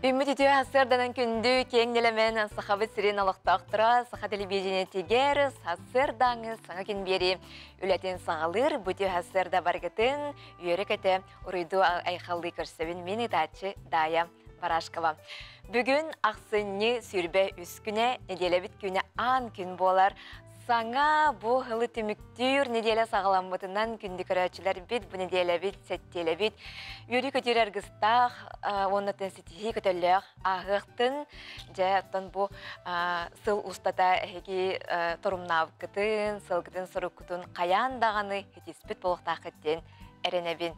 Үммүт үтүө сарсыарданан күндү киэҥ нэлэмэн Сахабыт сирин олохтоохторо саха телевидениетигэр сарсыардааҥы саҥа күн биэри үлэтин саҕалыыр бу үтүө сарсыарда баргытын үөрэ-көтө уруйдуу айхаллыы көрсөбүн мин ытааччы Дая Барашкова. Бүгүн ахсынньы 23 күнэ нэдиэлэбит күнэ аан күн буолар. Саҥа бу сылы түмүктүүр нэдиэлэ саҕаламмытынан күндү көрөөччүлэрбит, бу нэдиэлэбит, сэттиэлэбит үөрүү-көтүүр аргыстаах уонна ситиһии көтөллөөх ааһыахтын. Дьэ, оттон бу сыл устата эһиги торумнаабыккытын, сылгытын соруккутун хайаан даҕаны ситиспит буолуохтааххыт диэн эрэнэбин.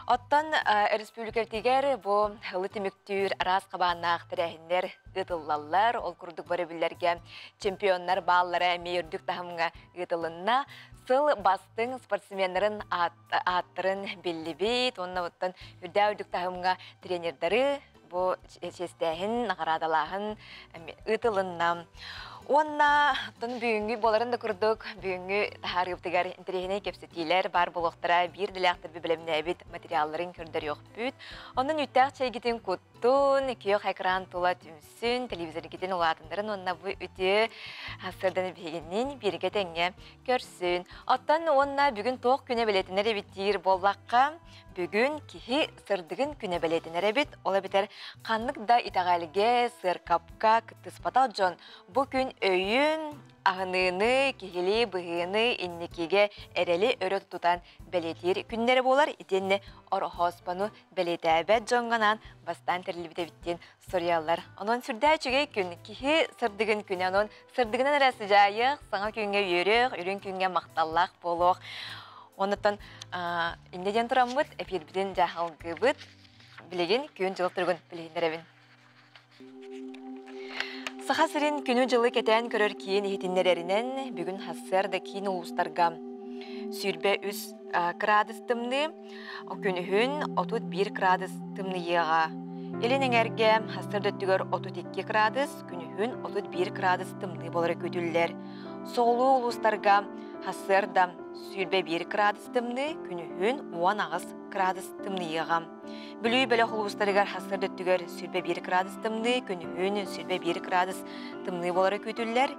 Оттон өрөспүүбүлүкэбитигэр бу сылы түмүктүүр араас хабааннаах тэрээһиннэр ыытыллаллар. Ол курдук бөрөбүллэргэ чемпионнар бааллара эмиэ үрдүк таһымҥа ыытылынна. Сыл бастыҥ спортсменнарын ааттарын биллибит уонна оттон үрдээх үрдүк таһымҥа тренердары бу чиэстээһин, наҕараадалааһын ыытылынна. Уонна оттон бүгүҥҥү буоларын да курдук бүгүҥҥү таһаарыыбытыгар интэриэһинэй кэпсэтиилэр баар буолуохтара, биир дэлээхтэрби бэлэмнээбит материалларын көрдөрүөхпүт. Онон үүттээх чэйгитин куттун, күөх экран тула түмсүн, телевизоргитин улаатыннарын уонна бу үтүө сырданы биһигиннин бииргэ тэҥҥэ көрсүн. Оттон уонна бүгүн туох күнэ бэлиэтэнэр эбит диир буоллахха, бүгүн киһи сырдыгын күнэ бэлиэтэнэр эбит. Ол эбэтэр ханнык да итэҕэлгэ, сыаркапка кыттыспатах дьон бу күн өйүн, аһыныыны, киһилии быһыыны, инникигэ эрэли өрө тутан бэлиэтиир күннэрэ буолар. Итиэннэ ороһооспону бэлиэтээбэт дьоҥҥо анаан бастаан тэриллибит эбит диэн суруйаллар. Онон сүрдээх үчүгэй күн, киһи сырдыгын күнэ. Онон сырдыгынан эрэ сыдьаайыах, саҥа күҥҥэ үөрүөх, үрүҥ күҥҥэ махталлаах буолуох. Оннуттан инньэ диэн тураммыт, эфирбитин дьаһалгыыбыт. Билигин күн-дьыл туругун билиһиннэрэбин. Саха сирин күнү-дьылы кэтээн көрөр киин иһитиннэрэринэн, бүгүн сарсыарда киин улуустарга 23 кыраадыс тымныы, күнүһүн 31 кыраадыс тымныйыаҕа. Илин эҥэргэ сарсыарда өттүгэр 32 кыраадыс, күнүһүн 31 кыраадыс тымныы буолара күүтүллэр. Соҕуруу улуустарга сарсыарда 21 кыраадыс тымныы, күнүһүн 18 кыраадыс тымныйыаҕа. Бүлүү бөлөх улуустарыгар сарсыарда өттүгэр 21 кыраадыс тымныы, күнүһүн 21 кыраадыс тымныы буолара күүтүллэр.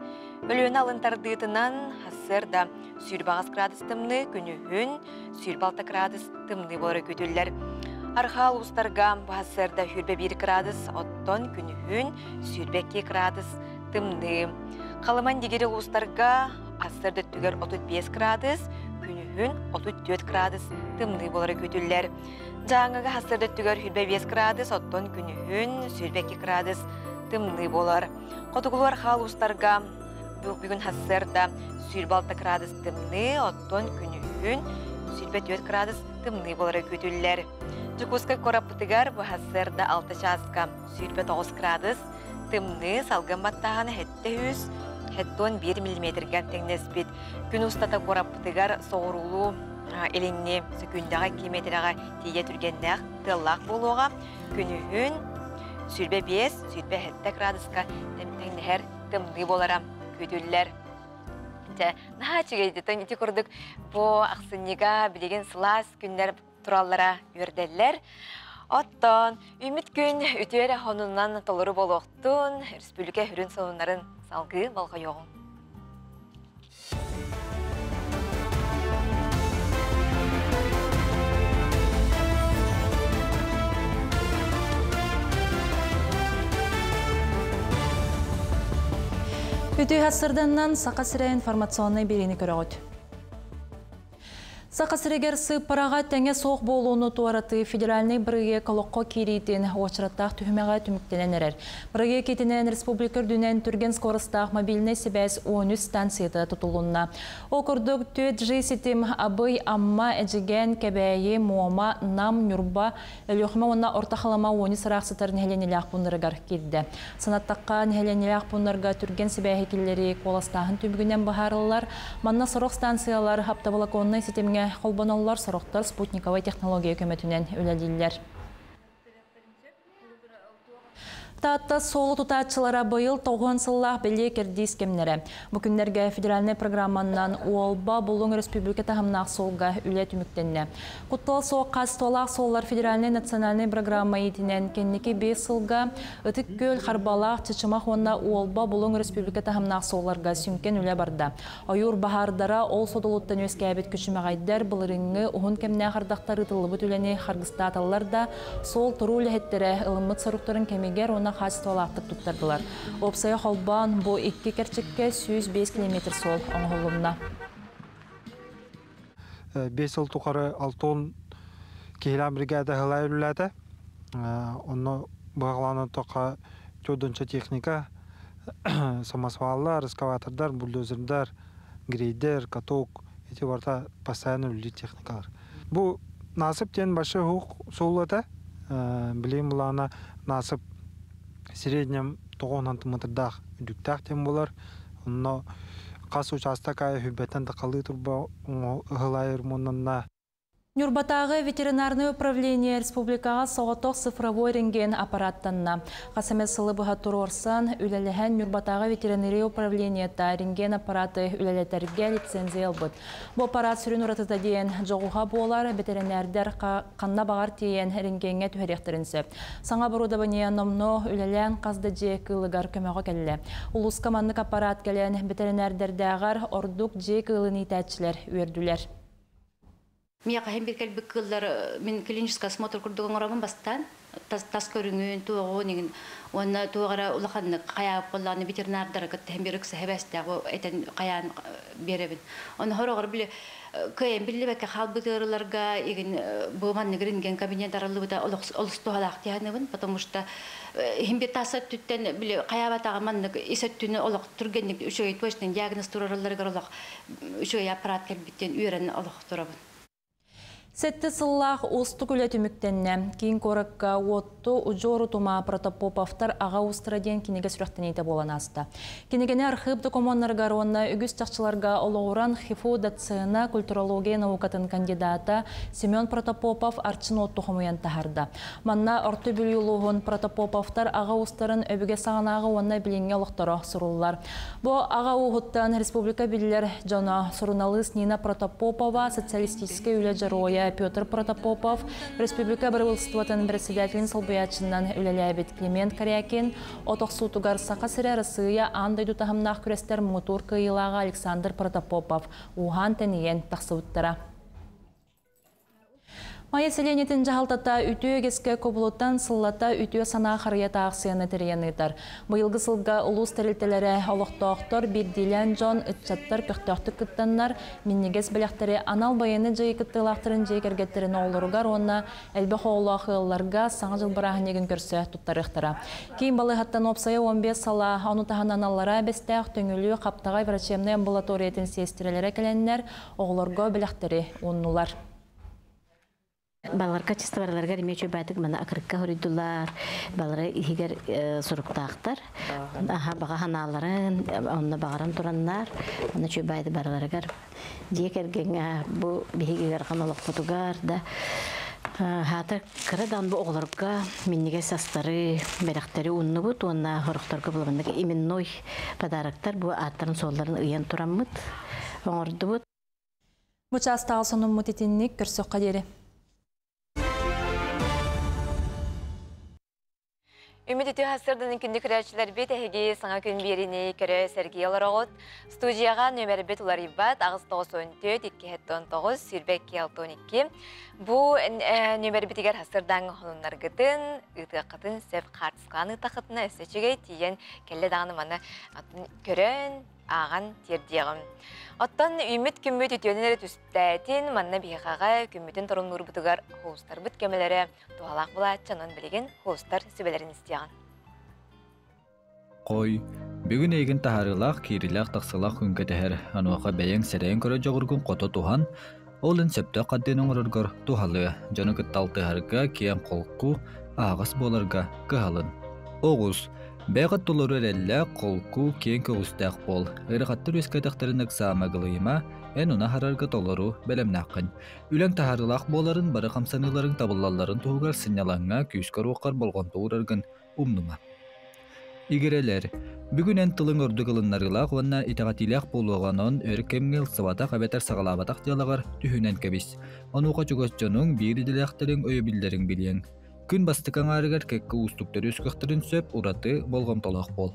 Өлүөнэ алын тардыытынан сарсыарда 28 кыраадыс тымныы, күнүһүн 26 кыраадыс тымныы буолара күүтүллэр. Арҕаа улуустарга сарсыарда 21 кыраадыс, оттон күнүһүн 22 кыраадыс тымныы. Халыман дигири улуустарга сарсыарда өттүгэр 35 кыраадыс, күнүһүн 34 кыраадыс тымныы буолара күүтүллэр. Дьааҥыга сарсыарда өттүгэр 25 кыраадыс, оттон күнүһүн 22 кыраадыс тымныы буолар. Хотугулуу арҕаа улуустарга бүгүн сарсыарда 26 кыраадыс тымныы, оттон күнүһүн 24 кыраадыс тымныы буолара күүтүллэр. Дьокуускай куораппытыгар бу сарсыарда 6 чааска 29 кыраадыс тымныы, салгын баттааһына 701 миллиметргэ тэҥнэспит. Күн устата куораппытыгар соҕуруулуу илиҥҥи сөкүүндэҕэ километраҕа тиийэ түргэннээх тыаллаах буолуоҕа. Күнүһүн 25-27 градуска тэҥнэһэр тымныы буолара күүтүллэр. Дьэ, наһаа үчүгэй ити курдук бу ахсынньыга билигин сылаас күннэр тураллара үөрдэллэр. Оттон үүммүт күн үтүө эрэ хонунан толору буолуохтун, республика үрүн сонуннарын салгыы болҕойуоҕуҥ. Үтүө сырданнан Саха сирэ информационнай биэриини көрөҕүт. Саха сиригэр сыыппараҕа тэҥэ суох буолууну туоратыы федеральнай бырайыак олоххо киириитин уочараттаах түһүмэҕэ түмүктэнэн эрэр. Бырайыак итинэн республика үрдүнэн түргэн скоростаах мобильнай сибээс 13 станцията тутулунна. Ол курдук 4G ситим Абый, Амма, Эдьигээн, Кэбээйи, Муома, Нам, Ньурба, Өлүөхүмэ уонна Орто Халыма 13 ыраах сытар нэһилиэнньэлээх пууннарыгар киирдэ. Санаттахха, нэһилиэнньэлээх пууннарга түргэн сибээһи киллэрии куоластааһын түмүгүнэн быһаарыллар. Манна сорох станциялар оптоволоконнай ситимҥэ холбоноллор, сорохтор спутниковай технология көмөтүнэн үлэлииллэр. Таатта суолу тутааччылара быйыл 90 сыллаах бэлиэ кэрдиис кэмнэрэ. Бу күннэргэ федеральнай программаннан Уолба Булуҥ республика таһымнаах суолга үлэ түмүктэннэ. Куттал суох хаачыстыбалаах суоллар федеральнай национальнай программа иитинэн кэнники 5 сылга Ытык Күөл, Харбалаах, Чычымах уонна Уолба Булуҥ республика таһымнаах суолларга сүҥкэн үлэ барда. Ойуур баһаардара ол содулуттан үөскээбит күчүмэҕэйдэр былырыыҥҥы уһун кэмнээх ардахтар ыытыллыбыт үлэни харгыстааталлар да, суол туруу үлэһиттэрэ ылыммыт соруктарын кэмигэр уонна хаачыстыбалаахтык туттардылар. Уопсайа холбоон бу икки кэрчиккэ 105 километр суол оҥоһулунна. 5 сыл тухары алтон киһилээх бригада ыһылай үлэлээтэ. Онно быһаҕалаан тоққа чодунча техника, самосваллар, эскаватордар, бульдозердар, грейдер, каток, эти барыта постоянно үлэлиир техникалар. Бу насып диэн большой хук суол этэ. Билигин булаана насып среднем 90 метрдаах үрдүктээх диэн буолар. Онно хас учаастак аайы хүббэттэн тахалыы турба ыһылайыр муннанна. Ньурбатааҕы ветеринарнай управление республикаҕа соҕотох цифровой рентген аппараттанна. Хас эмэ сылы быһа туруорсан, үлэлэһэн Ньурбатааҕы ветеринария управлениета рентген аппараты үлэлэтэргэ лицензия ылбыт. Бу аппарат сүрүн уратыта диэн дьоҕуһа буолар, бэтэринээрдэр ханна баҕар тиийэн рентгеҥҥэ түһэриэхтэрин сөп. Саҥа оборудование номнуо үлэлээн хас да дьиэ кыылыгар көмөҕө кэллэ. Улууска маннык аппарат кэлэн бэтэринээрдэрдээҕэр ордук дьиэ кыылын иитээччилэр үөрдүлэр. Миэхэ иһин биир кэлбит кыыллар мин клинический осмотр курдук оҥоробун бастаан тас көрүҥүн, туоҕун иҥин уонна туох эрэ улаханнык хайаабыт буоллаҕына ветеринардары кытта иһин биир ыкса хэбэстээх этэн хайаан биэрэбин. Ону хороҕор били кыайан биллибэккэ хаалбыт ыарыыларга игин бу маннык рентген кабинет арыллыбыта олус туһалаах дии потому что иһин биир тас өттүттэн били хайаабатаҕа маннык ис өттүнү олох түргэнник үчүгэй точный диагноз тураралларыгар олох үчүгэй аппарат кэлбиттэн үөрэн олох турабын. Сэттэ сыллаах уустук үлэ түмүктэннэ. Киин куоракка Уотту удьуор утума Протопоповтар аҕа уустара диэн кинигэ сүрэхтэниитэ буолан ааста. Кинигэни архыып докумуоннарыгар уонна үгүс чахчыларга олоҕуран ХИФУ доцена, культурология наукатын кандидата Семен Протопопов Арчын Уотту хомуйан таһаарда. Манна Орто Бүлүү улууһун Протопоповтар аҕа уустарын өбүгэ саҕанааҕы уонна билиҥҥи олохторо суруллар. Бу аҕа ууһуттан республика биллэр дьоно суруналыыс Нина Протопопова, социалистическай үлэ дьоруойа Петр Протопопов, республика бырабыыталыстыбатын председателин солбуйааччынан үлэлээбит Климент Корякин, от охсуутугар Саха сирэ Арассыыйа аан дойду таһымнаах күрэстэр муҥутуур кыайыылааҕа Александр Протопопов ууһаан тэнийэн тахсыбыттара. Майа сэлиэнньэтин дьаһалтата үтүө үгэскэ кубулутан сыллата үтүө санаа харыйата аахсыйаны тэрийэн ыытар. Быйылгы сылга улуус тэрилтэлэрэ, олохтоохтор, биирдиилээн дьон, ыччаттар көхтөөхтүк кыттаннар, минньигэс бэлэхтэри анал байыаннай дьайыы кыттыылаахтарын дьиэ кэргэттэрин оҕолоругар уонна элбэх оҕолоох ыалларга Саҥа дьыл бырааһынньыгын көрсө туттарыахтара. Киин балыыһаттан уопсайа 15 салаа, ону таһынан Аллараа Бэстээх, Төҥүлү, Хаптаҕай врачебнай амбулаториятын сиэстэрэлэрэ кэлэннэр, оҕолорго бэлэхтэри ууннулар. Баларга чыстыбараларыгар эмиэ үчүгэйдик маны акырыкка хоруйдулар. Балары иһигэр суруктаахтар. Аха баҕа ханааларын онно баҕаран тураннар. Онно үчүгэйдик барыларыгар дьиэ кэргэҥҥэ бу биһиги ыарахан олохпутугар да хаата кыра даҕаны бу оҕолорго минньигэс астары, бэлэхтэри ууннубут уонна сорохторго булабыннык именной подароктар бу ааттарын-суолларын ыйан тураммыт оҥордубут. Бу чаастааҕы сонуммут итинник көрсөххө диэри. Үмүт үтүө сарсыарданын күндү көрөөччүлэрбит эһиги саҥа күн биэриини көрө сэргии олороҕут. Студияҕа нүөмэрбит уларыйбат 894 219 22 62. Бу нүөмэрбитигэр сарсыардааҥҥы сонуннаргытын, ыытыаххытын сөп хаартыскаҕын ыыттаххытына өссө үчүгэй тиийэн кэллэ даҕаны маны көрөн ааҕан тиэрдиэҕим. Оттон үүммүт күммүт үтүөнэн эрэ түстээтин, манна биһиэхэҕэ күммүтүн торумнуурбутугар хоустарбыт көмөлөрө туһалаах булааччы, онон билигин хоустар сүбэлэрин истиэҕин. Хой, бүгүн эйигин таһаарыылаах, киириилээх-тахсыылаах күн кэтэһэр, онуоха бэйэҥ сэрэйэн көрөр дьоҕургун хото туһан, ол эн сөптөөх хардыыны оҥороргор туһалыа, дьону кытта алтыһарга, киэҥ-холку, аһаҕас буоларга кыһалын. Оҕус, Бэйэҕит толору эрэллээх, холку, киэҥ көҕүстээх буол. Ыарахаттар үөскээтэхтэрин ыксаама-ыгылыйыма, эн ону аһарарга толору бэлэмнээххин. Үлэҥ таһаарыылаах буоларын, бары хамсаныыларыҥ табыллалларын туһугар сынньалаҥҥа, күүскэ уруоххар болҕомто уураргын умнума. Игирэлэр. Бүгүн эн тылыҥ ордук ылыннарыылаах уонна итэҕэтиилээх буолуоҕа, онон өр кэмҥэ ылсыбатах эбэтэр саҕалаабатах дьыалаҕар түһүнэн кэбис. Онуоха чугас дьонуҥ, биир идэлээхтэриҥ өйөбүллэриҥ билиэҥ. Күн бастакы аҥаарыгар кэккэ уустуктары үөскүөхтэрин сөп, ураты болҕомтолоох буол.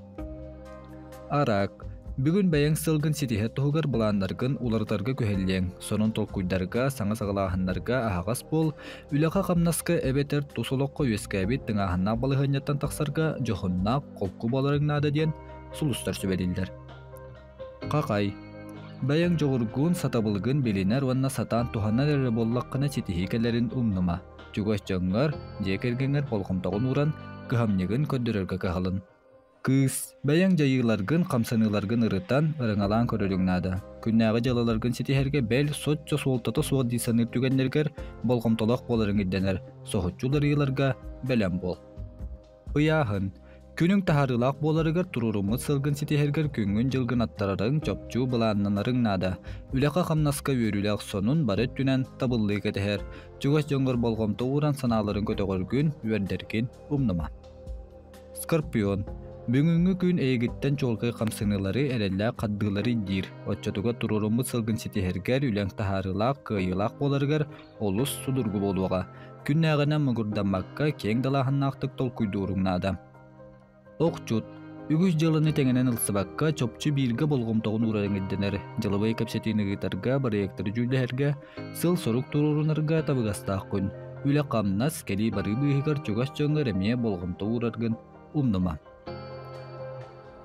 Араак. Бүгүн бэйэҥ сылгын ситиһэр туһугар былааннаргын уларытарга күһэллиэҥ. Сонун толкуйдарга, саҥа саҕалааһыннарга аһаҕас буол, үлэҕэ-хамнаска эбэтэр тус олоххо үөскээбит тыҥааһыннаах балаһыанньаттан тахсарга дьоһуннаах, холку буоларыҥ наада диэн сулустар сүбэлииллэр. Хахай. Бэйэҥ дьоҕургун, сатабылгын билинэр уонна сатаан туһанар эрэ буоллаххына ситиһии кэлэрин умнума. Чугас дьоҥҥор, дьиэ кэргэҥҥэр болҕомтоҕун ууран, кыһамньыгын көрдөрөргө кыһалын. Кыыс, бэйэҥ дьайыыларгын, хамсаныыларгын ырытан, ырыҥалаан көрөрүҥ наада. Күннээҕи дьыалаларгын ситиһэргэ бэл соччо суолтата суох дии саныыр түгэннэргэр болҕомтолоох буоларыҥ ирдэнэр, соһуччу уларыйыыларга бэлэм буол. Ыйааһын. Күнүҥ таһаарыылаах буоларыгар туруоруммут сылгын ситиһэргэр күҥҥүн-дьылгын аттарарыҥ, чопчу былааннанарыҥ наада. Үлэҕэ-хамнаска үөрүүлээх сонун бары өттүнэн табыллыы кэтэһэр. Чугас дьоҥҥор болҕомто ууран санааларын көтөҕөргүн, үөрдэргин умнума. Скорпион. Бүгүҥҥү күн эйигиттэн чуолкай хамсаныылары, эрэллээх хардыылары ирдиир. Оччотугар туруоруммут сылгын ситиһэргэр үлэҥ таһаарыылаах, кыайыылаах буоларыгар олус судургу буолуоҕа. Күннээҕинэн муҥурдаммакка, киэҥ далааһыннаахтык толкуйдууруҥ наада. Охчут. Үгүс дьыаланы тэҥинэн ылсыбакка, чопчу бииргэ болҕомтоҕун уурарыҥ ирдэнэр. Дьылабыай кэпсэтиини ыытарга, бырайыактары дьүүллэһэргэ, сыл-сорук туруорунарга табыгастаах күн. Үлэ-хамнас, кэлии-барыы быыһыгар чугас дьоҥҥор эмиэ болҕомто уураргын умнума.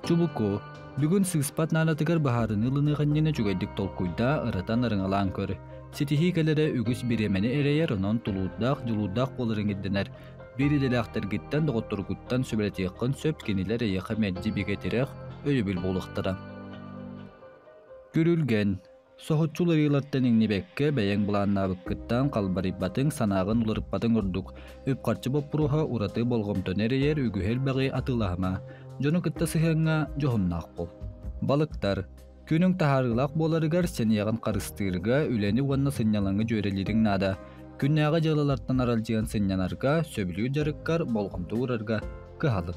Чубуку. Бүгүн сыыспат наадатыгар быһаарыныы ылыныах иннинэ үчүгэйдик толкуйдаа, ырытан ырыҥалаан көр. Ситиһии кэлэрэ үгүс бириэмэни эрэйэр, онон тулуурдаах, дьулуурдаах буоларыҥ ирдэнэр. Биир идэлээхтэргиттэн, доҕотторгуттан сүбэлэтиэххин сөп, кинилэр эйиэхэ мэлдьи бигэ тирэх, өйөбүл буолуохтара. Күрүлгэн. Соһуччу уларыйыылартан иҥнибэккэ, бэйэҥ былааннаабыккыттан халбарыйбатыҥ, санааҕын уларыппатыҥ ордук. Үп-харчы боппуруоһа ураты болҕомтону эрэйэр, үгүһү-элбэҕи атыылаһыма. Дьону кытта сыһыаҥҥа дьоһуннаах буол. Балыктар. Күнүҥ таһаарыылаах буоларыгар сэниэҕин харыстыырга, үлэни уонна сынньалаҥы дьүөрэлиириҥ наада. Күннээҕи дьыалалартан аралдьыйан сынньанарга, сөбүлүүр дьарыккар болҕомто уурарга кыһалын.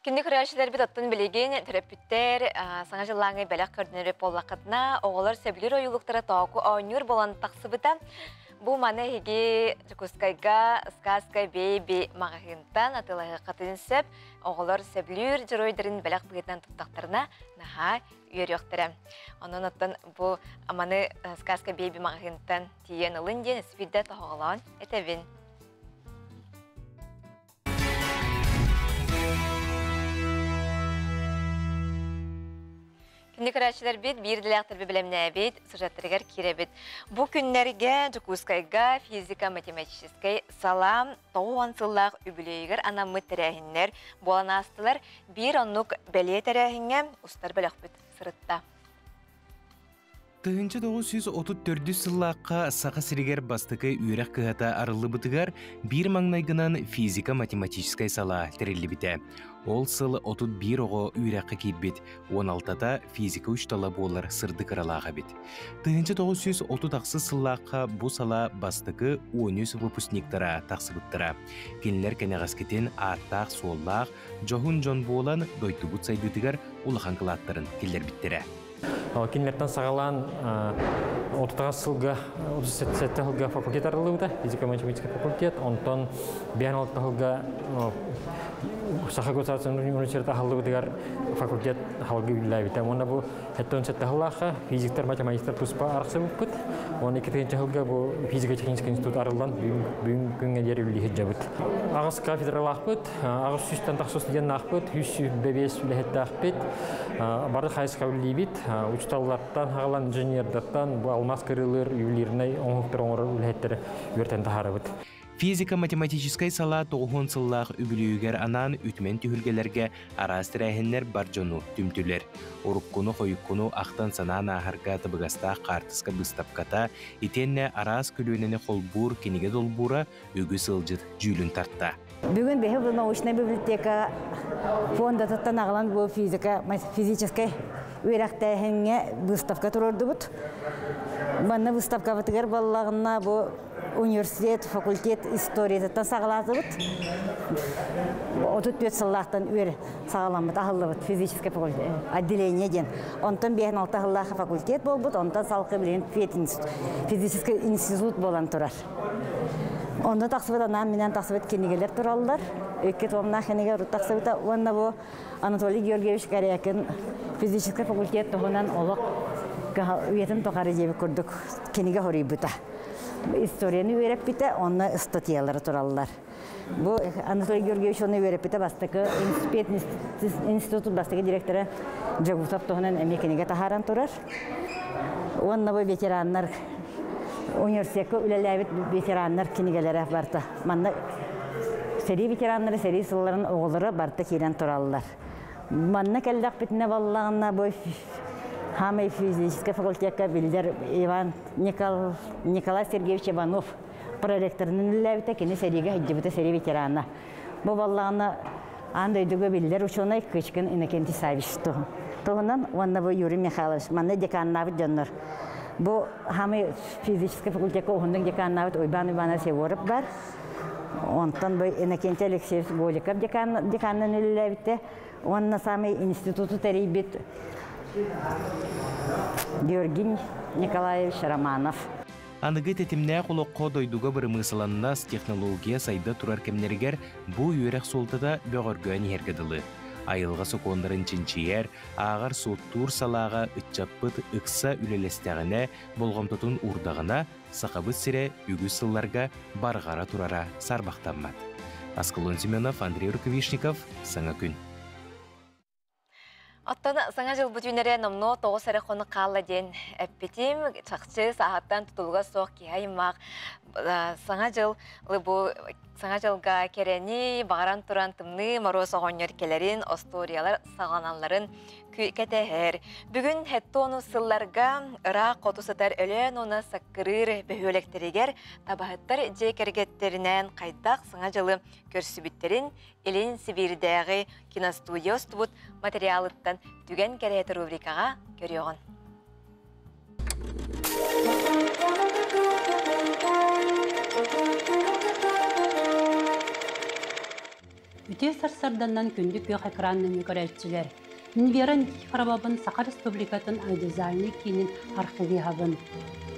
Күндү көрөөччүлэрбит оттон билигин төрөппүттэр саҥа дьыллааҥы бэлэх көрдөнөр буоллаххытына, оҕолор сөбүлүүр ойуулуктара тооку оонньуур буолан тахсыбыта. Бу маны эһиги Дьокуускайга Сказка Бэйби маҕаһыынтан атыылаһыаххытын сөп. Оҕолор сөбүлүүр дьоруойдарын бэлэх быһыытынан туттахтарына наһаа үөрүөхтэрэ. Онон оттон бу маны Сказка Бэйби маҕаһыынтан тиийэн ылын диэн эспиирдэ тоһоҕолоон этэбин. Күндү көрөөччүлэрбит, биир идэлээхтэрби бэлэмнээбит сюжеттарыгар киирэбит. Бу күннэргэ Дьокуускайга физико-математическай салаам 90 сыллаах үбүлүөйүгэр анаммыт тэрээһиннэр буолан аастылар. Биир оннук бэлиэ тэрээһиҥҥэ устар бөлөхпүт сырытта. 1934 сыллаахха Саха сиригэр бастакы үөрэх кыһата арыллыбытыгар биир маҥнайгынан физико-математическай салаа тэриллибитэ. Ол сыл 31 оҕо үөрэххэ киирбит, 16-та физика учуутала буолар сырдык ыралаах эбит. 1938 сыллаахха бу салаа бастакы 13 выпускниктара тахсыбыттара. Кинилэр кэнэҕэскитин ааттаах-суоллаах, дьоһун дьон буолан дойдубут сайдыытыгар улахан кылааттарын киллэрбиттэрэ. Кинилэртэн саҕалаан 30 сылга, 37 сылга факультет арыллыбыта, физико-математический факультет. Онтон 56 сылга Саха государственный университет аһыллыбытыгар факультет халгы үллээбитэ. Уонна бу 77 сыллаахха физиктер, математиктар туспа арахсыбыппыт. Уонна 2 сылга бу физико-технический институт арыллан бүгүн күҥҥэ диэри үлэлии сылдьабыт. Аҕыс кафедралаахпыт, аҕыс сүүстэн тахса студеннаахпыт, 105 үлэһиттээхпит, бары хайысха үлэлиибит. Учууталлартан хаалан инженердартан бу алмаас кырыылыыр ювелирнай оҥоһуктар оҥорор үлэһиттэри үөрэтэн таһаарабыт. Физико-математическай салаа тоҕуһун сыллаах үбүлүөйүгэр анаан үтүмэн түһүлгэлэргэ араас тэрээһиннэр бар дьону түмтүлэр. Уруккуну-хойуккуну ахтан-санаан ааһарга табыгастаах хаартыска быыстапката, итиэннэ араас көлүөнэни холбуур кинигэ долбуура үгүс ыалдьыт дьүүлүн тарта. Бүгүн биһи бу научнай библиотека фондатыттан аҕалан бу физика физическэй үөрэхтээһиҥҥэ выставка туруордубут. Манна выставкабытыгар буоллаҕына бу Университет, факультет историятыттан саҕалаатыбыт. 34 сыллаахтан үөр саҕаламмыт, аһыллыбыт физическое факультет, отделение диэн. Онтон 56 сыллаах факультет буолбут, онтон салгыы билигин физический институт буолан турар. Онно тахсыбыт анаан минэн тахсыбыт кинигэлэр тураллар. Икки томнаах кинигэ урут тахсыбыта. Уонна бу Анатолий Георгиевич Корякин физический факультет туһунан олох үйэтин тухары диэбит курдук кинигэ хоруйбута. Историяны үөрэппитэ, онно ыстатыйалары тураллар. Бу Анатолий Георгиевич оны үөрэппитэ бастакы институт бастакы директора Джагутов туһунан эмиэ кинигэ таһааран турар. Уонна бу ветераннар университекка үлэлээбит ветераннар кинигэлэрэ барта. Манна сэрии ветераннары, сэрии сылларын оҕолоро барта киирэн тураллар. Манна кэллэхпитинэ баллаҕына бу Хамай физическэй факультекка биллэр Иван Никол, Николай Сергеевич Иванов проректорынан үлэлээбитэ, кини сэриигэ сылдьыбыта, сэрии ветерана. Бу баллаҕына аан дойдуга биллэр учуонай Кычкин Иннокентий Савич туһунан уонна бу Юрий Михайлович манна деканнаабыт дьоннор. Бу Хамай физическэй факультекка уһуннук деканнаабыт Уйбан Иванович Егоров бар. Онтон бу Иннокентий Алексеевич Голиков декан, деканынан үлэлээбитэ. Уонна самый институту тэрийбит Георгий Николаевич Романов. Аныгы тэтимнээх олоххо дойдуга бырымыысыланнас технология сайда турар кэмнэригэр бу үөрэх суолтата бөҕөргөөн иһэргэ дылы. Айылҕа сокуоннарын чинчийэр, ааҕар суоттуур салааҕа ыччаппыт ыкса үлэлэстэҕинэ, болҕомтотун уурдаҕына, Сахабыт сирэ үгүс сылларга барҕара турара саарбахтаммат. Аскалон Семенов, Андрей Рукавишников, Саҥа күн. Оттон Саҥа дьылбыт үүнэрэ номнуо 9 эрэ хонук хаалла диэн эппитим. Чахчы сааһыттан тутулуга суох киһи аймах Саҥа дьыл бу Саҥа дьылга кэрэни, баҕаран туран тымныы Моруос оҕонньор кэлэрин, остуоруйалар саҕаланалларын кэтэһэр. Бүгүн хеттону сылларга ыраах хоту сытар Өлөөн уонна Саккырыыр бөһүөлэктэригэр табаһыттар дьиэ кэргэттэринээн хайдах Саҥа дьылы көрсүбүттэрин Илин Сибиирдээҕи киностудия устубут материалыттан Түгэн кэрэһитэ рубрикаҕа көрүөҕүн. Үтүө сарсарданнан күндү күөх экраннан көрөөччүлэр. Мин Вера Никифоровабын Саха Республикатын аудиозальнай киинин архивиһабын.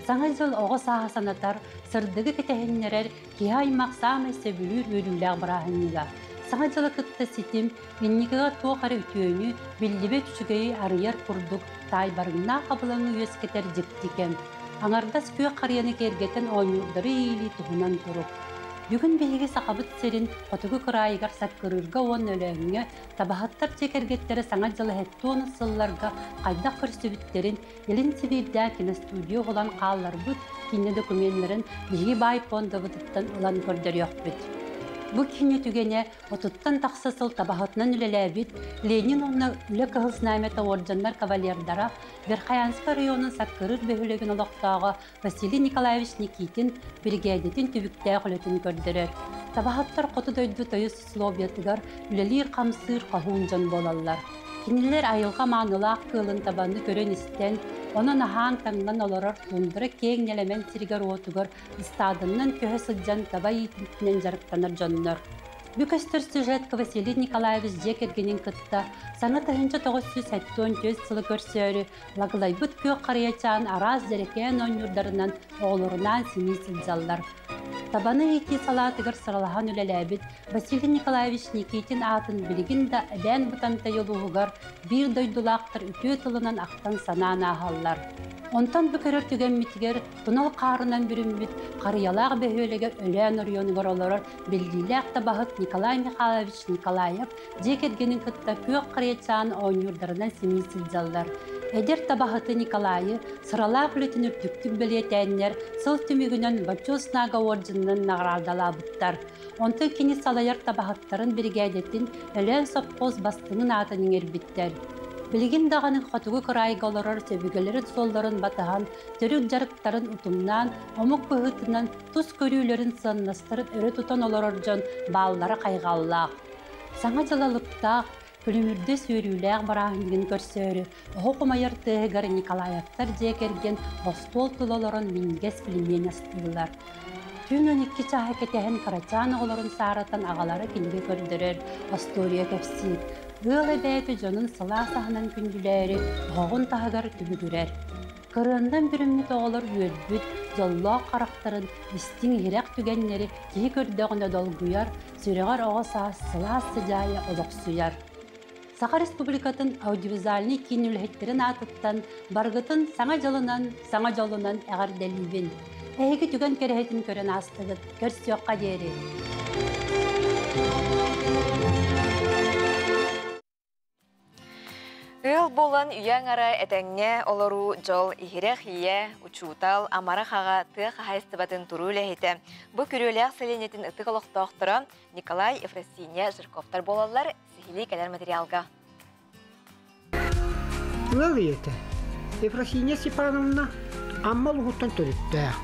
Саҥа дьыл оҕо сааһа санатар, сырдыгы кэтэһиннэрэр киһи аймах саамай сөбүлүүр үөрүүлээх бырааһынньыга. Саҥа дьылы кытта ситим, инникигэ туох эрэ үтүөнү, биллибэт үчүгэйи арыйар курдук таайбарыҥнаах абылаҥы үөскэтэр дьикти кэм. Аҥардас күөх харыйаны киэргэтэн оонньуурдары иилии туһунан турук. Бүгүн биһиги Сахабыт сирин хотугу кыраайыгар Саккырыырга уонна Өлөөҥҥө табаһыттар дьиэ кэргэттэрэ Саҥа дьылы 70 сылларга хайдах көрсүбүттэрин Илин Сибиирдээх киностудия уһулан хаалларбыт киинэ докуменнарын биһиги баай пуондабытыттан ылан көрдөрүөхпүт. Бу киинэ түгэнэ отуттан тахса сыл табаһытынан үлэлээбит Ленин уонна Үлэ Кыһыл Знамята уордьаннар кавалердара Верхоянскай оройуонун Саккырыыр бөһүөлэгин олохтооҕо Василий Николаевич Никитин биригээдэтин түбүктээх үлэтин көрдөрөр. Табаһыттар хоту дойду тойус условиятыгар үлэлиир-хамсыыр хоһуун дьон буолаллар. Кинилэр айылҕа маанылаах кыылын табаны көрөн-истэн, онон аһаан-таҥнан олорор туундара киэҥ нэлэмэн сиригэр-уотугар ыстааданынан көһө сылдьан таба иитиитинэн дьарыктанар дьоннор. Бу көстөр сюжетка Василий Николаевич дьиэ кэргэнин кытта саҥа 1974 сылы көрсөөрү лаглайбыт күөх харыйачаан араас дьэрэкээн оонньуурдарынан оҕолорунаан симии сылдьаллар. Табаны иитии салаатыгар сыралаһан үлэлээбит Василий Николаевич Никитин аатын билигин да Эбээн Бытантай улууһугар биир дойдулаахтар үтүө тылынан ахтан-санаан ааһаллар. Онтон бу көрөр түгэммитигэр тунал хаарынан бүрүммүт Харыйалаах бөһүөлэгэр Өлөөн оройуонугар олорор биллиилээх табаһыт Николай Михайлович Николаев дьиэ кэргэнин кытта күөх харыйачаан оонньуурдарынан симии сылдьаллар. Эдэр табаһыты Николайы сыралаах үлэтин үрдүктүк бэлиэтээннэр сыл түмүгүнэн Бочуос Нага уордьанынан наҕараадалаабыттар. Онтон кини салайар табаһыттарын биригээдэтин Өлөөн сопхуос бастыҥын аатын иҥэрбиттэр. Билигин даҕаны хотугу кыраайга олорор сөбүгэлэрин суолларын батыһан, төрүт дьарыктарын утумнаан, омук быһыытынан тус көрүүлэрин сыаннастарын өрө тутан олорор дьон бааллара хайҕаллаах. Саҥа дьыл алыптаах, күлүмүрдэс үөрүүлээх бырааһынньыгын көрсөөрү, оһох умайар тыаһыгар Николаевтар дьиэ кэргэн остуол тула олорон минньигэс пельмень астыыллар. Түүн 12 чааһы кэтэһэн кырачаан оҕолорун сааратан аҕалара кинигэ көрдөрөр, остуоруйа кэпсиир. Ыал эбээтэ дьонун сылаас аһынан күндүлээри оһоҕун таһыгар түбүгүрэр. Кырыаннан бүрүммүт оҕолор үөрбүт, дьоллоох харахтарын, истиҥ иһирэх түгэннэри киһи көрдөҕүнэ долгуйар, сүрэҕэр оҕо саас сылаас сыдьаайа олохсуйар. Саха Республикатын аудиовизуальнай киин үлэһиттэрин аатыттан барыгытын Саҥа дьылынан, саҥа дьолунан эҕэрдэлиибин! Эһиги түгэн кэрэһитин көрөн аастыгыт, көрсүөххэ диэри! Ыал буолан үйэ аҥара этэҥҥэ олоруу дьол иһирэх ийэ, учуутал, амарах аҕа тыа хаһаайыстыбатын туруу үлэһитэ, бу күрүөлээх сэлиэнньэтин ытык олохтоохторо Николай Ефросинья Жирковтар буолаллар сиһилии кэлэр материалга. Ыал ийэтэ Ефросинья Степановна Амма улууһуттан төрүттээх.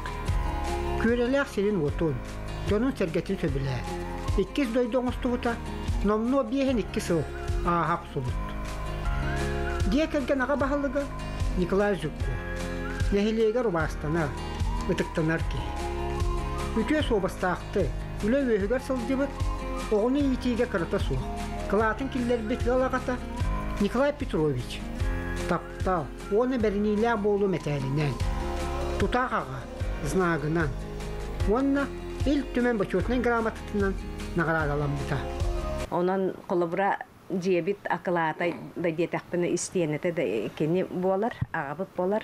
Күөрэлээх сирин-уотун, дьонун-сэргэтин сөбүлээн, иккис дойду оҥостубута номнуо 52 сыл ааһа охсубут. Дьиэ кэргэн аҕа баһылыга Николай Жуков нэһилиэгэр убаастанар, ытыктанар киһи. Үтүө суобастаахтык, үлэ үөһүгэр сылдьыбыт, оҕону иитиигэ кырата суох, кылаатын киллэрбит ыал аҕата Николай Петрович таптал уонна бэриниилээх буолуу мэтээлинэн, тутаах аҕа знагынан уонна Ил Түмэн Бочуотунай грамотатынан наҕараадаламмыта. Онон холобура дьиэбит акылаата да диэтэхпинэ истиэнэтэ да кини буолар, аҕабыт буолар.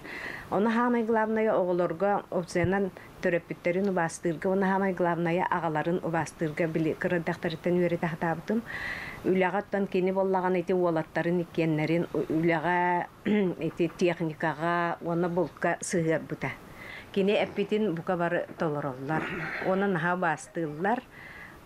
Ону хаамай главное оҕолорго опциянан төрөппүттэрин убаастыырга уонна хаамай главное аҕаларын убаастыырга били кырырдахтарыттан үөрэтэ сатаабытым. Үлэҕэ оттон кини буоллаҕына ити уолаттарын иккиэннэрин үлэҕэ ити техникаҕа уонна булка сыһыарбыта. Кини эппитин бука бары толороллор. Уонна наһаа убаастыыллар.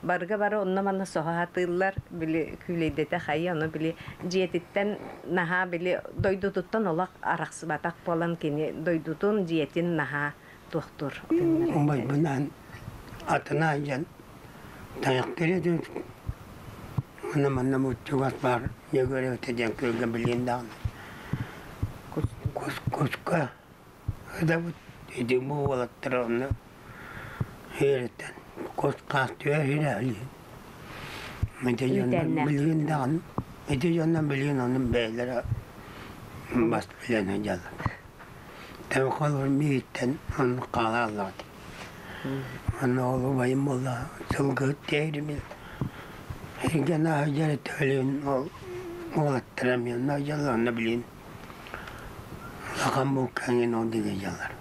Барыга бары онно-манна соһо сатыыллар, били күүлэйдэтэ хайы, ону били дьиэтиттэн наһаа били дойдутуттан олох арахсыбатах буолан кини дойдутун, дьиэтин наһаа туохтуур. Убайбынаан атына дьэн тайахтыыр этим. Манна манна бу чугас баар Дьөгүөрэбитэ диэн күөлгэ билигин даҕаны куска ыдабыт ити бу уолаттар онно Үөрэттэн кус-хаас түһэ-түһэ Ити дьоннор билигин даҕаны ити дьоннор билигин ону бэйэлэрэ бас билэн сылдьаллар. Тэбэколор миигиттэн оннук хаалааллаҕыт. Онно ол убайым буолла сылгыһыт диэри Эргэн аһдьар төлүн ол уолаттара эмиэ онно сылдьаллар онно билигин улахан булка эҥин ол диэки сылдьаллар.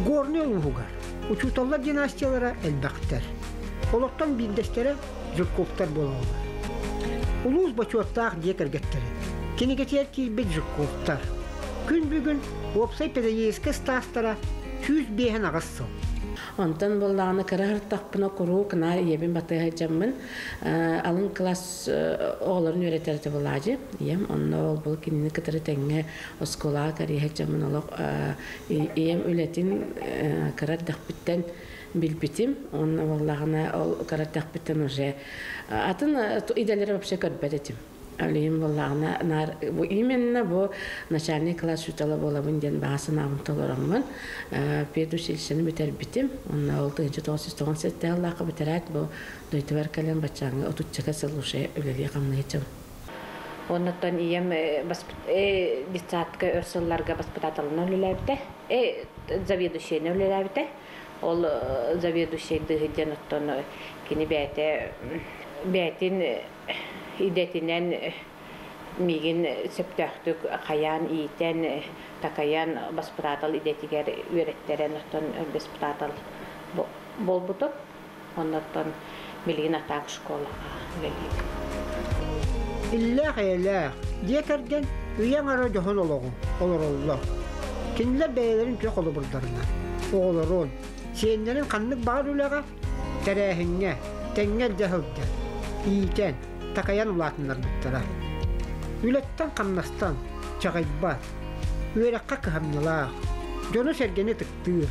Горнай улууһугар учууталлар династиялара элбэхтэр. Олортон биирдэстэрэ Жирковтар буолаллар. Улуус бочуоттаах дьиэ кэргэттэрэ. Кинигэтигэр киирбит Жирковтар. Күн бүгүн уопсай педагогическай ыстаастара 158 сыл. Онтон буоллаҕына кыра сырыттахпына куруук наар ийэбин батыһа сылдьаммын алын класс оҕолорун үөрэтэр этэ буолаадьы ийэм онно ол бу кинини кытары тэҥҥэ оскуолаҕа кэриэһэ дьоммун олох ийэм үлэтин кыра эрдэхпиттэн билбитим уонна буоллаҕына ол кыра эрдэхпиттэн уже атын идэлэри вообще көрбөт этим Алиим буоллаҕына наар именно бу начальный класс учуутала буолабын диэн баҕа санаабын толороммун педучилищены бүтэрбитим уонна ол 1997 сыллаахха бүтэрээт бу дойдубар кэлэн баччааҥҥа отуччака сыл уже үлэлии хамныы сылдьабын. Оннуттан ийэм детсадка өр сылларга баспытааталынан үлэлээбитэ, заведующайынан үлэлээбитэ. Ол заведующайдыы сылдьан оттон кини бэйэтэ бэйэтин идэтинэн миигин сөптөөхтүк хайаан иитэн, такайан баспытаатал идэтигэр үөрэттэрэн оттон баспытаатал буолбутум. Оннуттан билигин атаак школаҕа үлэлиибин. Иллээх-эйэлээх, дьиэ кэргэн үйэ аҥара дьоһун олоҕу олороллор. Кинилэр бэйэлэрин үтүө холобурдарынан, оҕолорун, сиэннэрин ханнык баҕар үлэҕэ, тэрээһиҥҥэ тэҥҥэ илдьэ сылдьан, иитэн, такайан улаатыннарбыттара. Үлэттэн-хамнастан чаҕыйбат, үөрэххэ кыһамньылаах, дьону-сэргэни ытыктыыр,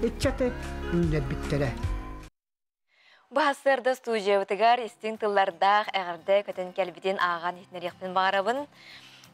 ыччаты үүннэрбиттэрэ. Бу сарсыарда студиябытыгар истиҥ тыллардаах эҕэрдэ көтөн кэлбитин ааҕан иһитиннэриэхпин баҕарабын.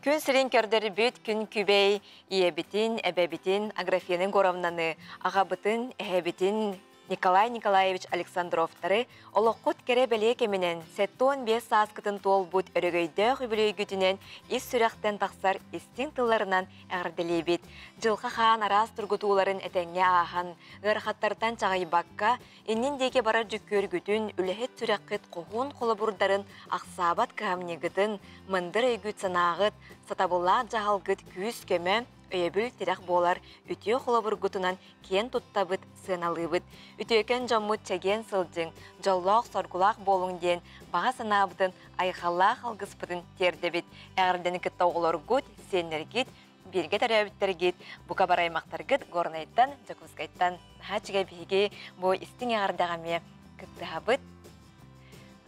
Күн сирин көрдөрбүт күн күбэй ийэбитин, эбэбитин Аграфена Егоровнаны, аҕабытын, эһэбитин Николай Николаевич Александровтары олоххут кэрэ бэлиэ кэминэн 75 сааскытын туолбут өрөгөйдөөх үбүлүөйгүтүнэн ис сүрэхтэн тахсар истиҥ тылларынан эҕэрдэлиибит. Дьылҕа хаан араас тургутууларын этэҥҥэ ааһан, ыарахаттартан чаҕыйбакка, иннин диэки барар дьүккүөргүтүн, үлэһит сүрэххит хоһуун холобурдарын ахсаабат кыһамньыгытын, мындыр өйгүт-санааҕыт, сатабыллаах дьаһалгыт күүс-көмө, өйөбүл-тирэх буолар үтүө холобургутунан киэн туттабыт, сыаналыыбыт. Үтүөкэн дьоммут чэгиэн сылдьыҥ, дьоллоох-соргулаах буолуҥ диэн баҕа санаабытын, айхаллаах алгыспытын тиэрдэбит. Эҕэрдэни кытта оҕолоргут, сиэннэргит, бииргэ төрөөбүттэргит, бука бары аймахтаргыт Горнайтан, Дьокуускайтан. Наһаа үчүгэй биһиги бу истиҥ эҕэрдэҕэ эмиэ кыттыһабыт.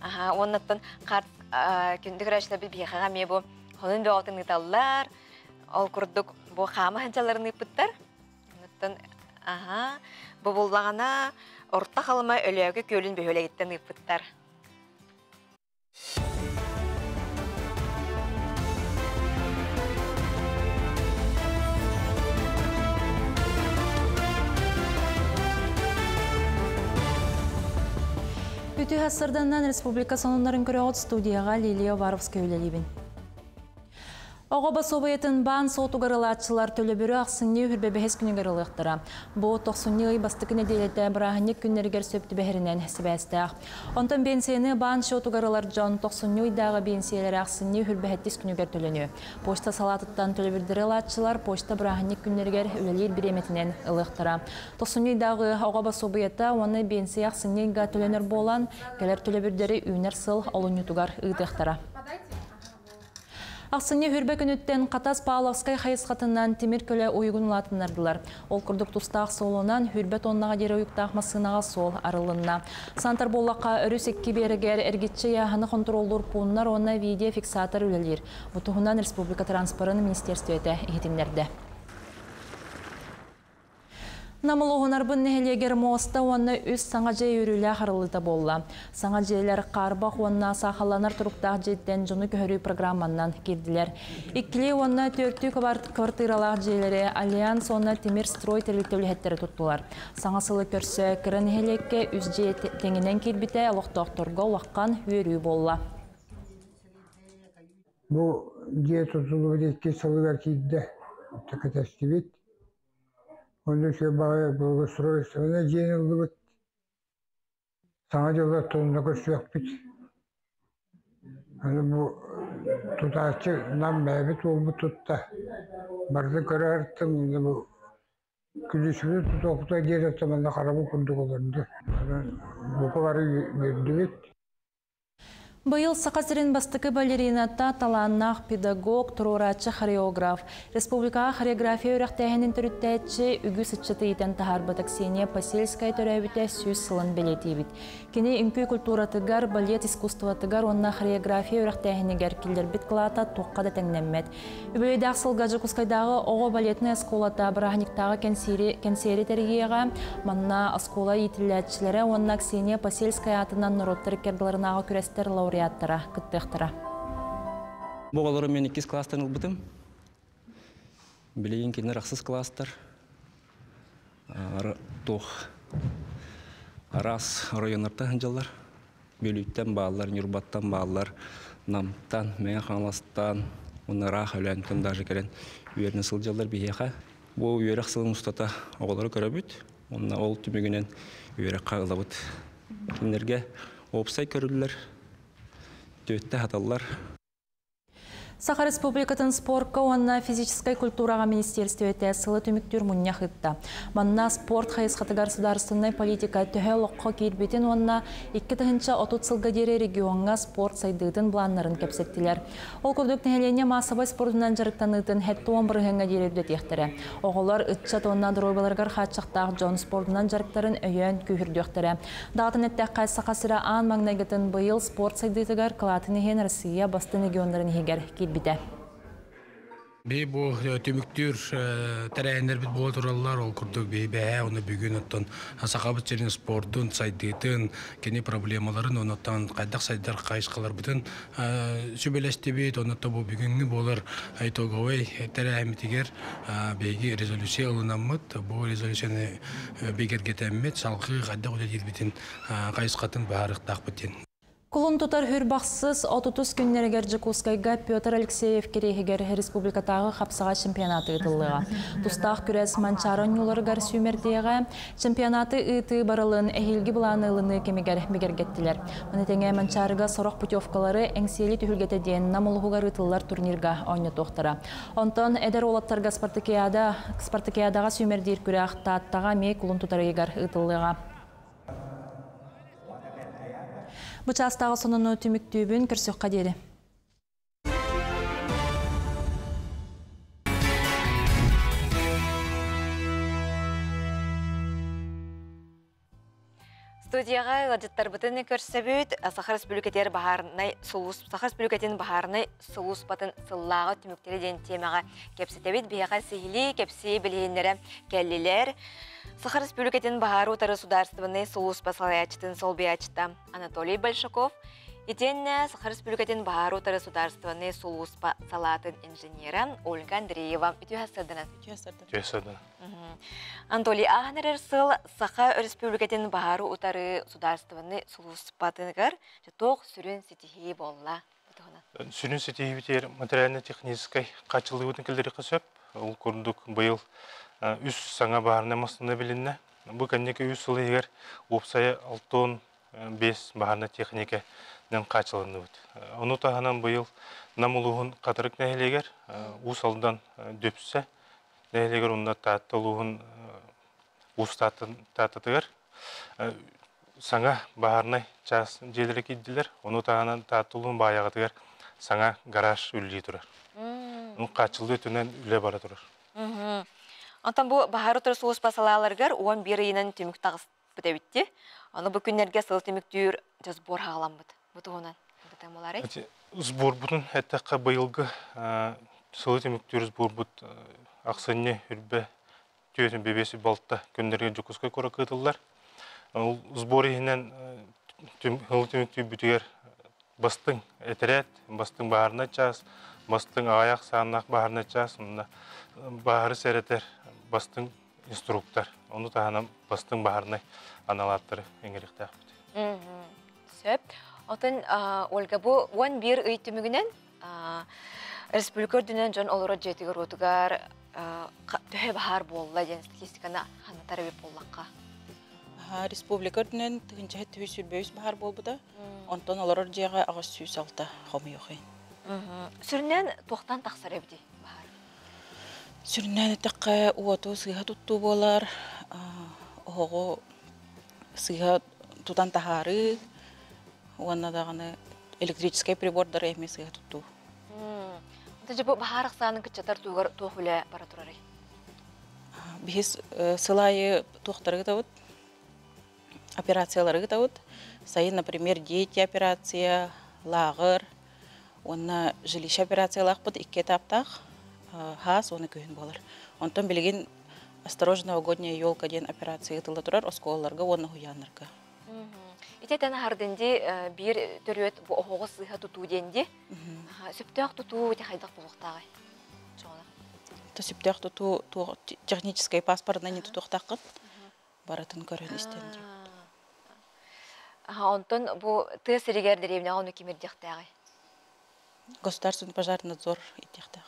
Аха, уоннаттан харт күндү көрөөччүлэрбит биһиэхэҕэ эмиэ бу хонун бөҕөтүн ыыталлар. Ол курдук бу хаама сылдьалларын ыыппыттар. Онуттан аха, бу буллаҕына Орто Халыма Өлөөкө күөлүн бөһүөлэгиттэн ыыппыттар. Үтүө сарсыарданан республика сонуннарын көрөҕүт студияҕа Лилия Уваровская үлэлиибин. Оҕо босуобуйатын баан суотугар ылааччылар төлөбүрү ахсынньы үрбэбэһис күнүгэр ылыахтара. Бу тохсунньу ый бастакы нэдиэлэтэ бырааһынньык күннэригэр сөп түбэһэринэн сибээстээх. Онтон биэнсийэни баан счетугар ылар дьон тохсунньу ыйдааҕы биэнсийэлэрэ ахсынньы үрбэһэттис күнүгэр төлөнүө. Почта салаатыттан төлөбүрдэри ылааччылар почта бырааһынньык күннэригэр үлэлиир бириэмэтинэн ылыахтара. Тохсунньу ыйдааҕы оҕо босуобуйата уонна биэнсийэ ахсынньы ыйга төлөнөр буолан, кэлэр төлөбүрдэри үүнэр сыл олунньутугар ыытыахтара. Ахсынньы хүрбэ күнүттэн Хатас Павловскай хайысхатынан тимир көлө уйугун улаатыннардылар. Ол курдук тустаах суолунан хүрбэ тоннаҕа диэри уйуктаах массыынаҕа суол арылынна. Сантар буоллахха өрүс икки биэрэгэр эргиччи ыйааһыны хонтуруоллуур пууннар уонна видеофиксатор үлэлиир. Бу туһунан республика транспорын министиэристибэтэ иһитиннэрдэ. Нам улууһун Арбын нэһилиэгэр муоста уонна үс саҥа дьиэ үөрүүлээх арыллыыта буолла. Саҥа дьиэлэр хаарбах уонна саахалланар туруктаах дьиэттэн дьону көһөрүү программаннан киирдилэр. Иккилии уонна түөртүү квартиралаах дьиэлэри Альянс уонна Тимир строй тэрилтэ үлэһиттэрэ туттулар. Саҥа сылы көрсө кыра нэһилиэккэ үс дьиэ тэҥинэн киирбитэ олохтоохторго улахан үөрүү буолла. Бу дьиэ тутуллубут икки сылыгар киирдэ, кэтэстибит. Онно үчүгэй баҕайы благоустройствоны дьиэни ыллыбыт. Саҥа дьыллар тонна көрсүөхпүт. Аны бу тутааччы нам бэйэбит уолбут тутта. Барытын көрө сырыттым, бу күлүүсүбүтүн тутуохпутугар диэри манна харабыл курдук олорду. Бука бары үөрдүбүт. Быйыл Саха сирин бастакы балерината, талааннаах педагог, туруорааччы хореограф, республикаҕа хореография үөрэхтээһинин төрүттээччи, үгүс ыччаты иитэн таһаарбыт Ксения Посельская төрөөбүтэ 100 сылын бэлиэтиибит. Кини үҥкүү культуратыгар, балет искусствотыгар уонна хореография үөрэхтээһинигэр киллэрбит кылаата туохха да тэҥнэммэт. Үбүлүөйдээх сылга Дьокуускайдааҕы оҕо балетнай оскуолата бырааһынньыктааҕы кэнсиэри тэрийиэҕэ. Манна оскуола иитиллээччилэрэ уонна Ксения Посельская аатынан норуоттар иккардыларынааҕы күрэстэр лауреаттара кыттыахтара. Бу оҕолору мен иккис класстан ылбытым. Билигин кинилэр ахсыс класстар. Туох араас районнартан сылдьаллар. Бүлүүттэн бааллар, Ньурбаттан бааллар, Намтан, Мэҥэ Хаҥаластан, уонна ыраах Өлөөнтөн даже кэлэн үөрэнэ сылдьаллар биһиэхэ. Бу үөрэх сылын устата оҕолору көрөбүт, уонна ол түмүгүнэн үөрэххэ ылабыт. Кинилэргэ уопсай көрүллэр, түөттэ хаталлар. Саха Республикатын спорка уонна физическэй культураҕа министиэристибэтэ сылы түмүктүүр мунньах ыытта. Манна спорт хайысхатыгар судаарыстыбаннай политика төһө олоххо киирбитин уонна 2030 сылга диэри региоҥҥа спорт сайдыытын былааннарын кэпсэттилэр. Ол курдук нэһилиэнньэ маассабай спордунан дьарыктаныытын 70 бырыһыаҥҥа диэри үрдэтиэхтэрэ. Оҕолор, ыччат уонна доруобуйаларыгар хааччахтаах дьон спордунан дьарыктарын өйөөн күүһүрдүөхтэрэ. Даҕатан эттэххэ, Саха сирэ аан маҥнайгытын быйыл спорт сайдыытыгар кылаатын иһин Россия бастыҥ регионнарын иһигэр киирбитэ. Би бу түмүктүүр тэрээһиннэрбит буола тураллар, ол курдук би бэһээ оны бүгүн оттон сахабыт сирин спордун сайдыытын, кини проблемаларын, онуттан хайдах сайдар хайысхаларбытын сүбэлэстибит, онуттан бу бүгүҥҥү буолар итоговый тэрээһиммитигэр биһиги резолюция ылынаммыт, бу резолюцияны бигэргэтэммит, салгыы хайдах үлэлиирбитин хайысхатын быһаарыахтаахпыт диэн. Кулун тутар хүрбахсыз 30 күннэригэр Дьокуускайга Петр Алексеев кириэһигэр республикатааҕы хапсаҕай чемпионаты ыытыллыаҕа. Тустаах күрэс Манчаары оонньууларыгар сүүмэрдиэҕэ. Чемпионаты ыытыы барылын эһиилги былааны ылыныы кэмигэр бигэргэттилэр. Маны тэҥэ Манчаарыга сорох путевкалары Эҥсиэли түһүлгэтэ диэн Нам улууһугар ыытыллар турнирга оонньотуохтара. Онтон эдэр уолаттарга спартакиада спартакиадаҕа сүүмэрдиир күрэх Тааттаҕа эмиэ кулун тутар ыйыгар ыытыллыаҕа. Бу чаастааҕы сонуну түмүктүүбүн, көрсүөххэ диэри. Студияға ыалдьыттарбытын көрсөбүт. Саха Республикатыгар баһаарынай сулус Саха Республикатын баһаарынай сулууспатын сыллааҕы түмүктэрэ диэн темаҕа кэпсэтэбит. Биһиэхэ сиһилии кэпсии билиһиннэрэ кэллилэр. Саха Республикатын баһаары утары судаарыстыбаннай сулууспа салайааччытын солбуйааччыта Анатолий Большаков, итиэннэ Саха Республикатын баһаары утары судаарыстыбаннай сулууспа салаатын инженера Ольга Андреева. Үтүө сарданан. Үтүө сарданан. Анатолий, ааһан эрэр сыл Саха Республикатын баһаары утары судаарыстыбаннай сулууспатыгар туох сүрүн ситиһии буолла? Сүрүн ситиһиибитигэр материально-техническай хааччыллыыбытын киллэриэххэ сөп. Ол курдук быйыл үс саҥа баһаарынай массыына билиннэ. Бу кэнники үс сыл иһигэр уопсайа 65 баһаарынай техникэнэн хааччылынныбыт. Ону таһынан быйыл Нам улууһун Хатырык нэһилиэгэр Уус Алдан Дүпсэ нэһилиэгэр уонна Таатта улууһун Уус Тааттатыгар саҥа баһаарынай чаас дьиэлэрэ киирдилэр. Ону таһынан Таатта улууһун Баайаҕатыгар саҥа гараж үлэлии турар. Хааччыллыы өттүнэн үлэ бара турар. Онтон бу баһаар утары сулууспа салааларыгар 11 ыйынан түмүк таҕыспыт эбитти. Аны бу күннэргэ сыл түмүктүүр сбор хаҕаламмыт. Бу туһунан буларый? Сборбутун эттэххэ быйылгы сылы түмүктүүр сборбут ахсынньы үрбэ түөтүн бэбиэс балта күннэргэ Дьокуускай куоракка ыытыллар. Ол сбор иһинэн сыл түмүктүүрбүтүгэр бастыҥ этэрээт, бастыҥ баһаарынай чаас, бастыҥ аҕыйах сааннаах баһаарынай чаас, онно баһаары сэрэтэр бастыҥ инструктор, ону таһынан бастыҥ баһаарынай аналааттары иҥэриэхтээхпит. Сөп. Отон Ольга, бу 11 ый түмүгүнэн республика үрдүнэн дьон олорор дьиэтигэр-уотугар төһө баһаар буолла диэн статистиканы ханнатар эбит буоллахха? Республика үрдүнэн тыһыынча 723 баһаар буолбута. Онтон олорор дьиэҕэ 806 хомуйуохай. Сүрүннээн туохтан тахсар эбитий баһаар? Сүрүннээн эттэххэ уоту сыыһа туттуу буолар, оһоҕу сыыһа тутан таһаарыы уонна даҕаны электрическэй прибордары эмиэ сыыһа туттуу. Дьэ бу баһаар ахсаанын кыччатар туһугар туох үлэ бара турарый? Биһис сыл аайы туохтары ыытабыт, операциялары ыытабыт. Сайын, например, дети операция, лааҕыр уонна жилище операциялаахпыт икки этаптаах хаас уонна күһүн буолар. Онтон билигин «Осторожно, новогодняя елка» диэн операция ыытылла турар оскуолаларга уонна уһуйааннарга. Ити этэн аһардынди биир төрүөт бу оһоҕу сыыһа тутуу диэнди. Сөптөөх тутуу ити хайдах буолуохтааҕый? То сөптөөх тутуу техническэй паспорынан не тутуохтааххын. Барытын көрөн истэн диэбит. Онтон бу тыа сиригэр дэриэбинэҕэ ону ким ирдиэхтээҕий? Государственный пожарный надзор ирдиэхтээх.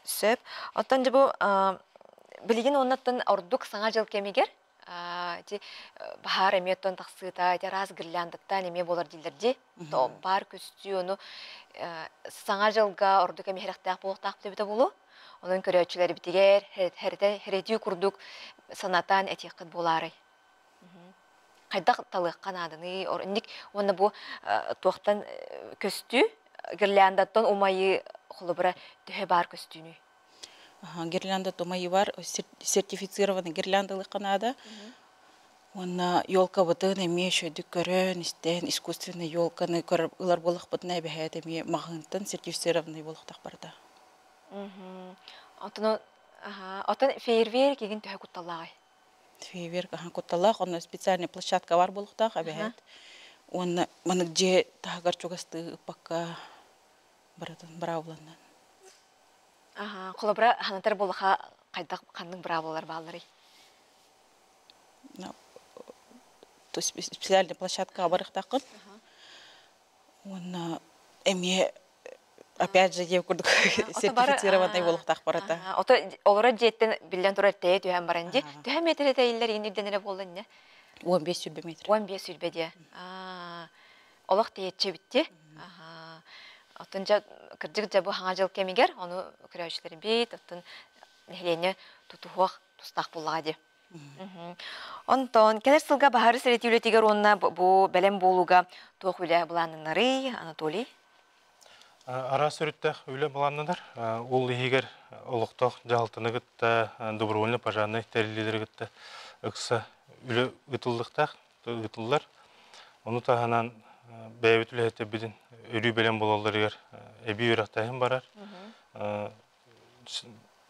Сөп. Оттон дьэ бу билигин оннуттан ордук саҥа дьыл кэмигэр ити баһаар эмиэ оттон тахсыыта, ити араас гирляндаттан эмиэ буолар дииллэр дии. Баар көстүү ону саҥа дьылга ордук эмиэ сэрэхтээх буолуохтаахпыт эбитэ буолуо. Онон көрөөччүлэрбитигэр хэрэтии курдук санатан этиэххит буолаарай? Хайдах талыахха нааданый? Инник уонна бу туохтан көстүү гирляндаттан умайыы холобура төһө баар көстүүнүй? Гирлянда умайыы бар, сертифицированный гирляндалыахха наада. Уонна елкабытын эмиэ үчүгэйдик көрөн, истэн, искусственный елканы көрөр ылар буоллахпытына эбэһээт эмиэ маҕаһыынтан сертифицированный буолуохтаах барыта. Оттон оттон фейерверк игин төһө кутталлааҕый? Фейерверк ахан кутталлаах, онно специальный площадка бар буолуохтаах эбэһээт. Уонна манык дьиэ таһыгар чугастыы ыппакка барытын быраабыланнан. Аха, холобура ханатар буоллаха хайдах ханнык быраабылалар баалларый? То есть специальный площадкаҕа барыахтааххын. Уонна эмиэ опять же диэбит курдук сертифицированный буолуохтаах барыта. Ото олоро дьиэттэн биллэн турар тэйэ түһэн баран дии. Төһө метр тэйиллэр иин ирдэнэрэ буолла инне? 15 метр. 15 диэ. Олох тэйэччи битти. Оттон дьэ кырдьык дьэ бу хаҥа дьыл кэмигэр ону көрөөччүлэр бит, оттон нэһилиэнньэ тутуһуох тустаах буоллаҕа дии. Онтон кэлэр сылга баһары сэрэтии үлэтигэр уонна бу бэлэм буолууга туох үлэ былааннанарый, Анатолий? Араас өрүттээх үлэ былааннанар. Ол иһигэр олохтоох дьаһалтаны кытта, добровольно пожарнай тэриллиилэри кытта ыкса үлэ ыытыллыахтаах, ыытыллар. Ону таһынан бэйэбит үлэһиттэрбитин өрүү бэлэм буолалларыгар эбии үөрэхтээһин барар.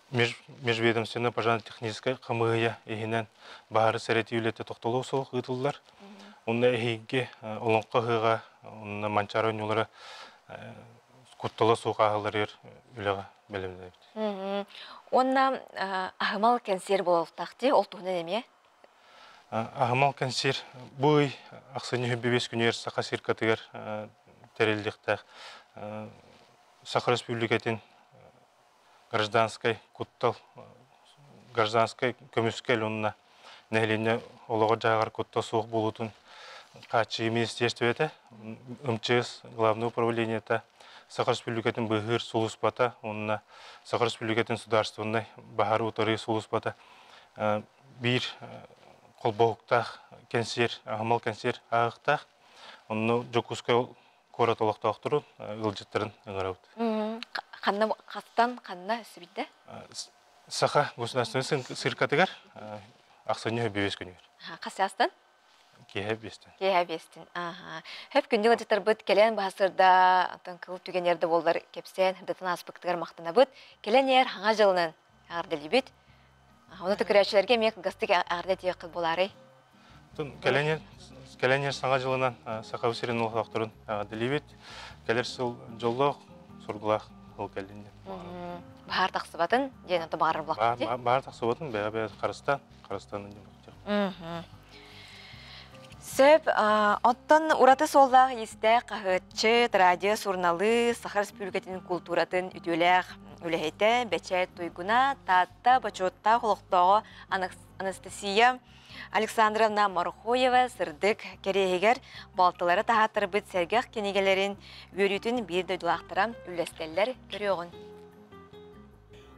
Межведомственная пожарно-техническай хамыыһыйа иһинэн баһаары сэрэтии үлэтэ тохтоло суох ыытыллар. Онно эһиги олоҥхо ыһыаҕа, онно Манчаары оонньуулара куттала суох ааһалларыгар үлэҕэ бэлэмнэнэбит. Уонна аһымал кэнсиэр буолуохтаах дии, ол туһунан эмиэ? Аһымал кэнсиэр бу ый ахсынньы 25 күнүгэр Саха циркатыгар тэриллиэхтээх Саха Республикатын гражданскай куттал, гражданскай көмүскэл уонна нэһилиэнньэ олоҕор-дьаһаҕар куттал суох буолуутун хааччыйыы министиэристибэтэ, МЧС главное управлениета, Саха Республикатын быыһыыр сулууспата уонна Саха Республикатын судаарыстыбаннай баһаары утарыы сулууспата биир холбоһуктаах кэнсиэр, аһымал кэнсиэр ааһыахтаах. Онно Дьокуускай куорат олохтоохторун, ыалдьыттарын ыҥырабыт. Ханна хастан ханна сибидде? Саха государственной циркатыгар ахсынньы 5 күнүгэр. Хас саастан? Киэһэ биэстэн. Киэһэ биэстэн. Аха. Хөп күндү ыалдьыттарбыт кэлэн баһасырда, антон кыл түгэнер да боллар кэпсээн, хырдатын ааспыктыгар махтанабыт. Кэлэн эр хаҥа дьылынан эҕэрдэлиибит. Оны көрөөччүлэргэ эмиэ кылгастык эҕэрдэ диэххит буолаарай? Кэлэн саҥа дьылынан Саха сирин олохтоохторун эҕэрдэлиибит. Кэлэр сыл дьоллоох, соргулаах сыл кэллин диэн. Баһаар тахсыбатын диэн ото баҕарар булахпыт. Баһаар тахсыбатын бэйэ-бэйэ харыстаан, харыстаан диэн. Сөп, оттон ураты суоллаах иистээх хаһыатчыт, радио суруналыыс, Саха Республикатын култууратын үтүөлээх үлэһитэ, бэчээт туйгуна, Таатта бочуоттаах олохтооҕо Анастасия Александровна Морхоева сырдык кэриэһигэр балтылары таһааттарбыт сэргэх кинигэлэрин үөрүүтүн биир дойдулаахтара үллэстэллэр көрүөҕүн.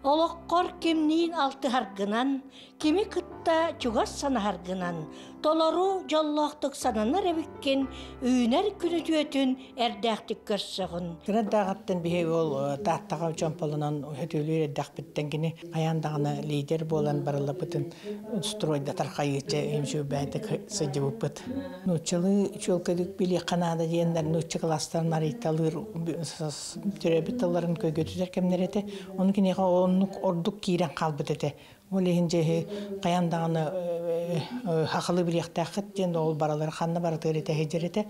Олоххор кимниин алтыһаргынан, кими кытта чугас санаһаргынан, толору дьоллоохтук сананар эбиккин, үүнэр күнүтүөтүн эрдээхтик көрсөҕүн. Кыра даҕаттан биһи ол Тааттаҕа чомполонон өтүүлүүр эрдэхпиттэн кини хайаан даҕаны лидер буолан барыллабытын стройдатар хайыыча үмсүүбээтик сылдьыбыппыт. Нууччалыы чуолкайдык билиэххэ наада диэннэр нуучча класстарын арыйталыыр төрөөбүт тылларын көйгөтүтэр кэмнэр этэ. Ону киниэхэ оннук ордук киирэн хаалбыт этэ. Ол иһин дьэ хайаан даҕаны хахалы билиэхтээххит диэн ол баралар ханна барытыгар этэ сылдьар этэ.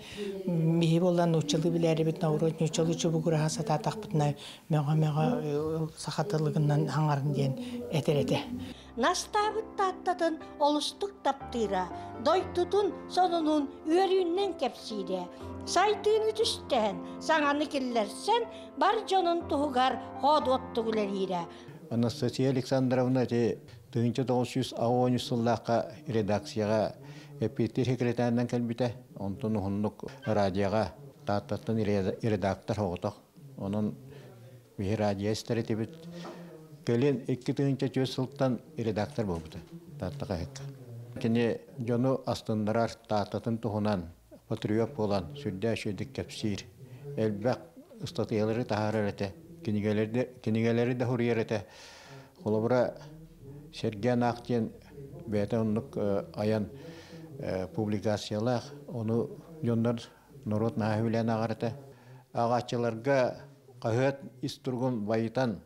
Биһи буоллан нууччалыы билээрибит наоборот нууччалыы чубугураһа сатаатахпытына мөҕө-мөҕө саха тылыгынан хаҥарын диэн этэр этэ. Настаабыт Тааттатын олустук таптыыра, дойдутун сонунун үөрүүннэн кэпсиирэ. Сайдыыны түстээн, саҥаны киллэрсэн, бар дьонун туһугар хоодуоттук үлэлиирэ. Анастасия Александровна ити 1993 сыллаахха редакцияҕа эппиэттиир секретарынан кэлбитэ. Онтон уһуннук радиоҕа Тааттаттан редактор соҕотох. Онон биһи радио истэр этибит. Кэлин 2004 сылтан редактор буолбута Таатта хаһыакка. Кини дьону астыннарар Тааттатын туһунан патриот буолан сүрдээх үчүгэйдик кэпсиир. Элбэх ыстатыйалары таһаарар этэ, кинигэлэри да суруйар этэ. Холобура, Сэргээн аах диэн бэйэтэ оннук айан публикациялаах, ону дьоннор норуот наһаа сөбүлээн ааҕар этэ. Ааҕааччыларга хаһыат ис туругун байытан,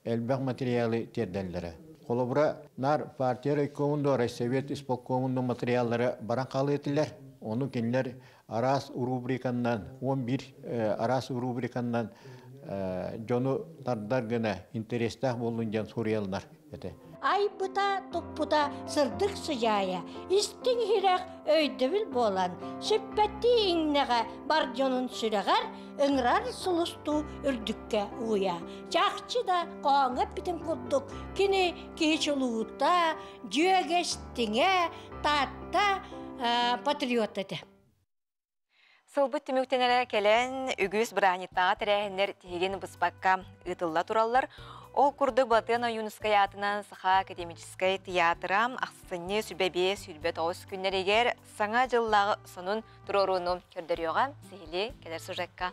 Элбэх материалы тиэрдэллэрэ. Холобура, наар партия райкомун да, райсовет исполкомун да материаллара баран хаалыа этилэр. Ону кинилэр араас рубриканнан, 11 араас рубриканнан дьону тардар гына интэриэстээх буоллун диэн суруйаллар этэ. Айбыта, туппута сырдык сыдьаайа, истиҥ иһирэх өйдөбүл буолан, сүппэттии иҥнэҕэ бар дьонун сүрэҕэр ыҥырар сулустуу үрдүккэ угуйа. Чахчы да хоһооҥҥо эппитин курдук, кини киһи чулуута, дьүөгэстиҥэ, Таатта патриот этэ. Сылбыт түмүктэнэрэ кэлэн, үгүс бырааһынньыктааҕы тэрээһиннэр тиһигин быспакка ыытылла тураллар. Ол курдук Былатыан Ойуунускай аатынан Саха академическай театра ахсынньы сүбэ 5-29 күннэригэр Саҥа дьыллааҕы сонун туруорууну көрдөрүөҕэ. Сиһилии кэлэр сюжекка.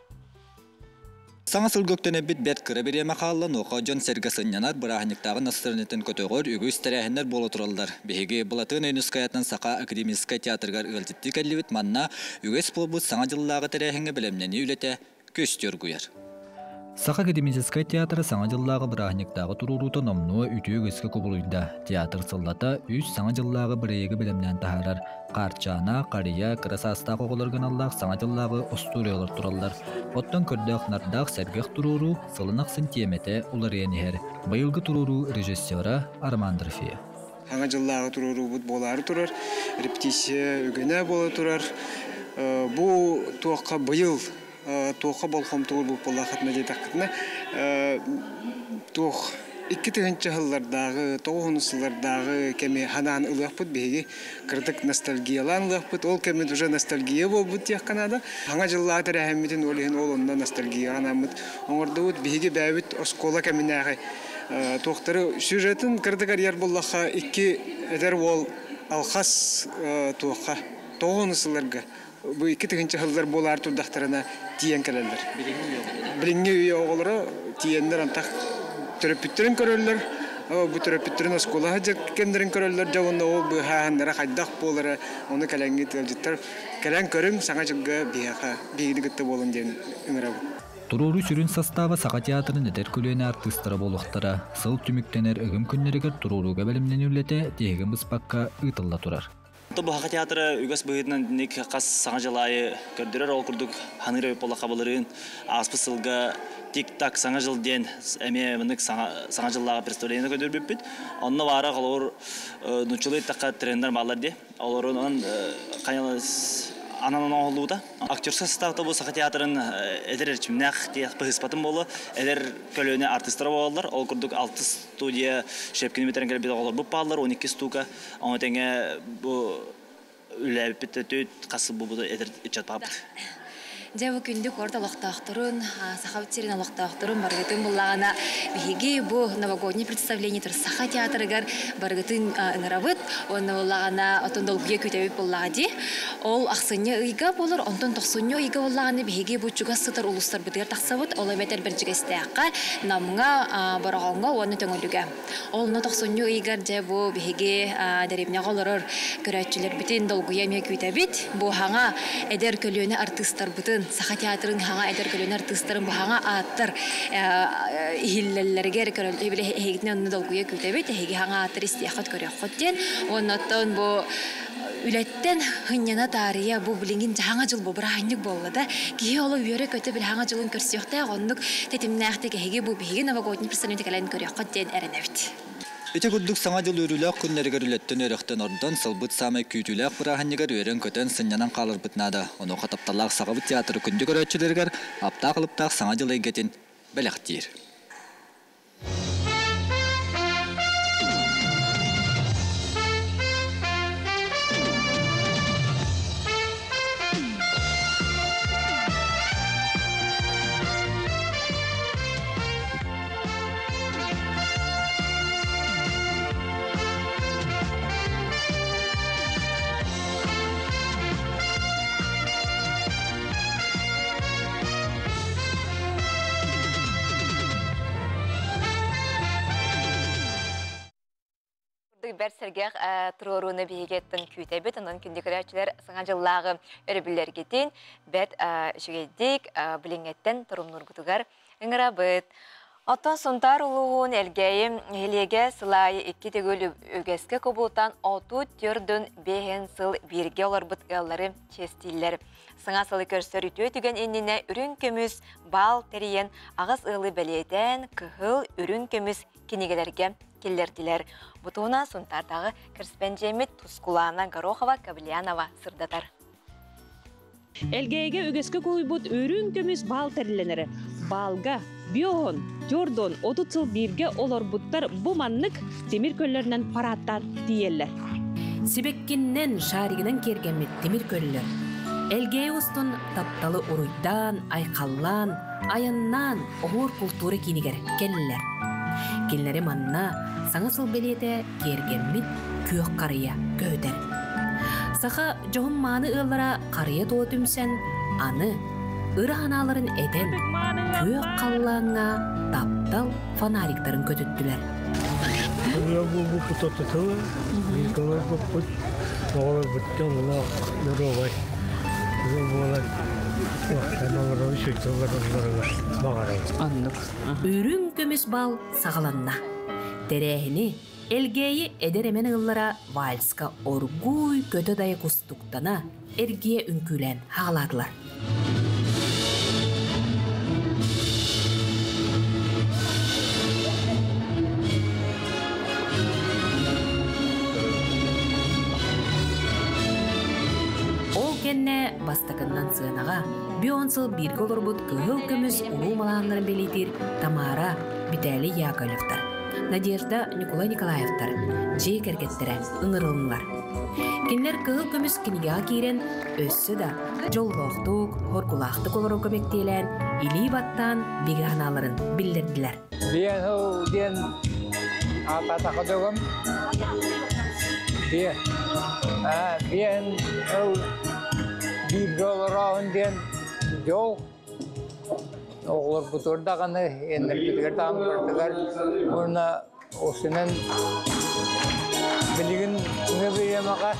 Саҥа сылга үктэнэрбит бэрт кыра бириэмэ хаалла, нуоха дьон-сэргэ сынньанар, бырааһынньыктааҕы настырыанньатын көтөҕөр үгүс тэрээһиннэр буола тураллар. Биһиги Былатыан Ойуунускайатынан Саха академическай театрыгар ыалдьыттыы кэллибит. Манна үгэс буолбут Саҥа дьыллааҕы тэрээһиҥҥэ бэлэмнэнии үлэтэ күөстүү оргуйар. Саха академическай театра Саҥа дьыллааҕы бырааһынньыктааҕы туруоруута номнуо үтүө үгэскэ кубулуйда. Театр сыллата үс Саҥа дьыллааҕы бырайыагы бэлэмнээн таһаарар. Хаарчаана, Харыйа, кыра саастаах оҕолорго аналлаах Саҥа дьыллааҕы остуоруйалар тураллар. Оттон көрдөөх-нардаах сэргэх туруоруу сылын ахсын тиэмэтэ уларыйан иһэр. Быйылгы туруоруу режиссера Роман Дорофеев. Саҥа дьыллааҕы туруоруубут буолаары турар, репетиция үгэнэ буола турар. Бу туохха быйыл туохха болҕомто уурбут буоллаххытына диэтэххитинэ, туох 2000 сыллардааҕы, 90 сыллардааҕы кэми ханаан ылыахпыт биһиги кыратык ностальгиялаан ылыахпыт. Ол кэммит уже ностальгия буолбут диэххэ наада. Саҥа дьыллааҕы тэрээһиммитин ол иһин ол онно ностальгияҕа анааммыт оҥордубут. Биһиги бэйэбит оскуола кэминээҕи туохтары сюжетын кыратык арыйар буоллахха, икки эдэр уол алхас туохха 90 сылларга бу 2000 сыллар буолаар турдахтарына тиийэн кэлэллэр. Билиҥҥи үйэ оҕолоро тиийэннэр антах төрөппүттэрин көрөллөр, бу төрөппүттэрин оскуола кэмнэрин көрөллөр, дьэ уонна ол быыһааһыннара хайдах буолара, ону кэлэҥҥит ыалдьыттар кэлэн көрүҥ, Саҥа дьылга биһиэхэ биһигини кытта буолун диэн ыҥырабын. Туруоруу сүрүн састааба Саха театрын эдэр көлүөнэ артыыстара буолуохтара. Сыл түмүктэнэр ыгым күннэригэр туруорууга бэлэмнэнии үлэтэ тиһигин быспакка ыытылла турар. Бу Саха театра үгэс быһыытынан итинник хас саҥа дьыл аайы көрдөрөр, ол курдук ханыыр эбит буоллахха былырыын ааспыт сылга Тик-так саҥа дьыл диэн эмиэ маннык саҥа дьыллааҕы представление көрдөрбүппүт. Онно баара холобур нууччалыы эттэххэ тренер бааллар дии. Олорунан ананан оҥоһуллубута. Актерскай составта бу Саха театрын эдэр эрчимнээх быһыспатын буолуо, эдэр көлүөнэ артыыстара буолаллар. Ол курдук алтыс студия Щепкини бүтэрэн кэлбит оҕолорбут бааллар, 12 стука. Ону тэҥэ бу үлэлээбиппит өтүт хас сыл буолбута эдэр ыччат бааппыт. Дьэ бу күндү куорат олохтоохторун, Сахабыт сирин олохтоохторун барыгытын буллаҕына биһиги бу новогодний представление Саха театрыгар барыгытын ыҥырабыт уонна буллаҕына отон долгуйа күүтэбит буоллаҕа дии. Ол ахсынньы ыйга буолар, онтон тохсунньу ыйга буоллаҕына биһиги бу чугас сытар улуустарбытыгар тахсабыт. Ол эбэтэр Бэрдьигэстээххэ, Намҥа, Бороҕоҥҥо уонна Төҥүлүгэ. Ол онно тохсунньу ыйыгар дьэ бу биһиги дэриэбинэҕэ олорор көрөөччүлэрбитин долгуйа эмиэ күүтэбит. Бу хаҥа эдэр көлүөнэ артыыстарбытын, Саха театрын хаҥа эдэр көлүөнэ артыыстарын бу хаҥа ааттар иһиллэллэригэр эһигитин онно долгуйа күүтэбит. Эһиги хаҥа ааттар истиэххит, көрүөххүт диэн. Уонна оттон бу үлэттэн һынньана таарыйа бу билигин саҥа дьыл бу бырааһынньык буолла да киһи оло үөрэ-көтө били саҥа дьылын көрсүөхтээх оннук тэтимнээхтик эһиги бу биһиги новогодний представление кэлэн көрүөххүт диэн эрэнэбит. Ити курдук Саҥа дьыл үөрүүлээх күннэригэр үлэттэн-үөрэхтэн ордон, сылбыт саамай күүтүүлээх бырааһынньыгар үөрэн-көтөн, сынньанан хааларбыт наада. Онуоха тапталлаах Сахабыт театры күндү көрөөччүлэригэр аптаах-алыптаах Саҥа дьыл эйгэтин бэлэхтиир. Бэрт сэргэх туруорууну биһигиттэн күүтэбит. Онон күндү көрөөччүлэр саҥа дьыллааҕы өрөбүллэргитин бэрт үчүгэйдик билиҥҥэттэн торумнуургутугар ыҥырабыт. Оттон Сунтаар улууһун Элгээйи нэһилиэгэ сыл аайы икки төгүл үгэскэ кубулутан 34 5 сыл бииргэ олорбут ыаллары чиэстииллэр. Саҥа сылы көрсөр үтүө түгэн иннинэ үрүҥ көмүс баал тэрийэн аҕыс ыалы бэлиэтээн кыһыл үрүҥ көмүс кинигэлэргэ киллэрдилэр. Бу туһунан Сунтаардааҕы кэрэспэндьиэммит Тускулаана Горохова-Кавлянова сырдатар. Элгээйигэ үгэскэ кулуйбут үрүҥ көмүс баал тэриллэнэрэ. Баалга биоһон, тёрдон 30 сыл бииргэ олорбуттар бу маннык тимир көллөрүнэн парааттаан тиийэллэр. Сибэккиннэн, шаригынан киэргэммит тимир көллөр. Элгээйи устун тапталы уруйдаан, айхаллаан, айаннаан оһуор култуура киинигэр кэллилэр. Кинилэри манна саҥа сыл бэлиэтэ киэргэммит күөх харыйа көһүтэр. Саха дьоһун мааны ыаллара харыйа тула түмсэн, аны ыра санааларын этэн, күөх халлааҥҥа таптал фонариктарын көтүттүлэр. Үрүҥ көмүс бал саҕаланна. Тэрээһини Элгээйи эдэр эмэн ыаллара вальска оргууй көтө-дайа кустуктана эргийэ үҥкүүлээн хаалаатылар. Ол кэннэ бастакыннан сыанаҕа бион сыл бииргэ олорбут кыһыл көмүс улуу малааннарын бэлиэтиир Тамара, Виталий Яковлевтар, Надежда, Ньукулай Николаевтар дьиэ кэргэттэрэ ыҥырылыннылар. Кинилэр кыһыл көмүс кинигэҕэ киирэн, өссө да дьоллоохтук, хоргулаахтык олорорго мэктиэлээн, илии баттаан бигэ санааларын биллэрдилэр. Биэһыл диэн аатаатаха дөгөм. Биэ. Биэһин ыл бииргэ олороон диэн дьол. Оҕолорбутугар даҕаны, эннэрбитигэр даҕаны барытыгар уонна осунан билигин бириэмэҕэ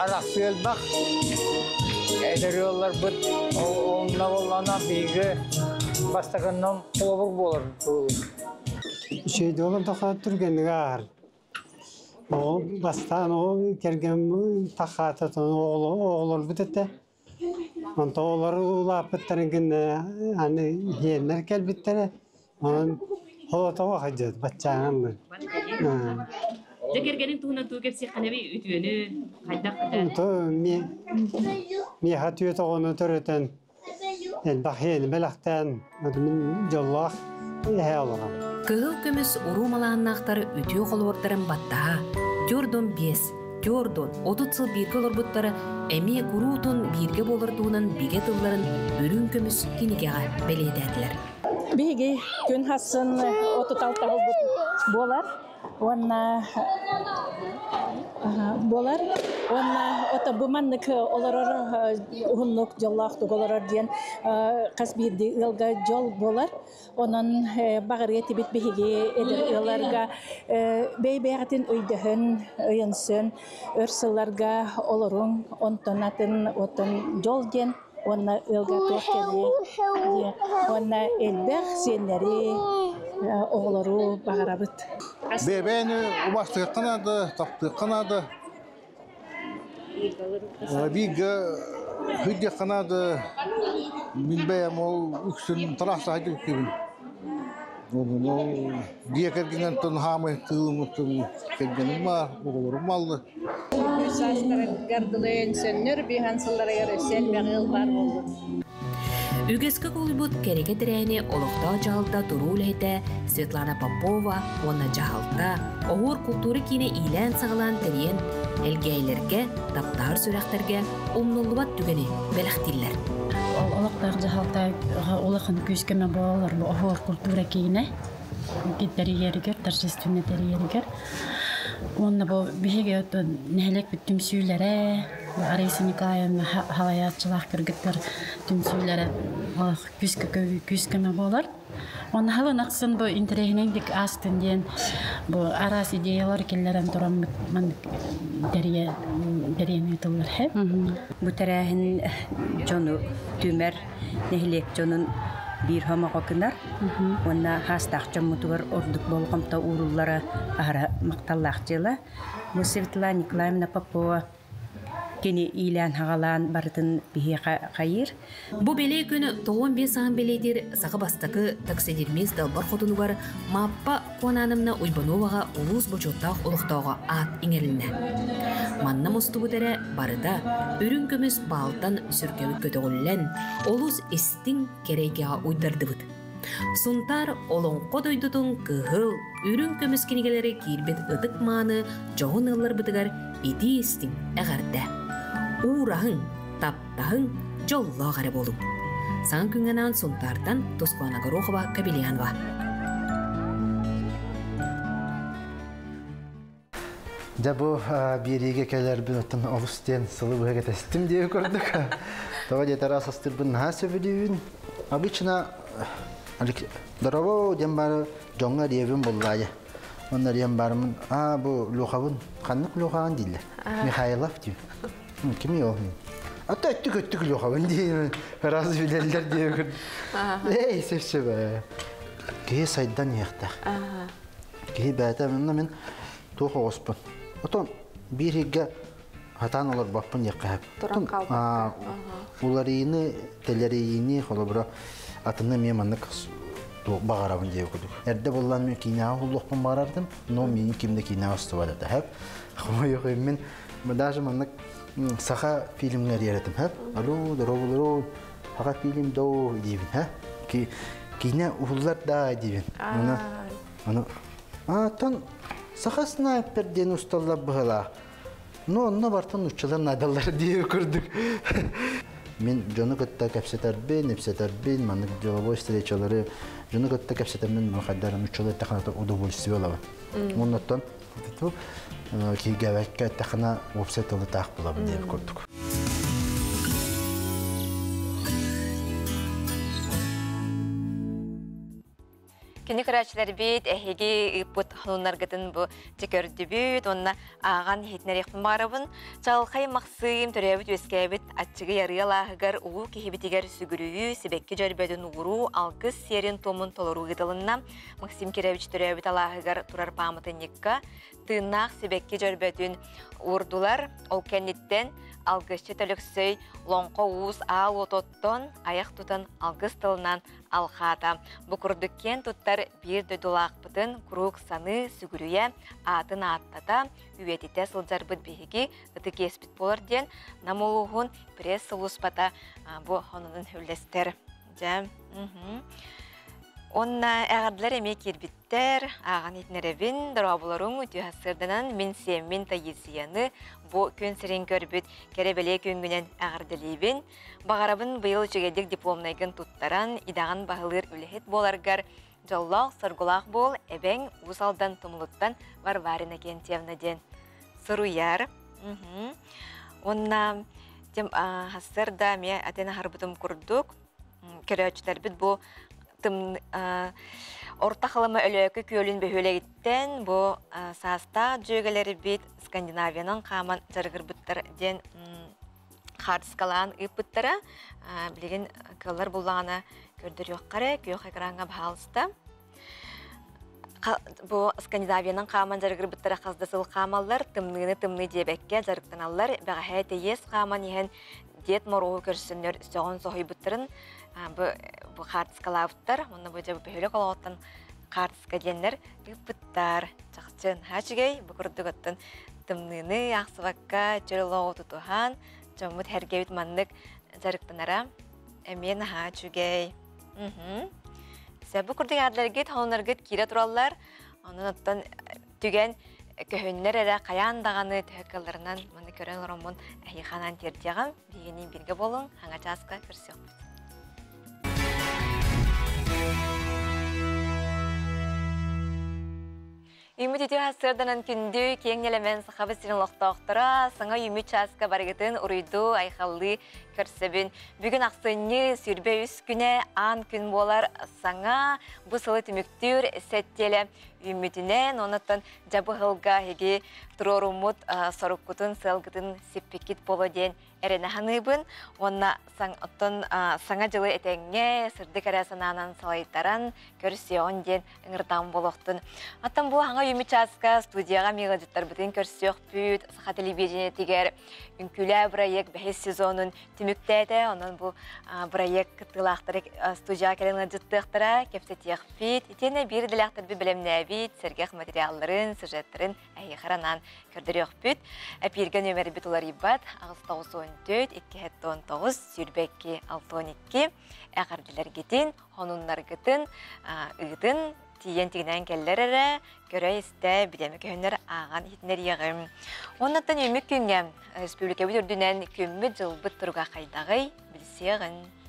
арахсыы элбэх. Эдэр ыалларбыт онно буоллаҕына биһиги бастакыннан холобур буолар. Үчүгэй олордоххо түргэнник ааһар. Ол бастаан ол кэргэн тахаата оҕолорбут этэ. Онтон оҕолор улааппыттарын гына аны иһиэннэр кэлбиттэрэ. Онон холотоҕо сылдьабыт баччааҥҥа. Дьэ кэргэнин туһунан тугу кэпсиэххинэбий үтүөнү хайдах Онто миэхэ түөрт оҕону төрөтөн элбэх иһиэни бэлэхтээн мин дьоллоох эһээ олоҕум. Кыһыл көмүс уруу малааннаахтар үтүө холобурдарын баттаһа, Тюрдун биэс, Тюрдун 30 сыл бииргэ олорбуттара эмиэ куруутун бииргэ буолар туһунан бигэ тылларын үрүҥ көмүс кинигэҕэ бэлиэтээтилэр. Биһиги күн хассын 36 буолбут буолар уонна буолар уонна ото бу маннык олорор уһуннук дьоллоохтук олорор диэн хас биирдии ыалга дьол буолар. Онон баҕарыа этибит биһиги эдэр ыалларга бэйэ-бэйэҕитин өйдөһөн, өйөнсөн өр сылларга олоруҥ, онтон атын оттон дьол диэн уонна ыалга туох кэлиэ диye уонна элбэх сиэннэри, оҕолору баҕарабыт. Бэйэни убастыахха наада, таптыахха наада. Бииргэ сылдьыахха наада. Мин бэйэм ол үксүн трассаҕа кэлбиппин. Ол дьиэ кэргэнтэн хаамай тыылыммыттан кэргэним баар, оҕолорум бааллар. Үс саастарыгар дылы өнсөннөр, биһан сылларыгар өссө элбэх ыал баар буолбут. Үгэскэ кулуйбут кэригэ тэрээни олохтоох дьаһалта туруу үлэһитэ Светлана Попова уонна дьаһалта Оһуор култуура киинэ иилээн-саҕалаан тэрийэн, элгээйилэргэ, таптаһар сүрэхтэргэ умнуллубат түгэни бэлэхтииллэр. Олохтоох дьаһалта улахан күүс-көмө буолар бу Оһуор култуура киинэ тэрийэригэр, торжественный тэрийэригэр. Уонна бу биһиги нэһилиэкпит түмсүүлэрэ, Раиса Николаевна халайааччылаах кыргыттар түмсүүлэрэ күүс-көмө буолар. Онно халын ахсын бу интэриэһинэйдик аастын диэн бу араас идеялар киллэрэн тураммыт маннык тэрийэн ыытыллар. Бу тэрээһин дьону түмэр, нэһилиэк дьонун Биир хомоҕо гынар уонна хаастаах дьоммутугар ордук болҕомто ууруллара аһара махталлаах дьыала. Бу Светлана Николаевна Попова кини иилээн-хаҕалаан барытын биһиэхэ хайыыр. Бу бэлиэ күн 95 саһын бэлиэтиир саха бастакы таксидермист далбар хотунугар Мааппа Куонаанымна Уйбановаҕа улуус бочуоттаах олохтооҕо аат иҥэрилиннэ. Манна мустубут эрэ барыта үрүҥ көмүс баалтан сүргэбит көтөҕүллэн, олус истиҥ кэрэ эйгэҕэ уйдардыбыт. Сунтаар олоҥхо дойдутун кыһыл, үрүҥ көмүс кинигэлэри киирбит ытык-мааны дьоһун ыалларбытыгар итии-истиҥ эҕэрдэ! Уураһыҥ, таптаһыҥ, дьоллоох эрэ буолуҥ! Саҥа күҥҥэ анаан Сунтаартан Тускуана Горохова Кобельянова. Дьэ бу биэриигэ кэлэрбин оттон олус диэн сылы быһа кэтэстим диэби көрдүк. Тоҕо диэтэр ас астырбын наһаа сөбүлүүбүн. Обычно здорово диэн бары дьоҥҥо эриэбин буллаайа. Онно эриэн барымын аа бу Лухабын ханнык Лухаҕын дииллэр. Михайлов диим. Кими ол? Ата өттүк өттүк Лухабын диэн раз билэллэр диэби көрдүк. Эй сөп сөп. Киһи сайдан иһиэхтээх. Киһи бэйэтэ мин туох оҕуспун. Отон биир иһиггэ хатаан олорбоппун диэххэ сөп. Туран хаалбакка. Уларыйыны, тэлэрийиини холобура атыны эмиэ маннык баҕарабын диэбит курдук. Эрдэ буллан мин киинэҕэ уһуллуохпун баҕарардым, но миигин ким да киинэҕэ устубат этэ. Хөп. Хомойуох мин даже маннык саха фильмҥа эрийэр этим. Хөп. Алло, здорово, саха фильм доо диибин. Хэ. Киинэ уһуллар да диибин. Аны Аны аатан саха снайпер диэн усталлар быһалаах. Ну, онно бартан нууччалар наадаллар дии курдук. Мин дьону кытта кэпсэтэрбин, ипсэтэрбин, маннык деловой встречалары дьону кытта кэпсэтэммин хайдар нууччалар эттэххинэ удовольствие ылабын. Оннуттан кииргэбэккэ эттэххинэ уопсай тылы таах булабын диэбит курдук. Кини көрөөччүлэрбит эһиги ыыппыт сонуннаргытын бу көрдүбүт уонна ааҕан иһитинэриэхпин баҕарабын. Чаҕылхай Махсыым төрөөбүт-үөскээбит аччыгый арыал ааһыгар улуу киһибитигэр сүгүрүйүү, сибэкки дьөрбөтүн ууруу, алгыс сиэрин-туомун толоруу ыытылынна. Максим Кирович төрөөбүт алааһыгар турар пааматынньыкка тыыннаах сибэкки дьөрбөтүн уурдулар. Ол кэнниттэн алгысчыт Өлөксөй Лоҥхо уус аал уотуттан айах тутан алгыс тылынан алҕаата. Бу курдук киэн туттар биир дойдулаахпытын куруук саныы, сүгүрүйэ, аатын ааттата, үйэтитэ сылдьарбыт биһиги ытык иэспит буолар диэн Нам улууһун пресс-сулууспата бу онунун үллэстэр. Дьэ, Уонна эҕэрдэлэр эмиэ киирбиттэр, ааҕан иһитинэрэбин, дорооболоруҥ үтүө сырданан мин сиэммин Таисияны бу күн сирин көрбүт кэрэ-бэлиэ күҥҥүнэн эҕэрдэлиибин. Баҕарабын быйыл үчүгэйдик дипломнайгын туттаран, идэҕин баһылыыр үлэһит буоларгар дьоллоох-соргулаах буол, эбэҥ Уус Алдан Тумулуттан Варварина Кентьевна диэн суруйар. Уонна тем сарсыарда эмиэ атын аһарбытым курдук көрөөччүлэрбит бу Орто Халыма Өлөөкү күөлүн бөһүөлэгиттэн бу саастаах дьүөгэлэрбит Скандинавиянан хааман дьарыгырбыттар диэн хаартыскалаан ыыппыттара. Билигин кыаллар буллаҕына көрдөрүөххэ эрэ, күөх экраҥҥа баһаалыста. Бу Скандинавиянан хааман дьарыгырбыттара хас да сыл хаамаллар, тымныыны тымныы диэбэккэ дьарыктаналлар. Бэҕэһээ тэйиэс хааман иһэн Дед Моруоһу көрсөннөр сөҕөн соһуйбуттарын бу хаартыскалаабыттар. Онно бу дьэ бөһүөлэк олоҕуттан хаартыска диэннэр ыыппыттар. Чахчы наһаа үчүгэй. Бу курдук оттон тымныыны аахсыбакка чөл олоҕу тутуһан, дьоммут сэргэбит маннык дьарыктанара эмиэ наһаа үчүгэй. Бу курдук аадыларгыт, холоноргут киирэ тураллар. Онон оттон түгэн көһүннэр эрэ хайаан даҕаны төһө кыалларынан маны көрөн олороммун эһиэхэ анаан тиэрдиэҕим. Биһигини бииргэ буолуҥ, хаҥа чааска көрсүөхпүт. Үмүт үтүө сарсыарданан күндү, киэҥ нэлэмэн Сахабыт сирин олохтоохторо саҥа үмүт чааска барыгытын уруйдуу, айхаллыы Көрсөбүн. Бүгүн ахсынньы 23 күнэ аан күн буолар саҥа бу сылы түмүктүүр сэттиэлэ үүммүтүнэн, онуттан дьабыһылга эһиги туруоруммут соруккутун, сыалгытын сиппиккит боло диэн эрэнэ саныыбын. Уонна оттон саҥа дьылы этэҥҥэ, сырдык эрэ санаанан салайтаран көрсүөҕүн диэн ыҥыртаан буолуохтун. Оттон бу хаҥа үүммүт чааска студияҕа мигалдьыттарбытын көрсүөхпүт, саха телевидениетигэр Үҥкүүлээ бырайыак бэһис сезонун түмүктээтэ. Онон бу бырайыак кыттыылаахтары студияҕа кэлэн ыалдьыттыахтара, кэпсэтиэхпит. Итиэннэ биир идэлээхтэрбит бэлэмнээбит сэргэх материалларын, сюжеттарын эһиэхэ анаан көрдөрүөхпүт. Эпииргэ нүөмэрбит уларыйбат 894 219 22 62 эҕэрдэлэргитин, сонуннаргытын ыытын тиийэн тигинээн кэллэр эрэ, көрө-истэ, бириэмэ көһүннэр ааҕан иһитинэриэҕим. Уоннаттан үүммүт күҥҥэ республикабыт үрдүнэн күммүт-дьылбыт туруга хайдаҕый билсиэҕин.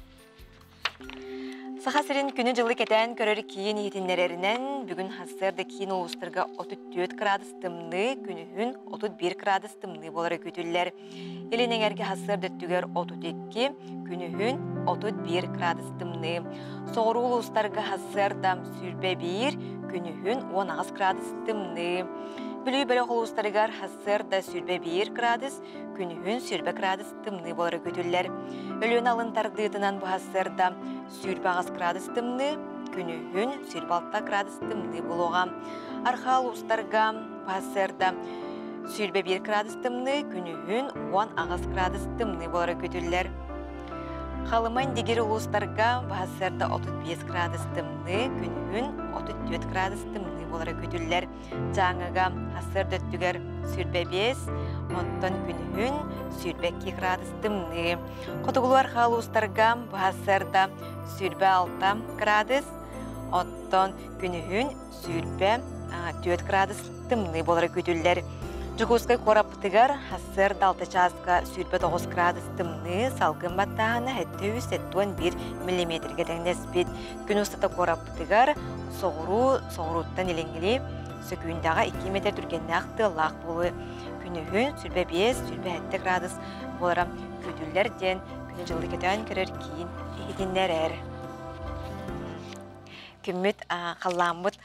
Саха сирин күнү-дьылы кэтээн көрөр киин иһитиннэрэринэн, бүгүн сарсыарда киин улуустарга 34 градус тымныы, күнүһүн 31 градус тымныы буолара күүтүллэр. Илин эҥэргэ сарсыарда өттүгэр 32, күнүһүн 31 градус тымныы. Соҕуруу улуустарга сарсыарда 21, күнүһүн 18 градус тымныы. Бүлүү бөлөх улуустарыгар сарсыарда 21 градус, күнүһүн 20 градус тымныы буолара күүтүллэр. Өлүөнэ алын тардыытынан бу сарсыарда 28 градус тымныы, күнүһүн 26 градус тымныы буолуоҕа. Архаа улуустарга сарсыарда 21 градус тымныы, күнүһүн 18 градус тымныы буолара күүтүллэр. Халыма Индигир улуустарга сарсыарда 35 градус тымныы, күнүһүн 34 градус тымныы буолара күүтүллэр. Дьааҥыга сарсыарда өттүгэр 25, онтон күнүһүн 22 градус тымныы. Хотугулуу арҕаа улуустарга сарсыарда 26 градус, оттон күнүһүн 24 градус тымныы буолара күүтүллэр. Дьокуускай куораппытыгар сарсыарда 6 чааска 29 градус тымныы, салгын баттааһына 771 миллиметргэ тэҥнэспит. Күн устата куораппытыгар соҕуруу, соҕурууттан илиҥҥили сөкүүндэҕэ 2 метр түргэннээх тыаллаах буолуо. Күнүһүн 25-27 градус буолара күүтүллэр диэн күнү-дьылы кэтээн көрөр киин иһитиннэрэр. Күммүт халлааммыт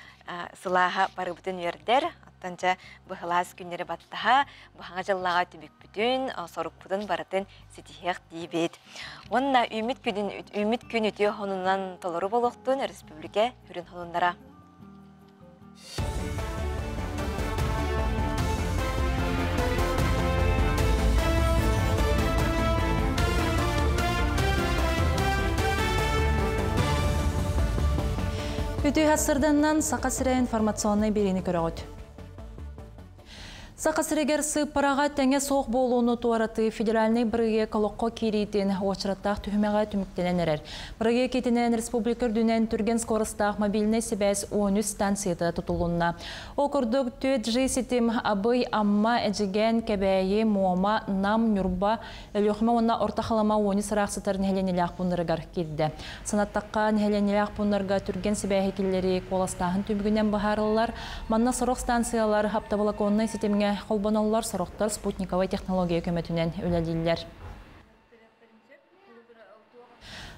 сылааһа барыбытын үөрдэр. Оттон дьэ быһылаас күннэри баттаһа, быһаҥа дьыллааҕа түбүкпүтүн, сорукпутун барытын ситиһиэх диибит. Уонна үүммүт күнүн үүммүт күн үтүө хонунан толору буолуохтун республика үрүн хонуннара. Үтүө сарсыарданнан Саха сирэ информационнай биэриини көрөҕүт. Саха сиригэр сыыппараҕа тэҥэ суох буолууну туоратыы федеральнай бырайыак олоххо киириитин уочараттаах түһүмэҕэ түмүктэнэн эрэр. Бырайыак итинэн республика үрдүнэн түргэн скоростаах мобильнай сибээс 13 станцията тутулунна. Ол курдук 4G ситим Абый, Амма, Эдьигээн, Кэбээйи, Муома, Нам, Ньурба, Өлүөхүмэ уонна Орто Халыма 13 ыраах сытар нэһилиэнньэлээх пууннарыгар киирдэ. Санаттахха, нэһилиэнньэлээх пууннарга түргэн сибээһи киллэрии куоластааһын түмүгүнэн быһаарыллар. Манна сорох станциялар оптоволоконнай ситимҥэ холбоноллор, сорохтор спутниковай технология көмөтүнэн үлэлииллэр.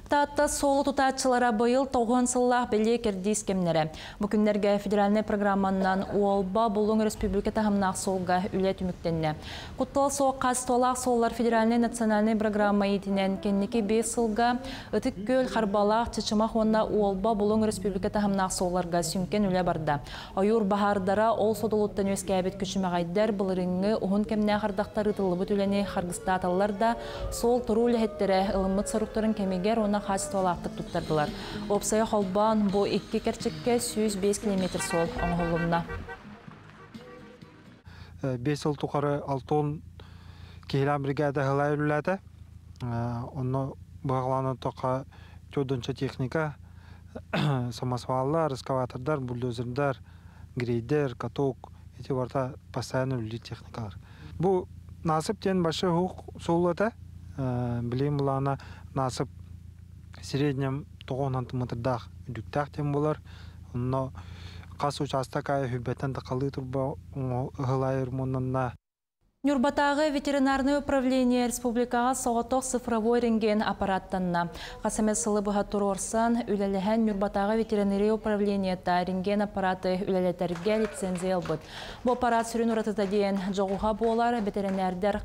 Таатта суолу тутааччылара быйыл 90 сыллаах бэлиэ кэрдиис кэмнэрэ. Бу күннэргэ федеральнай программаннан Уолба Булуҥ өрөспүүбүлүкэ таһымнаах суолга үлэ түмүктэннэ. Куттал суох хаачыстыбалаах суоллар федеральнай национальнай программа иитинэн кэнники 5 сылга Ытык Күөл, Харбалаах, Чычымах уонна Уолба Булуҥ өрөспүүбүлүкэ таһымнаах суолларга сүҥкэн үлэ барда. Ойуур баһаардара ол содулуттан үөскээбит күчүмэҕэйдэр былырыыҥҥы уһун кэмнээх ардахтар ыытыллыбыт үлэни харгыстааталлар да, суол туруу үлэһиттэрэ ылыммыт соруктарын кэмигэр уонна хаачыстыбалаахтык туттардылар. Уопсайа холбоон бу икки кэрчиккэ 105 километр суол оҥоһулунна. 5 сыл тухары 60 киһилээх бригада ыһылай үлэлээтэ. Онно быһаҕалаан оттохха чудунча техника, самосваллар, эскаватордар, бульдозердар, грейдер, каток ити барыта постоянно үлэлиир техникалар. Бу насып диэн большой уһук суол этэ. Билигин былаана насып среднем 90 метрдаах үрдүктээх диэн буолар. Онно хас учаастак аайы хүббэттэн тахалыы турба ыһылайыр муннанна. Ньурбатааҕы ветеринарнай управление республикаҕа соҕотох цифровой рентген аппараттанна. Хас эмэ сылы быһа туруорсан, үлэлэһэн Ньурбатааҕы ветеринария управлениета рентген аппараты үлэлэтэргэ лицензия ылбыт. Бу аппарат сүрүн уратыта диэн дьоҕуһа буолар, бэтэринээрдэр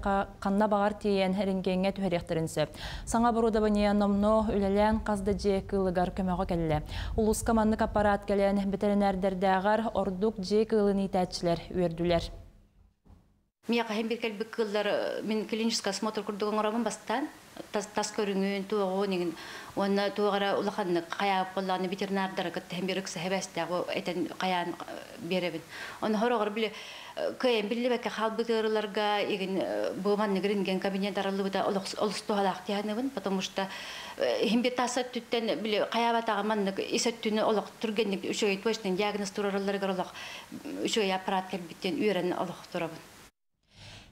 ханна баҕар тиийэн рентгеҥҥэ түһэриэхтэрин сөп. Саҥа оборудование номнуо үлэлээн хас да дьиэ кыылыгар көмөҕө кэллэ. Улууска маннык аппарат кэлэн бэтэринээрдэрдээҕэр ордук дьиэ кыылын иитээччилэр үөрдүлэр. Миэхэ иһин бир кэлбит кыыллар мин клинический осмотр курдук оҥоробун бастаан тас көрүҥүн, туоҕун иҥин уонна туох эрэ улаханнык хайаабыт буоллаҕына ветеринардары кытта иһин бир ыкса хэбэстээх этэн хайаан биэрэбин. Ону хороҕор били кыайан биллибэккэ хаалбыт ыарыыларга игин бу маннык рентген кабинет арыллыбыта олус туһалаах диһаныбын, потому что иһин бир тас өттүттэн били хайаабатаҕа маннык ис өттүнү олох түргэнник үчүгэй точный диагноз тураралларыгар олох үчүгэй аппарат кэлбиттэн үөрэн олох турабын.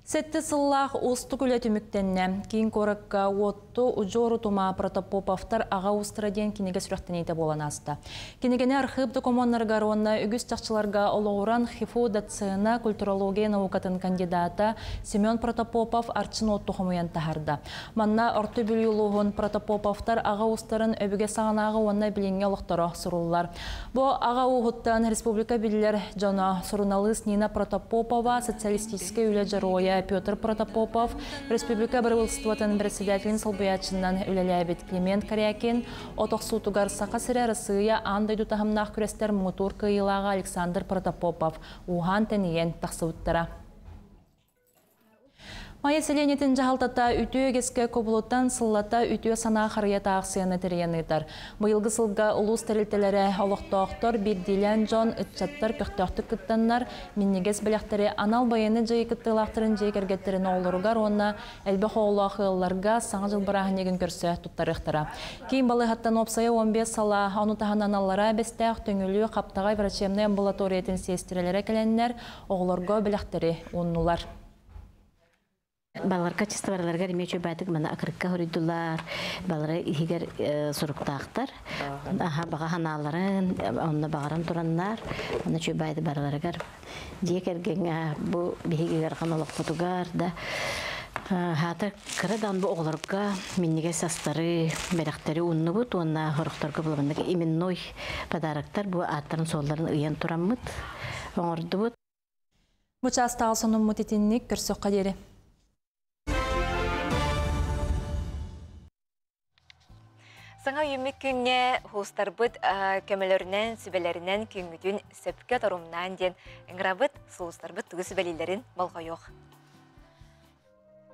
Сэттэ сыллаах уустук үлэ түмүктэннэ. Киин куоракка Уотту удьуор утума Протопоповтар аҕа уустара диэн кинигэ сүрэхтэниитэ буолан ааста. Кинигэни архыып докумуоннарыгар уонна үгүс чахчыларга олоҕуран ХИФУ доцена, культурология наукатын кандидата Семен Протопопов Арчын Уотту хомуйан таһаарда. Манна Орто Бүлүү улууһун Протопоповтар аҕа уустарын өбүгэ саҕанааҕы уонна билиҥҥи олохторо суруллар. Бу аҕа ууһуттан республика биллэр дьоно суруналыыс Нина Протопопова, социалистическай үлэ дьоруойа Петр Протопопов, республика бырабыыталыстыбатын председателин солбуйааччынан үлэлээбит Климент Корякин, от охсуутугар Саха сирэ Арассыыйа аан дойду таһымнаах күрэстэр муҥутуур кыайыылааҕа Александр Протопопов ууһаан-тэнийэн тахсыбыттара. Майа сэлиэнньэтин дьаһалтата үтүө үгэскэ кубулутан сыллата үтүө санаа харыйата аахсыйаны тэрийэн ыытар. Быйылгы сылга улуус тэрилтэлэрэ, олохтоохтор, биирдиилээн дьон, ыччаттар көхтөөхтүк кыттаннар, минньигэс бэлэхтэри анал байыаннай дьайыы кыттыылаахтарын дьиэ кэргэттэрин оҕолоругар уонна элбэх оҕолоох ыалларга Саҥа дьыл бырааһынньыгын көрсө туттарыахтара. Киин балыыһаттан уопсайа 15 салаа, ону таһынан Аллараа Бэстээх, Төҥүлү, Хаптаҕай врачебнай амбулаториятын сиэстэрэлэрэ кэлэннэр, оҕолорго бэлэхтэри ууннулар. Баларга чыстыбараларыгар эмиэ үчүгэйдик маны акырыкка хоруйдулар. Балары иһигэр суруктаахтар. Аха баҕа ханааларын, онно баҕаран тураннар. Онно үчүгэйдик барыларыгар дьиэ кэргэҥҥэ бу биһиги ыарахан олохпутугар да хаата кыра даҕаны бу оҕолорго минньигэс астары, бэлэхтэри ууннубут уонна сорохторго булабыннык именной подароктар бу ааттарын-суолларын ыйан тураммыт оҥордубут. Бу чаастааҕы сонуммут итинник көрсөххө диэри. Саҥа үйүммүт күҥҥэ хуустарбыт көмөлөрүнэн, сүбэлэринэн күҥҥүтүн сөпкө торумнаан диэн ыҥырабыт, сулустарбыт тугу сүбэлииллэрин болҕойуох.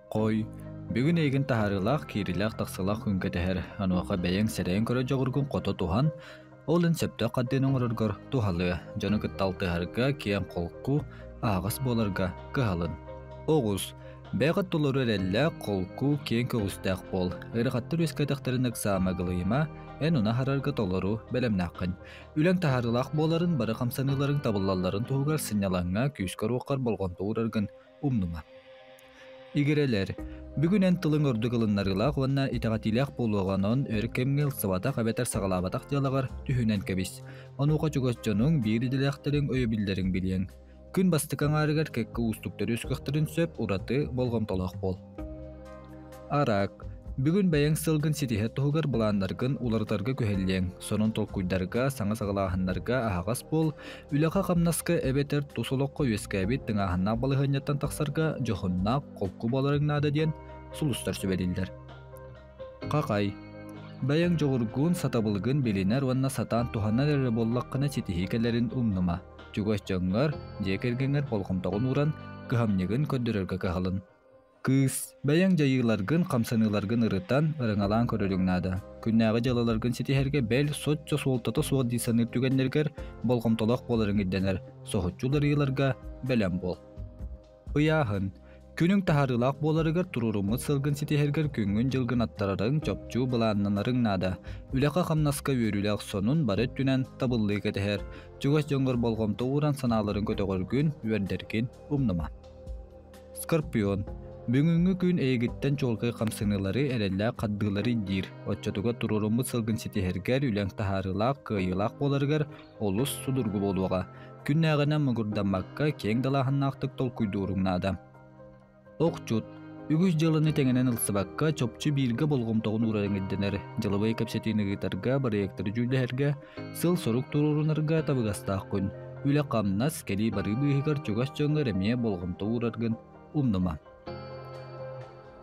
Хой, бүгүн эйигин таһаарыылаах, киириилээх-тахсыылаах күн кэтэһэр, онуоха бэйэҥ сэрэйэн көрөр дьоҕургун хото туһан, ол иһин сөптөөх хардыыны оҥороргор туһалыа, дьону кытта алтыһарга киэҥ-холку, аһаҕас буоларга кыһалын. Оҕус, бэйэҕит толору эрэллээх, холку, киэҥ көҕүстээх буол. Ыарахаттар үөскээтэхтэрин ыксаама-ыгылыйыма, эн ону аһарарга толору бэлэмнээххин. Үлэҥ таһаарыылаах буоларын, бары хамсаныыларыҥ табыллалларын туһугар сынньалаҥҥа, күүскэр-уоххар болҕомто уураргын умнума. Игирэлэр, бүгүн эн тылыҥ ордук ылыннарыылаах уонна итэҕэтиилээх буолуоҕа, онон өр кэмҥэ ылсыбатах эбэтэр саҕалаабатах дьыалаҕар түһүнэн кэбис. Онуоха чугас дьонуҥ, биир идэлээхтэриҥ өйөбүллэрин билиэҥ. Күн бастакы аҥаарыгар кэккэ уустуктары үөскүөхтэрин сөп, ураты болҕомтолоох буол. Араак, бүгүн бэйэҥ сылгын ситиһэр туһугар былааннаргын уларытарга күһэллиэҥ, сонун толкуйдарга, саҥа саҕалааһыннарга аһаҕас буол, үлэҕэ-хамнаска эбэтэр тус олоххо үөскээбит тыҥааһыннаах балаһыанньаттан тахсарга дьоһуннаах, холку буоларыҥ наада диэн сулустар сүбэлииллэр. Хахай, бэйэҥ дьоҕургун, сатабылгын билинэр уонна сатаан туһанар эрэ буоллаххына ситиһии кэлэрин умнума. Чугас дьоҥҥор, дьиэ кэргэҥҥэр болҕомтоҕун ууран, кыһамньыгын көрдөрөргө кыһалын. Кыыс, бэйэҥ дьайыыларгын, хамсаныыларгын ырытан, ырыҥалаан көрөрүҥ наада. Күннээҕи дьыалаларгын ситиһэргэ бэл соччо суолтата суох дии саныыр түгэннэргэр болҕомтолоох буоларыҥ ирдэнэр, соһуччу уларыйыыларга бэлэм буол. Ыйааһын. Күнүҥ таһаарыылаах буоларыгар туруоруммут сылгын ситиһэргэр күҥҥүн-дьылгын аттарарыҥ, чопчу былааннанарыҥ наада. Үлэҕэ-хамнаска үөрүүлээх сонун бары өттүнэн табыллыы кэтэһэр. Чугас дьоҥҥор болҕомто ууран санааларын көтөҕөргүн, үөрдэргин умнума. Скорпион. Бүгүҥҥү күн эйигиттэн чуолкай хамсаныылары, эрэллээх хардыылары ирдиир. Оччотугар туруоруммут сылгын ситиһэргэр, үлэҥ таһаарыылаах, кыайыылаах буоларыгар олус судургу буолуоҕа. Күннээҕинэн муҥурдаммакка, киэҥ далааһыннаахтык толкуйдууруҥ наада. Охчут, үгүс дьыаланы тэҥинэн ылсыбакка, чопчу бииргэ болҕомтоҕун уурарыҥ ирдэнэр. Дьылабыай кэпсэтиини ыытарга, бырайыактары дьүүллэһэргэ, сыл-сорук туруорунарга табыгастаах күн. Үлэ-хамнас, кэлии-барыы быыһыгар чугас дьоҥҥор эмиэ болҕомто уураргын умнума.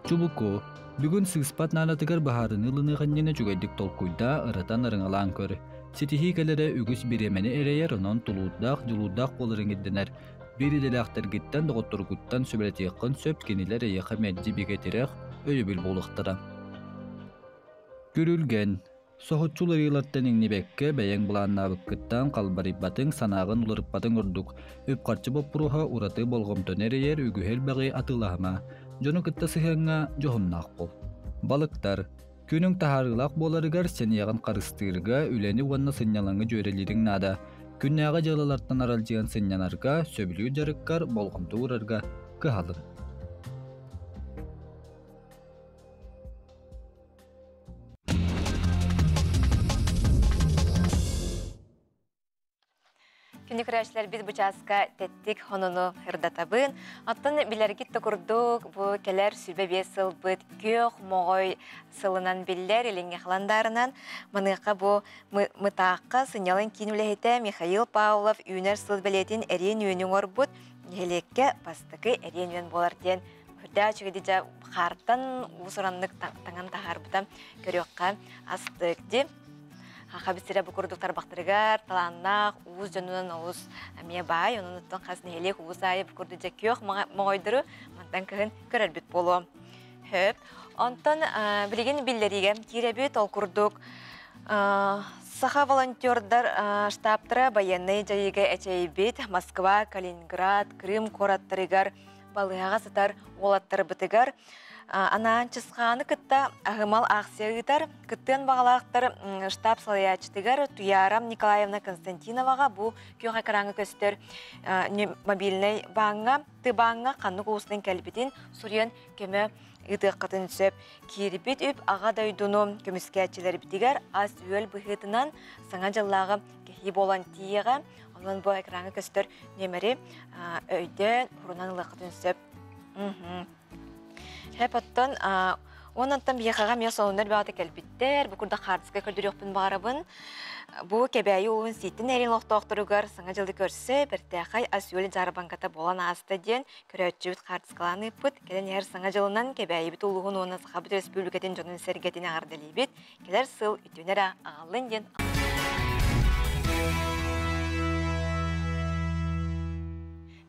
Чубуку, бүгүн сыыспат наадатыгар быһаарыныы ылыныах иннинэ үчүгэйдик толкуйдаа, ырытан ырыҥалаан көр. Ситиһии кэлэрэ үгүс бириэмэни эрэйэр, онон тулуурдаах, дьулуурдаах буоларыҥ ирдэнэр. Биир идэлээхтэргиттэн, доҕотторгуттан сүбэлэтиэххин сөп, кинилэр эйиэхэ мэлдьи бигэ тирэх, өйөбүл буолуохтара. Күрүлгэн. Соһуччу уларыйыылартан иҥнибэккэ, бэйэҥ былааннаабыккыттан халбарыйбатыҥ, санааҕын уларыппатыҥ ордук. Үп-харчы боппуруоһа ураты болҕомтону эрэйэр, үгүһү-элбэҕи атыылаһыма. Дьону кытта сыһыаҥҥа дьоһуннаах буол. Балыктар. Күнүҥ таһаарыылаах буоларыгар сэниэҕин харыстыырга, үлэни уонна сынньалаҥы дьүөрэлиириҥ наада. Күннээҕи дьыалалартан аралдьыйан сынньанарга, сөбүлүүр дьарыккар болҕомто уурарга кыһалын. Күнү көрөөччүлэрбит бу чааска тэттик хонуну ырдатабын. Оттон билэргит да курдук, бу кэлэр 25 сылбыт күөх моҕой сылынан биллэр илиҥҥи халандаарынан. Маныаха бу Мытаахха сынньалаҥ киин үлэһитэ Михаил Павлов үүнэр сыл бэлиэтин эриэн үөнү оҥорбут нэһилиэккэ бастакы эриэн үөн буолар диэн үрдээх үчүгэйди дьэ хаартан уус-ураннык таҥан таһаарбыта көрүөххэ астык ди. Хахабыт сирэ бу курдук тарбахтарыгар талааннаах уус дьонунан олус эмиэ баай, онон оттон хас нэһилиэк уус аайы бу курдук дьэ күөх моҕойдору мантан кыһын көрөрбүт буолуо. Хөп. Онтон билигин биллэриигэ киирэбит, ол курдук Саха волонтердар штабтара байыаннай дьайыыга эчэйбит Москва, Калининград, Крым куораттарыгар балыыһаҕа сытар уолаттарбытыгар анаан Чысхааны кытта аһымал аахсыйа ыытар. Кыттыан баҕалаахтар штаб салайааччытыгар Туяра Николаевна Константиноваҕа бу күөх экраҥҥа көстөр мобильнай бааҥҥа, Т-бааҥҥа ханнык улуустан кэлбитин суруйан көмө ыытыаххытын сөп. Киирбит үп Аҕа дойдуну көмүскээччилэрбитигэр ас-үөл быһыытынан Саҥа дьыллааҕы кэһии буолан тиийиэҕэ. Онон бу экраҥҥа көстөр нүөмэри өйдөөн, урунан ылыаххытын сөп. Хэп оттон уоннантан биһиэхэҕэ эмиэ сонуннар бөҕөтө кэлбиттэр. Бу курдук хаартыска көрдөрүөхпүн баҕарабын. Бу Кэбээйи улууһун Сииттин эрин олохтоохторугар Саҥа дьылы көрсө бэртээхэй ас-үөл дьаарбаҥката буолан ааста диэн көрөөччүбүт хаартыскалаан ыыппыт. Кэлэн иһэр Саҥа дьылынан Кэбээйибит улууһун уонна Сахабыт Өрөспүүбүлүкэтин дьонун-сэргэтин эҕэрдэлиибит. Кэлэр сыл үтүөнү эрэ аҕаллын диэн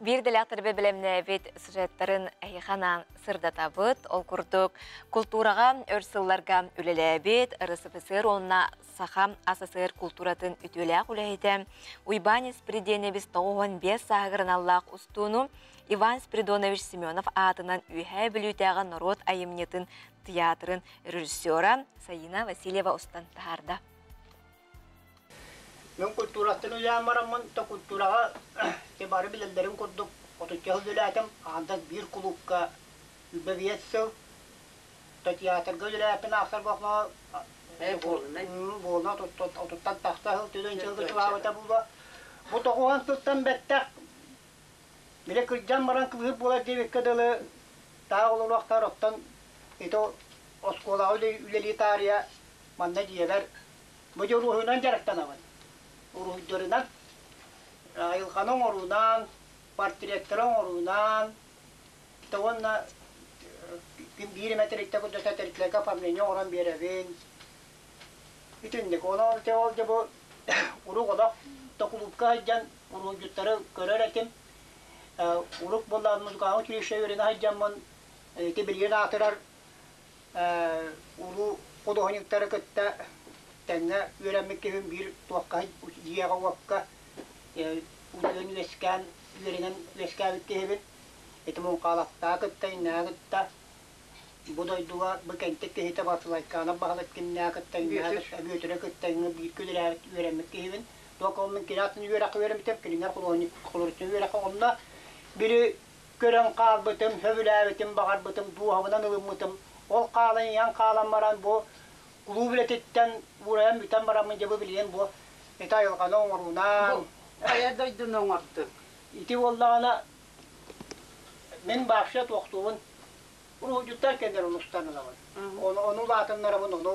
Биир дэлээх бэлэмнээбит сюжеттарын эһиэхэ анаан сырдатабыт. Ол курдук, култуураҕа өр сылларга үлэлээбит РСФСР уонна Саха АССР култууратын үтүөлээх үлэһитэ Уйбаан Испирдиэнэбис 95 сааһыгар аналлаах устууну Иван Спиридонович Семенов аатынан Үөһээ Бүлүүтээҕи норуот айымньытын тыйаатырын режиссера Саина Васильева устан таһаарда. Мен культураттан үлээн бараммын, то культураҕа те бары билэллэрин курдук 30 сыл үлээтим, аандас биир кулуупка 25 сыл, то театрга үлэлээппин аахсар буолла, буолна отуттан тахса сыл түлэн сылга чулаабыта буолуо. Бу тоҕуһан сылтан бэттэх Били кырдьан баран кылыһыр буолар диэбиккэ дылы, таах олоруохтаар оттон ити оскуолаҕа үлэлии таарыйа манна дьиэбэр бу дьэ уруһуйунан дьарыктанабын. Уруһуйдарынан, айылҕаны оҥоруунан, портреттары оҥоруунан, уонна биир эмэ тэрилтэ курдук тэрилтэлэргэ оформление оҥорон биэрэбин. Итинник. Онон ол дьэ бу урук олох токулуупка сылдьан уруһуйдьуттары көрөр этим. Урук буоллаҕына музыкаҕа училище үөрэнэ сылдьаммын ити билигин аатырар улуу худуоһунньуктары кытта тэҥҥэ үөрэммит киһим биир туохха дьиэҕэ-уокка утуйан үөскээн үөрэнэн үөскээбит киһибин. Ити Муҥхаалаттаа кытта, иннэҕэ кытта бу дойдуга бу кэнтик киһитэ Басылайкаанап баһылык кимнээх кытта Бүөтүрэ кытта бииргэ үлэлээбит үөрэммит киһибин. Туох ол мин кини атын үөрэххэ үөрэммитим, кинилэр худуоһунньук художественнай үөрэххэ онно били көрөн хаалбытым, сөбүлээбитим, баҕарбытым, дууһабынан ылыммытым. Ол хаалан иһэн хаалан баран бу кулууп үлэтиттэн уурайан бүтэн бараммын дьэ бу билигин бу ити айылҕаны оҥоруунан хайа дойдуну оҥордуҥ? Ити буоллаҕына мин вообще туохтуубун. Уруһуйдьуттар кэллэр ону устан ылабын. Ону ону улаатыннарабын, ону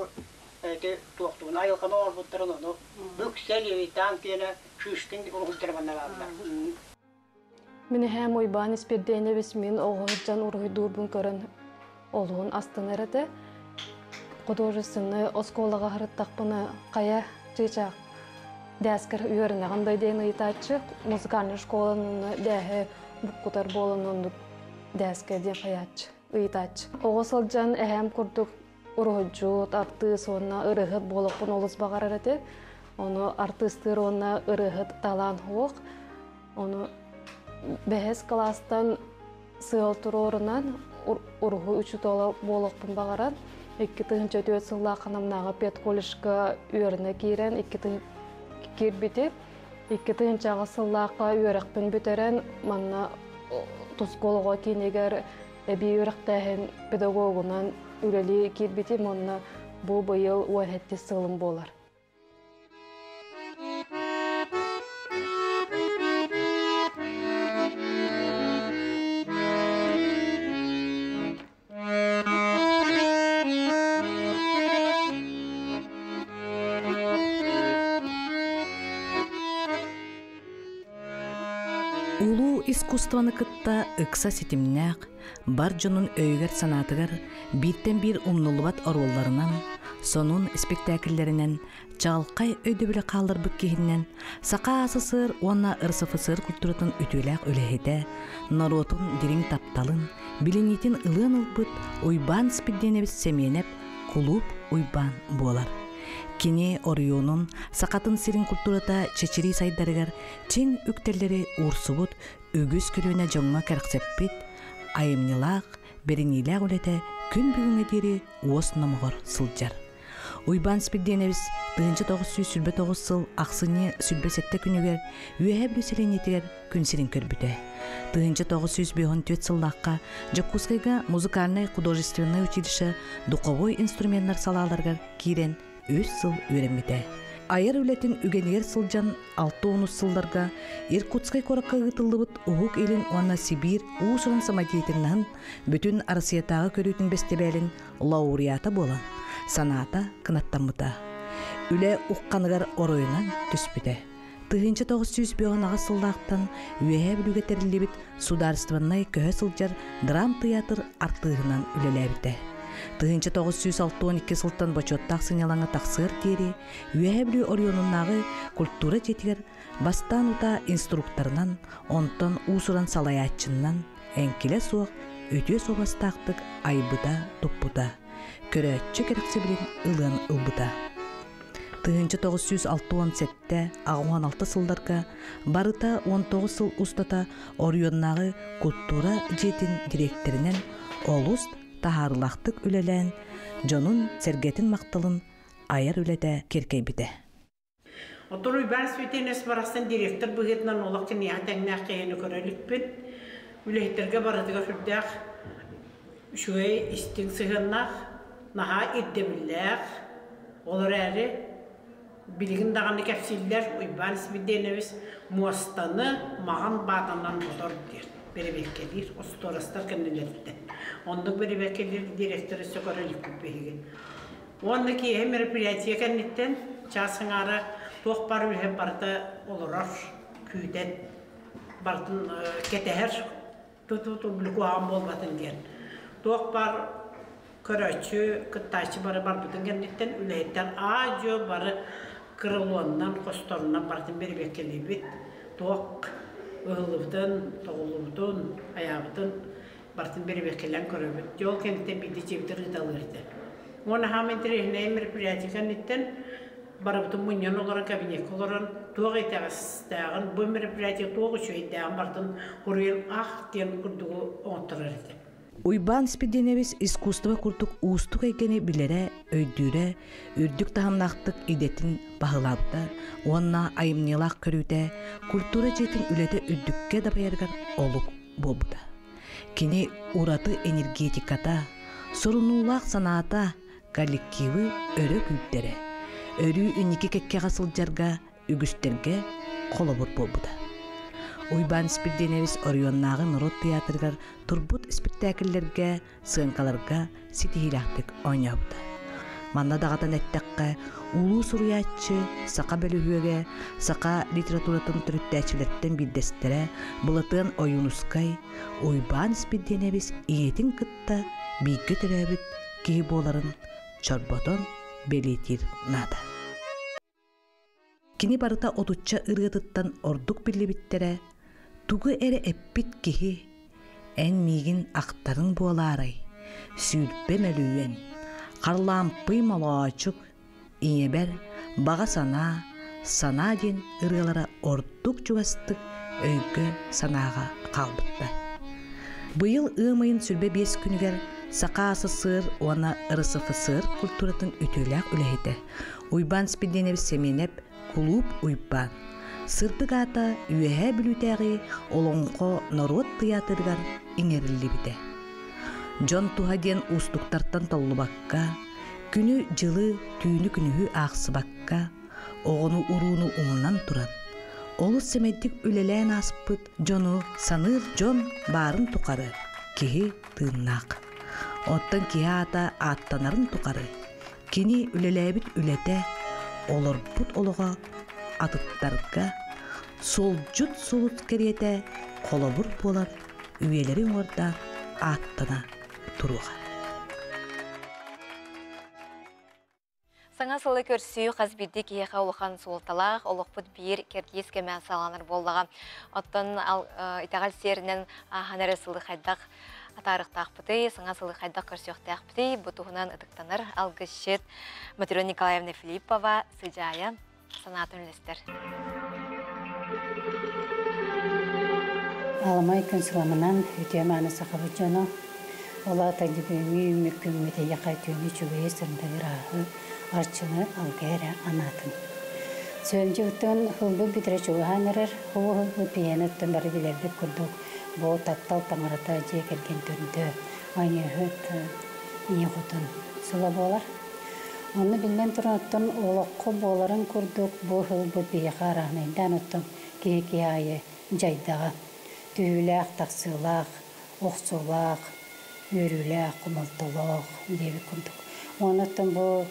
эти туохтуун айылҕаны оҥорбуттарын ону Бүксэ, Левитан киэнэ Шишкин уруһуйдара манна бааллар. Мин эһээм Уйбаан Испирдиэнэбис мин оҕо сылдьан уруһуйдуурбун көрөн олуһун астынар этэ. Художественнай оскуолаҕа сырыттахпына хайа чыычаах дээскэр үөрэнэҕин да диэн ыйытааччы. Музыкальнай школаны дээһи буккутар буолан оннук дээскэ диэн хайааччы, ыйытааччы. Оҕо сылдьан эһээм курдук уруһуйдьут, артыыс уонна ырыаһыт буолуохпун олус баҕарар этим. Ону артыыстыыр уонна ырыаһыт талаан суох. Ону бэһис кылаастан сыал туруорунан уруһуй учуутала буолуохпун баҕаран 2004 сыллаах Намнааҕы педколледжка үөрэнэ киирэн киирбитим. 2008 сыллаахха үөрэхпин бүтэрэн манна Тускул оҕо киинигэр эбии үөрэхтээһин педагогунан үлэлии киирбитим уонна бу быйыл 17 сылым буолар. Улуу искусствоны кытта ыкса ситимнээх, бар дьонун өйүгэр-санаатыгар бииртэн биир умнуллубат оруолларынан, сонун испиктээкиллэринэн чаҕылхай өйдөбүлү хаалларбыт киһинэн Саха АССР уонна РСФСР культуратын үтүөлээх үлэһитэ, норуотун дириҥ тапталын, билиниитин ылыан ылбыт Уйбаан Спирдиэнэбис Сэмиэнэп кулууп Уйбаан буолар. Кини оройуонун Сахатын сирин культурата чэчирии сайдарыгар чиҥ үктэллэри уурсубут үгүс көлүөнэ дьоҥҥо кэрэхсэппит айымньылаах, бэриниилээх үлэтэ күн бүгүҥҥэ диэри уос номоҕор сылдьар. Уйбаан Спирдиэнэбис 1929 сыл ахсынньы 27 күнүгэр Үөһээ Бүлүү сэлиэнньэтигэр күн сирин көрбүтэ. 1954 сыллаахха Дьокуускайга музыкальнай художественнай училище духовой инструменнар салааларыгар киирэн үс сыл үөрэммитэ. Айар үлэтин үгэнигэр сылдьан 60 сылларга Иркутскай куоракка ыытыллыбыт Уһук Илин уонна Сибиир уус-уран самодеятельноһын бүтүн Арассыйатааҕы көрүүтүн бэстибээлин лауреата буолан, санаата кынаттаммыта. Үлэ ухханыгар оройунан түспүтэ. 1998 сыллаахтан Үөһээ Бүлүүгэ тэриллибит судаарыстыбаннай көһө сылдьар драм-тыйаатыр артыыһынан үлэлээбитэ. 1962 сылтан бочуоттаах сынньалаҥа тахсыар диэри Үөһээ Бүлүү оройуонунааҕы культура дьиэтигэр бастаан утаа инструкторынан, онтон уус-уран салайааччынан эҥкилэ суох үтүө суобастаахтык айбыта-туппута, көрөөччү кэрэхсэбилин ылыан ылбыта. 1967 86 сылларга барыта 19 сыл устата оройуоннааҕы культура дьиэтин дириэктэринэн олус таһаарыылаахтык үлэлээн, дьонун-сэргэтин махталын айар үлэтэ киэркэйбитэ. Оттон Уйбаан Светинес барахсан директор быһыытынан олох киниэхэ тэҥнээх киһини көрө иликпин. Үлэһиттэргэ барытыгар сүрдээх үчүгэй истиҥ сыһыаннаах, наһаа ирдэбиллээх. Ол эрээри билигин даҕаны кэпсииллэр Уйбаан Свиденович муостаны маҕан баатанан ботор диэн бэрэбиэркэлиир остуорастар кэннилэриттэн. Оннук бэрэбиэркэлиир директоры өссө көрө иликпит биһиги. Уонна киэһэ мероприятие кэнниттэн чаас аҥаара туох баар үлэһит барыта олорор, күүтэн, барытын кэтэһэр, ту-ту-ту куһаҕан буолбатын диэн. Туох баар көрөөччү, кыттааччы бары барбытын кэнниттэн үлэһиттэр аа-дьуо бары крылоннан, хосторунан барытын бэрэбиэркэлиибит. Туох ыһыллыбытын, тоҕуллубутун, хайаабытын барытын бэрэбиэркэлээн көрөбүт. Дьэ ол кэнниттэн биирдэ дьиэбитин ыыталыыр этэ. Уонна хаама интэриэһинэй мероприятие кэнниттэн барыбытын мунньан олорон кабинекка олорон туох итэҕэстээҕин, бу мероприятие туох үчүгэйдээҕин барытын хуруйан ах диэн курдугу оҥотторор этэ. Уйбаан Спирдиэнэбис искусство курдук уустук эйгэни билэрэ, өйдүүрэ, үрдүк таһымнаахтык идэтин баһылаабыта уонна айымньылаах көрүүтэ культура дьиэтин үлэтэ үрдүккэ дабайарыгар олук буолбута. Кини ураты энергетиката, сорунуулаах санаата коллективы өрө күүрдэрэ, өрүү инники кэккэҕэ сылдьарга үгүстэргэ холобур буолбута. Уйбаан Испирдиэнэбис оройуоннааҕы норуот тыйаатырыгар турбут испиктээкиллэргэ, сыаҥкаларга ситиһиилээхтик оонньообута. Манна даҕатан эттэххэ, улуу суруйааччы, саха бөлүһүөгэ, саха литературатын төрүттээччилэртэн биирдэстэрэ Былатыан Ойуунускай Уйбаан Испирдиэнэбис ийэтин кытта бииргэ төрөөбүт киһи буоларын чорботон бэлиэтиир наада. Кини барыта отучча ырыатыттан ордук биллибиттэрэ, тугу эрэ эппит киһи, эн миигин ахтарыҥ буолаарай, сүүрбэ мөлүйүөн, Харлампый Молоочук, ийэбэр баҕа санаа, санаа диэн ырыалара ордук чугастык өйгө-санааҕа хаалбыттар. Быйыл ыам ыйын 25 күнүгэр Саха СССР уонна РСФСР культуратын үтүөлээх үлэһитэ Уйбаан Спирдиэнэбис Сэмиэнэп Кулууп Уйбаан сырдык аата Үөһээ Бүлүүтээҕи Олоҥхо норуот тыйаатырыгар иҥэриллибитэ. Дьон туһа диэн уустуктартан толлубакка, күнү-дьылы, түүнү-күнүһү аахсыбакка, оҕону-урууну умнан туран, олус сэмэйдик үлэлээн ааспыт дьону саныыр дьон баарын тухары киһи тыыннаах. Оттон киһи аата ааттанарын тухары кини үлэлээбит үлэтэ, олорбут олоҕо атыттарга суолдьут сулус кэриэтэ холобур буолан үйэлэри уҥуордаан ааттана туруоҕа. Саҥа сылы көрсүү хас биирдии киһиэхэ улахан суолталаах, олохпут биир кэрдиис кэмэ саҕаланар буоллаҕа. Оттон итэҕэл сиэринэн ааһан эрэ сылы хайдах атаарыахтаахпытый, саҥа сылы хайдах көрсүөхтээхпитий, бу туһунан ытыктанар алгысчыт Матрена Николаевна Филиппова сыдьаайа санаатын үллэстэр. Аламай күн сыламынан үтүө мааны сахабыт дьоно, ол аата бүгүҥҥү үүммүт күммүт эйиэхэ үтүөнү үчүгэйи сырдыгы ырааһы, арчыны алгы эрэ анаатын. Сөмдьүгүттэн ылбыт бүтэрэ чугаһаан эрэр, ол ылбыт пианоттан бары билэрбит курдук бу таптал таҥарата дьиэ кэргэн төрдө, айыыһыт ийэ хотун сыла буолар. Онно биллэн туран оттон олоххо буоларын курдук бу ылбыт биһиэхэ арааһынайдаан оттон киһи киһи аайы дьайдаҕа. Түһүүлээх, тахсыылаах, охсуулаах, үөрүүлээх, хомолтолоох диэбит курдук. Уонна оттон бу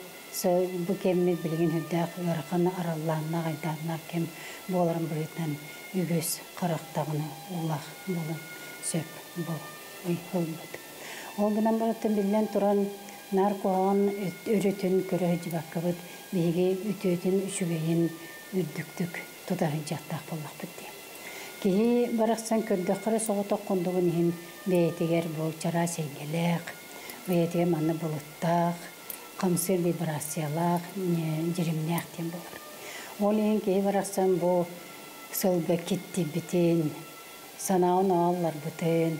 бу кэммит билигин үрдээх ыарахан араллааннаах, айдааннаах кэм буоларын быһыытынан үгүс харахтаҕына уулаах буолан сөп бу ылбыт. Ол гынан баран биллэн туран наар куһаҕан өрүтүн көрө сылдьыбаккабыт биһиги үтүөтүн үчүгэйин үрдүктүк тута сылдьыахтаах буоллахпыт дии. Киһи барахсан көрдөххө эрэ соҕотох курдугун иһин бэйэтигэр бу чараас эйгэлээх, бэйэтигэр манна былыттаах, хамсыыр вибрациялаах, дьиримнээх диэн буолар. Ол иһин киһи барахсан бу сылга киттийбитин, санаан аалларбытын,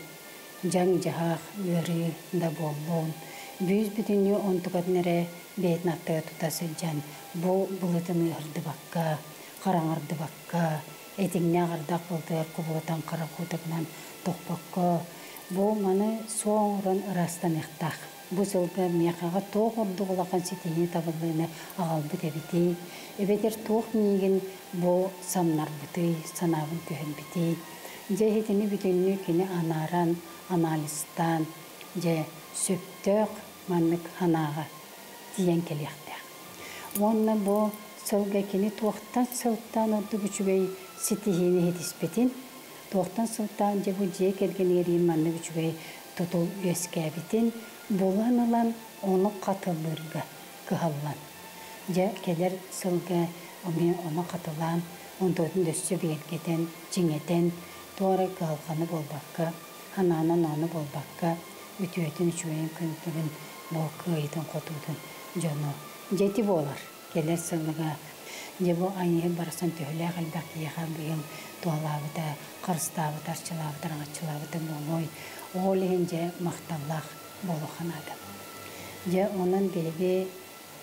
дьаҥ-дьаһах, ыарыы да буоллун, бүүс-бүтүннүү онтукатын эрэ бэйэтин аттыгар тута сылдьан, бу былытын ыаһырдыбакка, хараҥардыбакка, этиҥнээх ардах буолтугар кубулутан хара куутугунан тохпокко, бу маны суох оҥорон ыраастаныахтаах. Бу сылга миэхэҕэ туох ордук улахан ситиһии табыллыыны аҕалбыт эбитий, эбэтэр туох миигин бу самнарбытый, санаабын түһэрбитий? Дьэ итини бүтүннүү кини анааран, анализтаан, дьэ, сөптөөх маннык санааҕа тиийэн кэлиэхтээх. Уонна бу сылга кини туохтан сылтаан ордук үчүгэй ситиһиини ситиспитин, туохтан сылтаан дьэ бу дьиэ кэргэнигэр маннык үчүгэй тутул үөскээбитин булан ылан ону хатылыырга кыһаллан. Дьэ, кэлэр сылга эмиэ ону хатылаан, онтуотун өссө бигэргэтэн, чиҥэтэн, туора кыһалҕаны буолбакка, ханаанан ону буолбакка, үтүөтүн, үчүгэйин күн бу кыайыытын-хотуутун дьону дьэ ити буолар. Кэлэр сылга дьэ бу айыы барсан төһөлөөх элбэх киһиэхэ быйыл туһалаабыта, харыстаабыта, арчылаабыта, араҥаччылаабыта буолуой. Ол иһин дьэ махталлаах буолуохха наада. Дьэ онон биһиги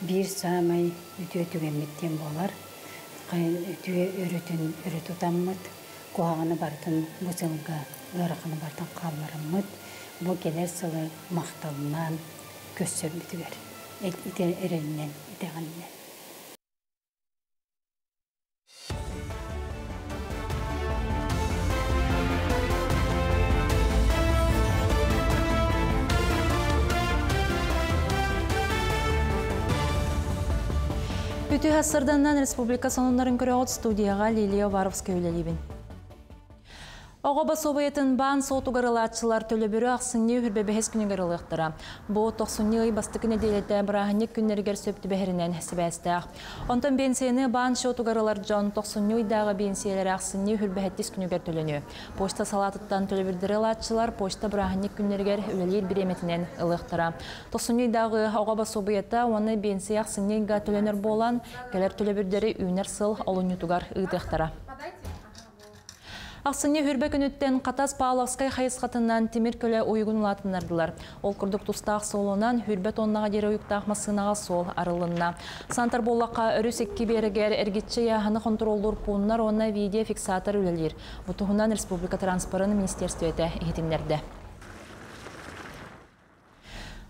биир саамай үтүө түгэммит диэн буолар. Үтүө өрүтүн өрө тутаммыт, куһаҕаны барытын бу сылга ыараханы барытын хааллараммыт, бу кэлэр сылы махталынан көрсөрбүтүгэр эрэлинэн итэҕэлинэн. Үтүө сарсыарданан республика сонуннарын көрөҕүт студияҕа Лилия Уваровская үлэлиибин. Оҕо босуобуйатын баан суотугар ылааччылар төлөбүрү ахсынньы үрбэ бэһис күнүгэр ылыахтара. Бу тохсунньу ый бастакы нэдиэлэтэ бырааһынньык күннэригэр сөп түбэһэринэн сибээстээх. Онтон биэнсийэни баан счетугар ылар дьон тохсунньу ыйдааҕы биэнсийэлэрэ ахсынньы үрбэһэттис күнүгэр төлөнүө. Почта салаатыттан төлөбүрдэри ылааччылар почта бырааһынньык күннэригэр үлэлиир бириэмэтинэн ылыахтара. Тохсунньу ыйдааҕы оҕо босуобуйата уонна биэнсийэ ахсынньы ыйга төлөнөр буолан, кэлэр төлөбүрдэри үүнэр сыл олунньутугар ыытыахтара. Ахсынньы хүрбэ күнүттэн Хатас Павловскай хайысхатынан тимир көлө уйугун улаатыннардылар. Ол курдук тустаах суолунан хүрбэ тоннаҕа диэри уйуктаах массыынаҕа суол арылынна. Сантар буоллахха өрүс икки биэрэгэр эргиччи ыйааһыны хонтуруоллуур пууннар уонна видеофиксатор үлэлиир. Бу туһунан республика транспорын министерствиэтэ иһитиннэрдэ.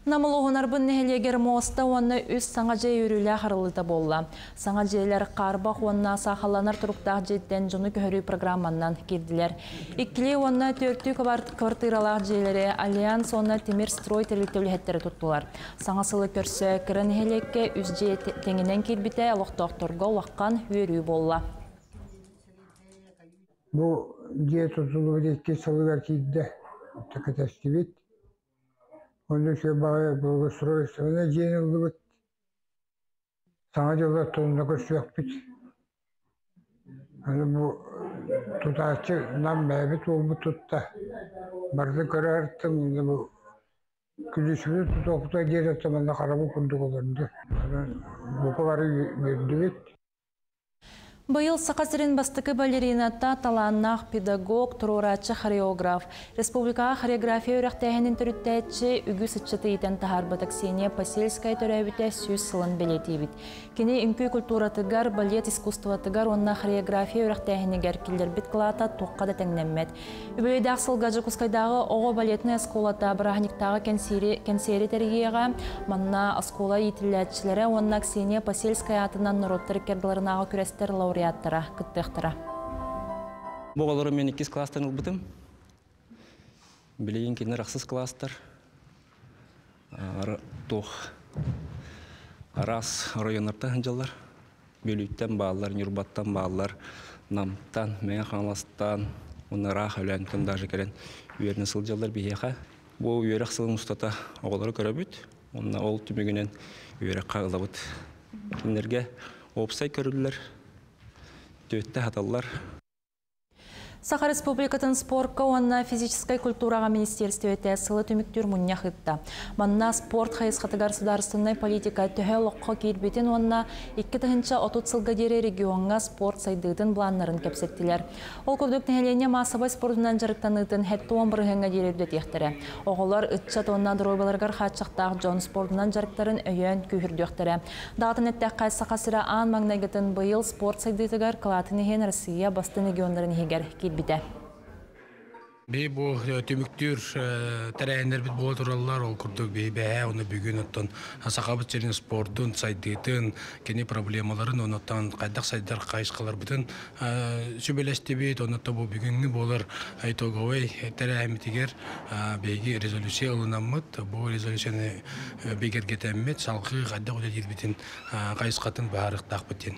Нам улууһун Арбын нэһилиэгэр муоста уонна үс саҥа дьиэ үөрүүлээх арыллыыта буолла. Саҥа дьиэлэр хаарбах уонна саахалланар туруктаах дьиэттэн дьону көһөрүү программаннан киирдилэр. Иккилии уонна түөртүү квартиралаах дьиэлэри Альянс уонна Тимир строй тэрилтэ үлэһиттэрэ туттулар. Саҥа сылы көрсө кыра нэһилиэккэ үс дьиэ тэҥинэн киирбитэ олохтоохторго улахан үөрүү буолла. Бу дьиэ тутуллубут иккис сылыгар киирдэ. Кэтэстибит. Онно үчүгэй баҕайы благоустройственнай дьиэни ыллыбыт. Саҥа дьыллар тонна көрсүөхпүт. Аны бу тутааччы нам бэйэбит уолбут тутта. Барытын көрө сырыттым, бу күлүүсүбүтүн тутуохпутугар диэри манна харабыл курдук олорду. Бука бары үөрдүбүт. Быйыл Саха сирин бастакы балерината, талааннаах педагог, туруорааччы хореограф, республикаҕа хореография үөрэхтээһинин төрүттээччи, үгүс ыччаты иитэн таһаарбыт Ксения Посельская төрөөбүтэ 100 сылын бэлиэтиибит. Кини үҥкүү культуратыгар, балет искусствотыгар уонна хореография үөрэхтээһинигэр киллэрбит кылаата туохха да тэҥнэммэт. Үбүлүөйдээх сылга Дьокуускайдааҕы оҕо балетнай оскуолата бырааһынньыктааҕы кэнсиэри, кэнсиэри тэрийиэҕэ. Манна оскуола иитиллээччилэрэ уонна Ксения Посельская аатынан норуоттар иккардыларынааҕы күрэстэр лауреаттара кыттыахтара. Бу оҕолору мен иккис класстан ылбытым. Билигин кинилэр ахсыс класстар. Туох араас районнартан сылдьаллар. Бүлүүттэн бааллар, Ньурбаттан бааллар, Намтан, Мэҥэ Хаҥаластан, уонна ыраах Өлөөнтөн даже кэлэн үөрэнэ сылдьаллар биһиэхэ. Бу үөрэх сылын устата оҕолору көрөбүт, уонна ол түмүгүнэн үөрэххэ ылабыт. Кинилэргэ уопсай көрүллэр, түөттэ хаталлар. Саха Республикатын спорка уонна физическэй культураҕа министиэристибэтэ сылы түмүктүүр мунньах ыытта. Манна спорт хайысхатыгар судаарыстыбаннай политика төһө олоххо киирбитин уонна 2030 сылга диэри региоҥҥа спорт сайдыытын былааннарын кэпсэттилэр. Ол курдук нэһилиэнньэ маассабай спордунан дьарыктаныытын 70 бырыһыаҥҥа диэри үрдэтиэхтэрэ. Оҕолор, ыччат уонна доруобуйаларыгар хааччахтаах дьон спордунан дьарыктарын өйөөн күүһүрдүөхтэрэ. Даҕатан эттэххэ, Саха сирэ аан маҥнайгытын быйыл спорт сайдыытыгар кылаатын иһин Россия бастыҥ регионнарын иһигэр киирбитэ. Би бу түмүктүүр тэрээһиннэрбит буола тураллар. Ол курдук би бэһээ уонна бүгүн оттон Сахабыт сирин спордун сайдыытын, кини проблемаларын, онуттан хайдах сайдар хайысхаларбытын сүбэлэстибит. Онуттан бу бүгүҥҥү буолар итоговай тэрээһиммитигэр биһиги резолюция ылынаммыт. Бу резолюцияны бигэргэтэммит, салгыы хайдах үлэлиирбитин хайысхатын быһаарыахтаахпыт диэн.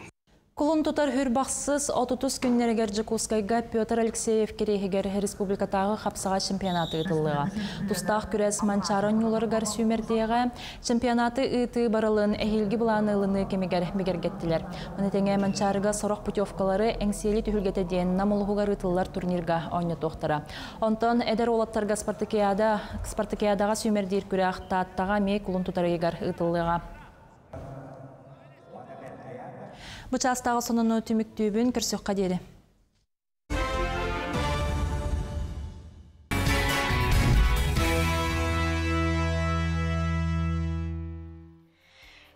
Кулун тутар хүрбахсыс 30 күннэригэр Дьокуускайга Петр Алексеев кириэһигэр республикатааҕы хапсаҕай чемпионаты ыытыллыаҕа. Тустаах күрэс Манчаары оонньууларыгар сүүмэрдиэҕэ. Чемпионаты ыытыы барылын эһиилги былааны ылыныы кэмигэр бигэргэттилэр. Маны тэҥэ Манчаарыга сорох путевкалары Эҥсиэли түһүлгэтэ диэн Нам улууһугар ыытыллар турнирга оонньотуохтара. Онтон эдэр уолаттарга спартакиада, спартакиадаҕа сүүмэрдиир күрэх Тааттаҕа эмиэ кулун тутар ыйыгар ыытыллыаҕа. Бу чаастааҕы сонуну түмүктүүбүн, көрсүөххэ диэри.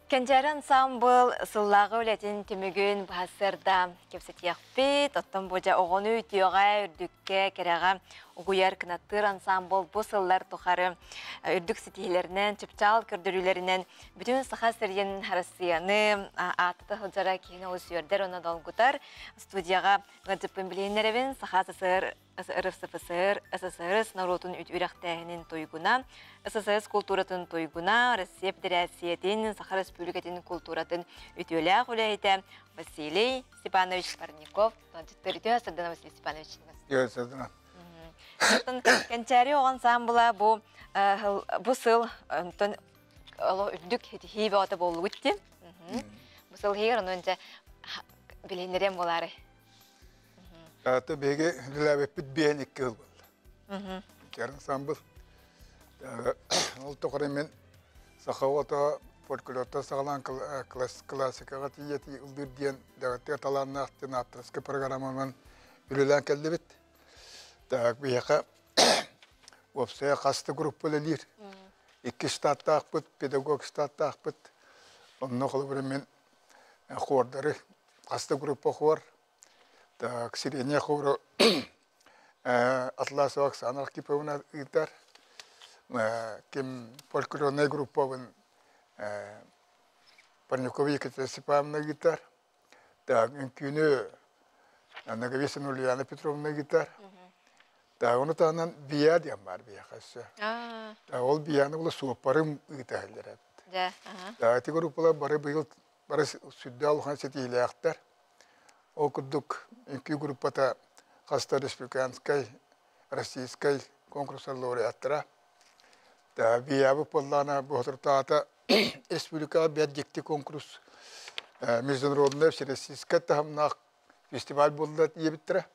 Кэнчээри ансаамбыл сыллааҕы үлэтин түмүгүн быһасыарда кэпсэтиэхпит. Оттон бу дьэ оҕону үтүөҕэ, үрдүккэ, кэрэҕэ угуйар кынаттыыр ансаамбыл бу сыллар тухары үрдүк ситиһилэринэн, чыпчаал көрдөрүүлэринэн бүтүн Саха сирин Россияны ааттата сылдьара киһини олус үөрдэр уонна долгутар. Студияҕа ыалдьыппын билиһиннэрэбин Саха СССР РСФСР, СССР норуотун үөрэхтээһинин туйгуна, СССР култууратын туйгуна, Россия Федерациятын, Саха Республикатын култууратын үтүөлээх үлэһитэ Василий Степанович Парников. Үтүө сырдана Василий Степанович. Үтүө сырдана. Кэнчээри оҕон саамбыла бу бу сыл онтон үрдүк хитихии бөҕөтө буоллугут дии. Бу сыл иһигэр онон дьэ билиһиннэриэм буолаары. Аты биһиги үлэлээбиппит биэһин икки сыл буолла. Кэрин самбыл. Ол тухары мен саха оҕото фольклортан саҕалаан классикаҕа тиийэ ыллыыр диэн дэҕэттигэ талааннаах диэн авторскай программанан үлэлээн кэллибит. Так биһиэхэ уопсайа хас да группа үлэлиир. Икки штаттаахпыт, педагог штаттаахпыт. Онно холобура мен хуордары хас да группа хуор Так, сирения хору Атласова Оксана Архиповна ыытар. Ким фольклорнай группабын Парникова Екатерина Степановна ыытар. Так, үҥкүүнү Наговицына Ульяна Петровна ыытар. Так, ону таһынан бия диэн баар биһиэхэ өссө. Так, ол бияны була суоппарым ыыта иһэллэр эбит. Так, ити группалар бары быйыл бары сүрдээх улахан ситиһиилээхтэр. Ол курдук, үҥкүү группата хаста республиканскай, российскай конкурстар лауреаттара. Биябыт буоллаҕына бу соторутааҕыта республикаҕа бэрт дьикти конкурс международный всероссийскай таһымнаах фестиваль буолла диэбиттэрэ.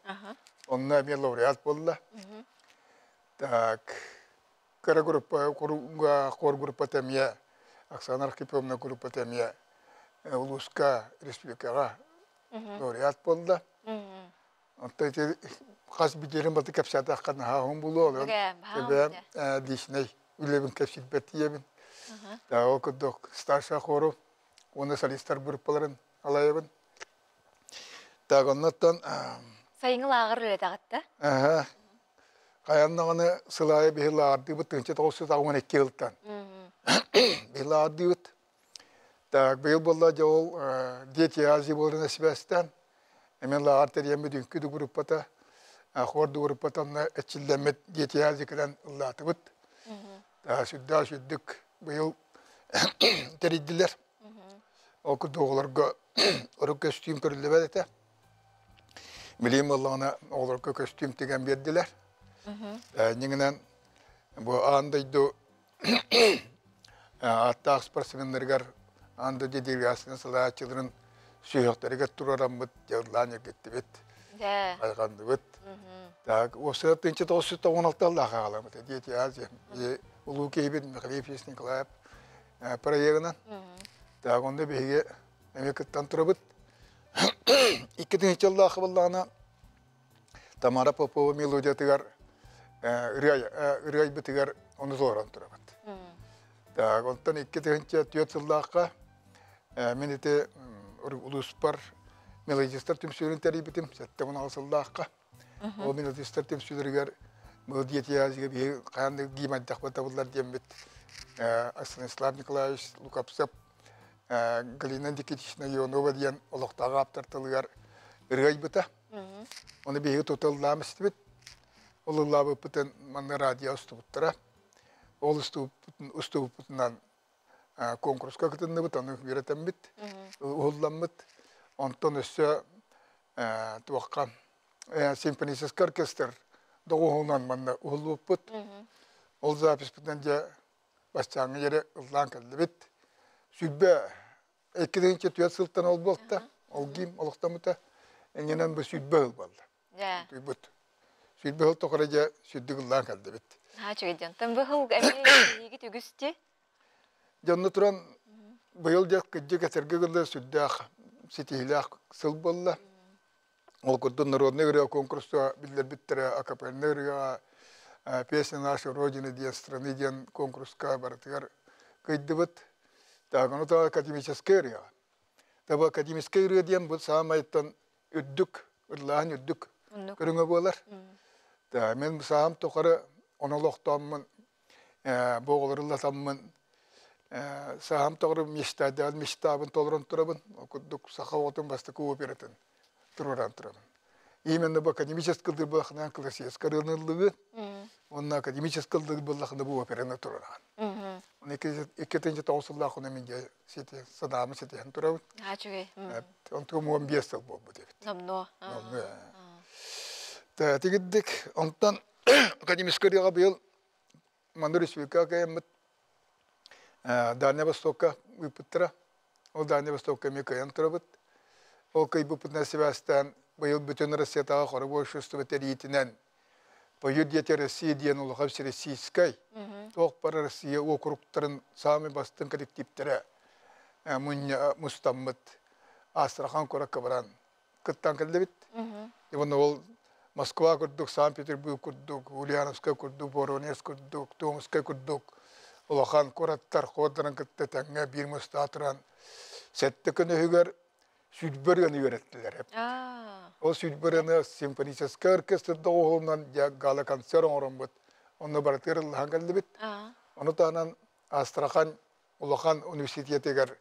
Онно эмиэ лауреат буолла. Так, кыра группа, хор группата эмиэ, Оксана Архиповна группата эмиэ улууска, республикаҕа лауреат буолла. Онтон ити хас биирин баты кэпсээтэххэ наһаа уһун буолуо, онон эбээм личнэй үлэбин кэпсиирбэт тиийэбин. Ол курдук старшай хору уонна солистар группаларын алайабын. Так, оннуттан Сайыҥҥы лааҕыр үлэтэҕит да? Аха. Хайан даҕаны сыл аайы биһи лааҕырдыыбыт 1982 сылтан. Биһи лааҕырдыыбыт. Так, быйыл буолла дьэ ол Дети Азии буоларына сибээстээн, эмиэ лааҕыр тэрийэммит үҥкүү да группата, хор да группата онно эрчиллэммит Дети Азии кэлэн ыллаатыбыт. Сүрдээх сүрдүк быйыл тэрийдилэр. Ол курдук оҕолорго урут көстүүм көрүллүбэт этэ. Билигин буоллаҕына оҕолорго көстүүм тигэн биэрдилэр. Иннинэн бу аан дойду ааттаах спортсменнарыгар аан дойду делегациятын салайааччыларын сүһүөхтэригэр туруораммыт дьыллаан эргиттибит, хайҕанныбыт. Так, уопсайа 1996 аллаах аҕаламмыт Дети Азии улуу киһибит Михаил Ефимович Николаев проегынан. Так, онно биһиги эмиэ кыттан турабыт. 2000 жыллаах буоллаҕына Тамара Попова мелодиятыгар ырыа айбытыгар ону толорон турабыт. Так, онтон 2004 сыллаахха мин ити улууспар мелодистар түмсүүрүн тэрийбитим 76 сыллаахха. Ол мелодистар түмсүүлэригэр Дети Азии биһи хаан гимайдахпыт табыллар диэммит Станислав Николаевич Лукапсов Галина Никитична Ионова диэн олохтоох ааптар тылыгар ырыа айбыта. Оны биһиги тута ыллаам истибит. Ол ыллаабыппытын манна радио устубуттара. Ол устубуппутунан конкурска кытынныбыт, ону үөрэтэммит, уһулламмыт. Онтон өссө туохха симфонический оркестр доҕуһуунан манна уһуллубуппут. Ол записпытынан дьэ бастааҥҥы yere ыллаан кэллибит. 22 4 сылтан ол буолта, ол гим олохтоммута. Эҥинэн бу 20 сыл буолла. Туйбут. 20 сыл тухары дьэ сүрдүк ыллаан кэллибит. Наһаа үчүгэй диэн. Тон бу сыл эмиэ биһиги үгүсти. Дьонно туран быйыл дьэ кыдьык этэргэ дылы сүрдээх ситиһиилээх сыл буолла. Ол курдук народный ырыа конкурска биллэрбиттэрэ акапельный ырыаҕа «Песня нашей Родины» диэн страны диэн конкурска барытыгар кыйдыбыт. Так, ону та академическай ырыаҕа. Таба академическай ырыа диэн бу саамайтан үрдүк, ыллааһын үрдүк көрүҥэ буолар. Мен саам тухары онолохтооммун боҕолоруллатаммын саам тоҕору мечтадаан мечтабын толорон турабын. Курдук саха оҕотун бастакы оператын туруран турабын. Именно бу академический дырбалахынан классический ырыныллыгы, онна академический дырбалахына бу операны туруран. Оны иккетинчи тоғыз хуна мен сети садаамы сетиһен турабын. Ачугай. Онтуга муон 5 сыл болбут эбит. Номно. Номно. Та тигиддик онтон академический рыга быйыл Манды республика каяммыт Дальний Востокка ыппыттара. Ол Дальний Востокка ми кайан турабыт. Ол кыйбыппытына сибээстээн быйыл бүтүн Россиятааҕы хоровой общество тэриитинэн Поют дети России диэн улахан всероссийскай туох бары Россия округтарын самый бастыҥ коллективтэрэ мустаммыт Астрахан куоракка баран кыттан кэллибит. Иван ол Москва курдук, Санкт-Петербург курдук, Ульяновскай курдук, Воронеж курдук, Томскай курдук улахан куораттар хуордарын кытта тэҥҥэ биир мустаатыран сэтте күнүһүгэр сүлбөрүөн үөрэттилэр. Ол сүлбөрүөнү симфоническай оркестр доҕуһулунан гала-концерт оҥороммут. Онно барытыгар ыллаһан кэллибит. Ону таһынан Астрахань улахан университетигэр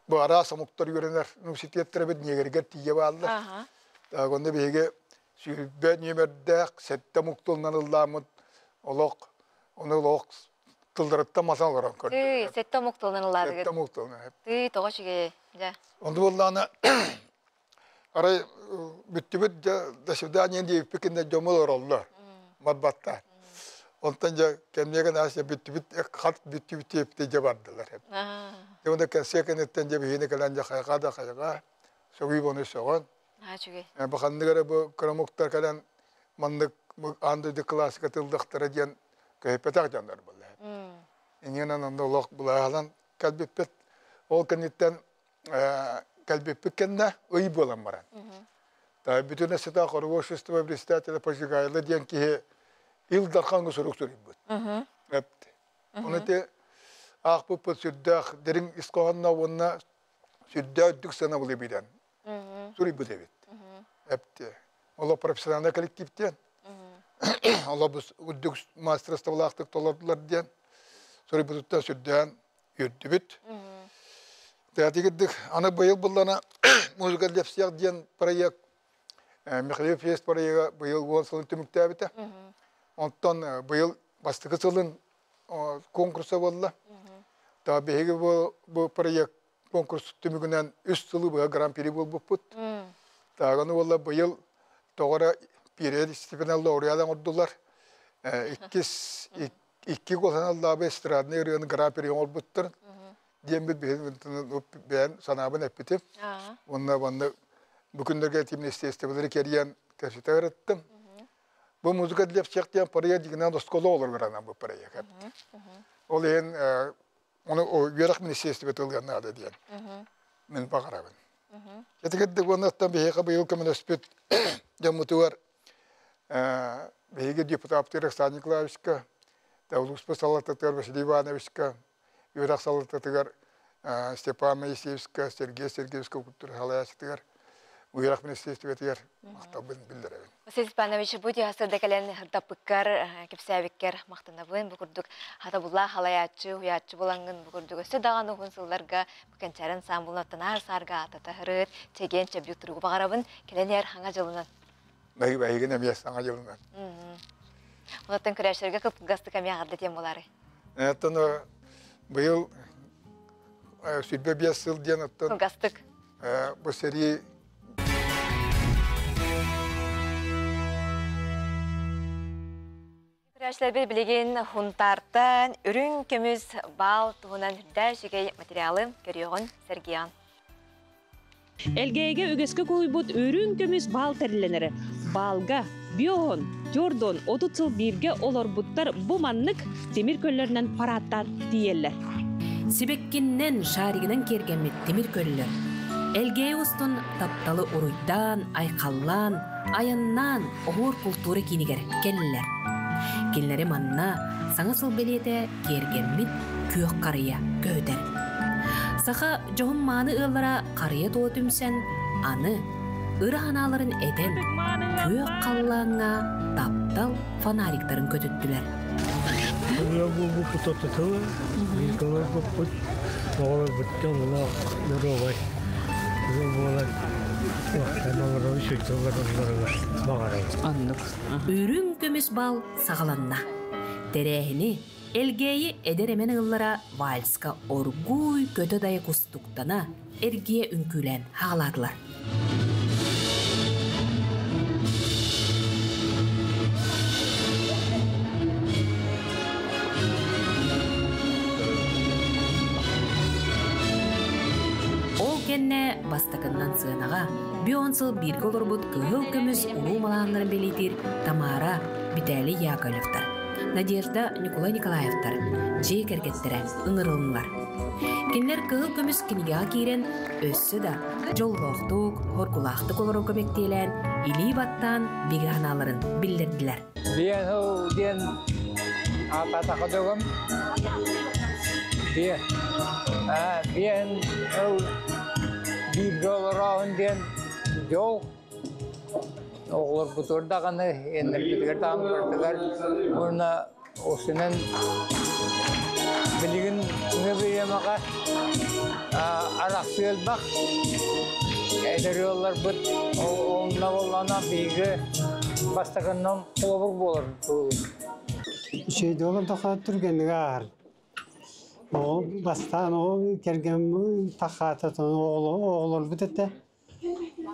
бу араас омуктар үөрэнэр университеттэр эбит ньиэгэригэр тиийэ бааллар. Онно биһиги сүүрбэ нүөмэрдээх сэттэ омук тылынан ыллааммыт олох ону олох тылларыттан масан олорон көрдүм. Тыы, сэттэ омук тылынан ыллаадыгыт. Сэттэ омук тылынан. Тыы, тоҕо үчүгэй. Дьэ. Онду буоллаҕына арай бүттүбүт до свидания диэбиппит кэннэ дьоммут олороллор. Барбаттар. Онтон дьэ кэмниэ гына бүттүбүт хат бүттүбүт диэбитэ дьэ бардылар. Дьэ онно кэнсиэ кэнниттэн дьэ биһиини кэлэн дьэ хайҕаа да хайҕаа сөҕүү бону сөҕөн. Үчүгэй. Бу ханнык эрэ бу кырамуктар кэлэн маннык аан дойду классика тыллахтара диэн көһүппэтэх дьоннор буолла. Иннинэн онно олох былааһалан кэлбиппит. Ол кэнниттэн кэлбиппит кэннэ ый буолан баран. Бүтүн сыта хоровое председателя Пожигайло диэн киһи Ил Дархаҥҥа сурук суруйбут. Оны те аахпыппыт сүрдээх дириҥ ис хоһоонно уонна сүрдээх үрдүк сыанабылы билэн суруйбут эбит. Эпти. Оло профессиональный коллективтен. Оло бу үрдүк мастерстволаахтык толордулар диэн суруйбутуттан сүрдээн үөрдүбүт. Тээтигирдик аны быйыл буллана музыка для всех диэн проект Михаил Фест проега быйыл 10 сылын түмүктээбитэ. Онтон быйыл бастакы сылын конкурса буолла. Та биһиги бу проект конкурс түмүгүнэн үс сылы быһа гран-при буолбуппут. Тааганы буолла быйыл тоҕора пиэрэ степенал лауреат оҥордулар. Иккис икки голаналлаабы эстрадный ырыаны гран-при оҥорбуттар. Диэммит биһин бэйэн санаабын эппитим. Уонна манна бу күннэргэ тимнестиэстибэлэри кэрийэн кэпсэтэ ырыттым. Бу музыка для всех диэн проект дигинэн оскуола оҕолоругар бу проект. Ол иһин оны үөрэх министерствота ылыан наада диэн мин баҕарабын. Этигэрдик уоннаттан биһиэхэ быйыл көмөлөспүт дьоммутугар биһиги депутаттыыр Александр Николаевичка, улууспут салалтатыгар Василий Ивановичка, үөрэх салалтатыгар Степан Моисеевичка, Сергей Сергеевичка культура салайааччытыгар үөрэх министерствотыгар махталбын биллэрэбин. Василий Степанович, бу диһасырда кэлэн хырдаппыккар, кэпсээбиккэр махтанабын. Бу курдук хатабылла халаяччы, хуяччы булангын бу курдук өссө даҕаны уһун сылларга бу кэнчээрин саамбылын аар саарга атата хырыт, чэгиэн чэбдик туругу баҕарабын. Кэлэн эр хаҥа дьылынан. Бэйигин эмиэ саҥа дьылынан. Онтон көрөөччүлэргэ кып-кылгастык эмиэ аҕарда диэн буолаары. Оттон быйыл 25 сыл диэн оттон кылгастык. Бу сэрии Көрөөччүлэрбит билигин Хунтаартан үрүҥ көмүс баал туһунан үрдээх үчүгэй материалы көрүөҕүн сэргиэҕин. Элгээйигэ үгэскэ кулуйбут үрүҥ көмүс баал тэриллэнэрэ. Баалга биоһон, тёрдон 30 сыл бииргэ олорбуттар бу маннык тимир көллөрүнэн парааттаан тиийэллэр. Сибэккиннэн, шаригынан киэргэммит тимир көллөр. Элгээйи устун тапталы уруйдаан, айхаллаан, айаннаан оһуор култуура киинигэр кэллилэр. Кинилэри манна саҥа сыл бэлиэтэ киэргэммит күөх харыйа көһүтэр. Саха дьоһун мааны ыаллара харыйа тула түмсэн, аны ыра санааларын этэн, күөх халлааҥҥа таптал фонариктарын көтүттүлэр. Үрүҥ көмүс бал саҕаланна. Тэрээһини Элгээйи эдэр эмэн ыаллара вальска оргууй көтө-дайа кустуктана эргийэ үҥкүүлээн хаалаатылар. Ол кэннэ бастакыннан сыанаҕа бион сыл бииргэ олорбут кыһыл көмүс улуу малааннарын бэлиэтиир Тамара, Виталий Яковлевтар, Надежда, Ньукулай Николаевтар дьиэ кэргэттэрэ ыҥырылыннылар. Кинилэр кыһыл көмүс кинигэҕэ киирэн, өссө да дьоллоохтук, хоргулаахтык олорорго мэктиэлээн, илии баттаан бигэ санааларын биллэрдилэр. Биэ сыл диэн аатаатаха дөгөм. Биэ биэн ыл бииргэ олороон диэн дьол оҕолорбутугар даҕаны, эннэрбитигэр даҕаны барытыгар уонна осунан билигин бириэмэҕэ арахсыы элбэх эдэр ыалларбыт онно буоллаҕына биһиги бастакыннан холобур буолар Үчүгэй олордоххо түргэнник ааһар. Ол бастаан ол кэргэн тахаата оҕолорбут этэ.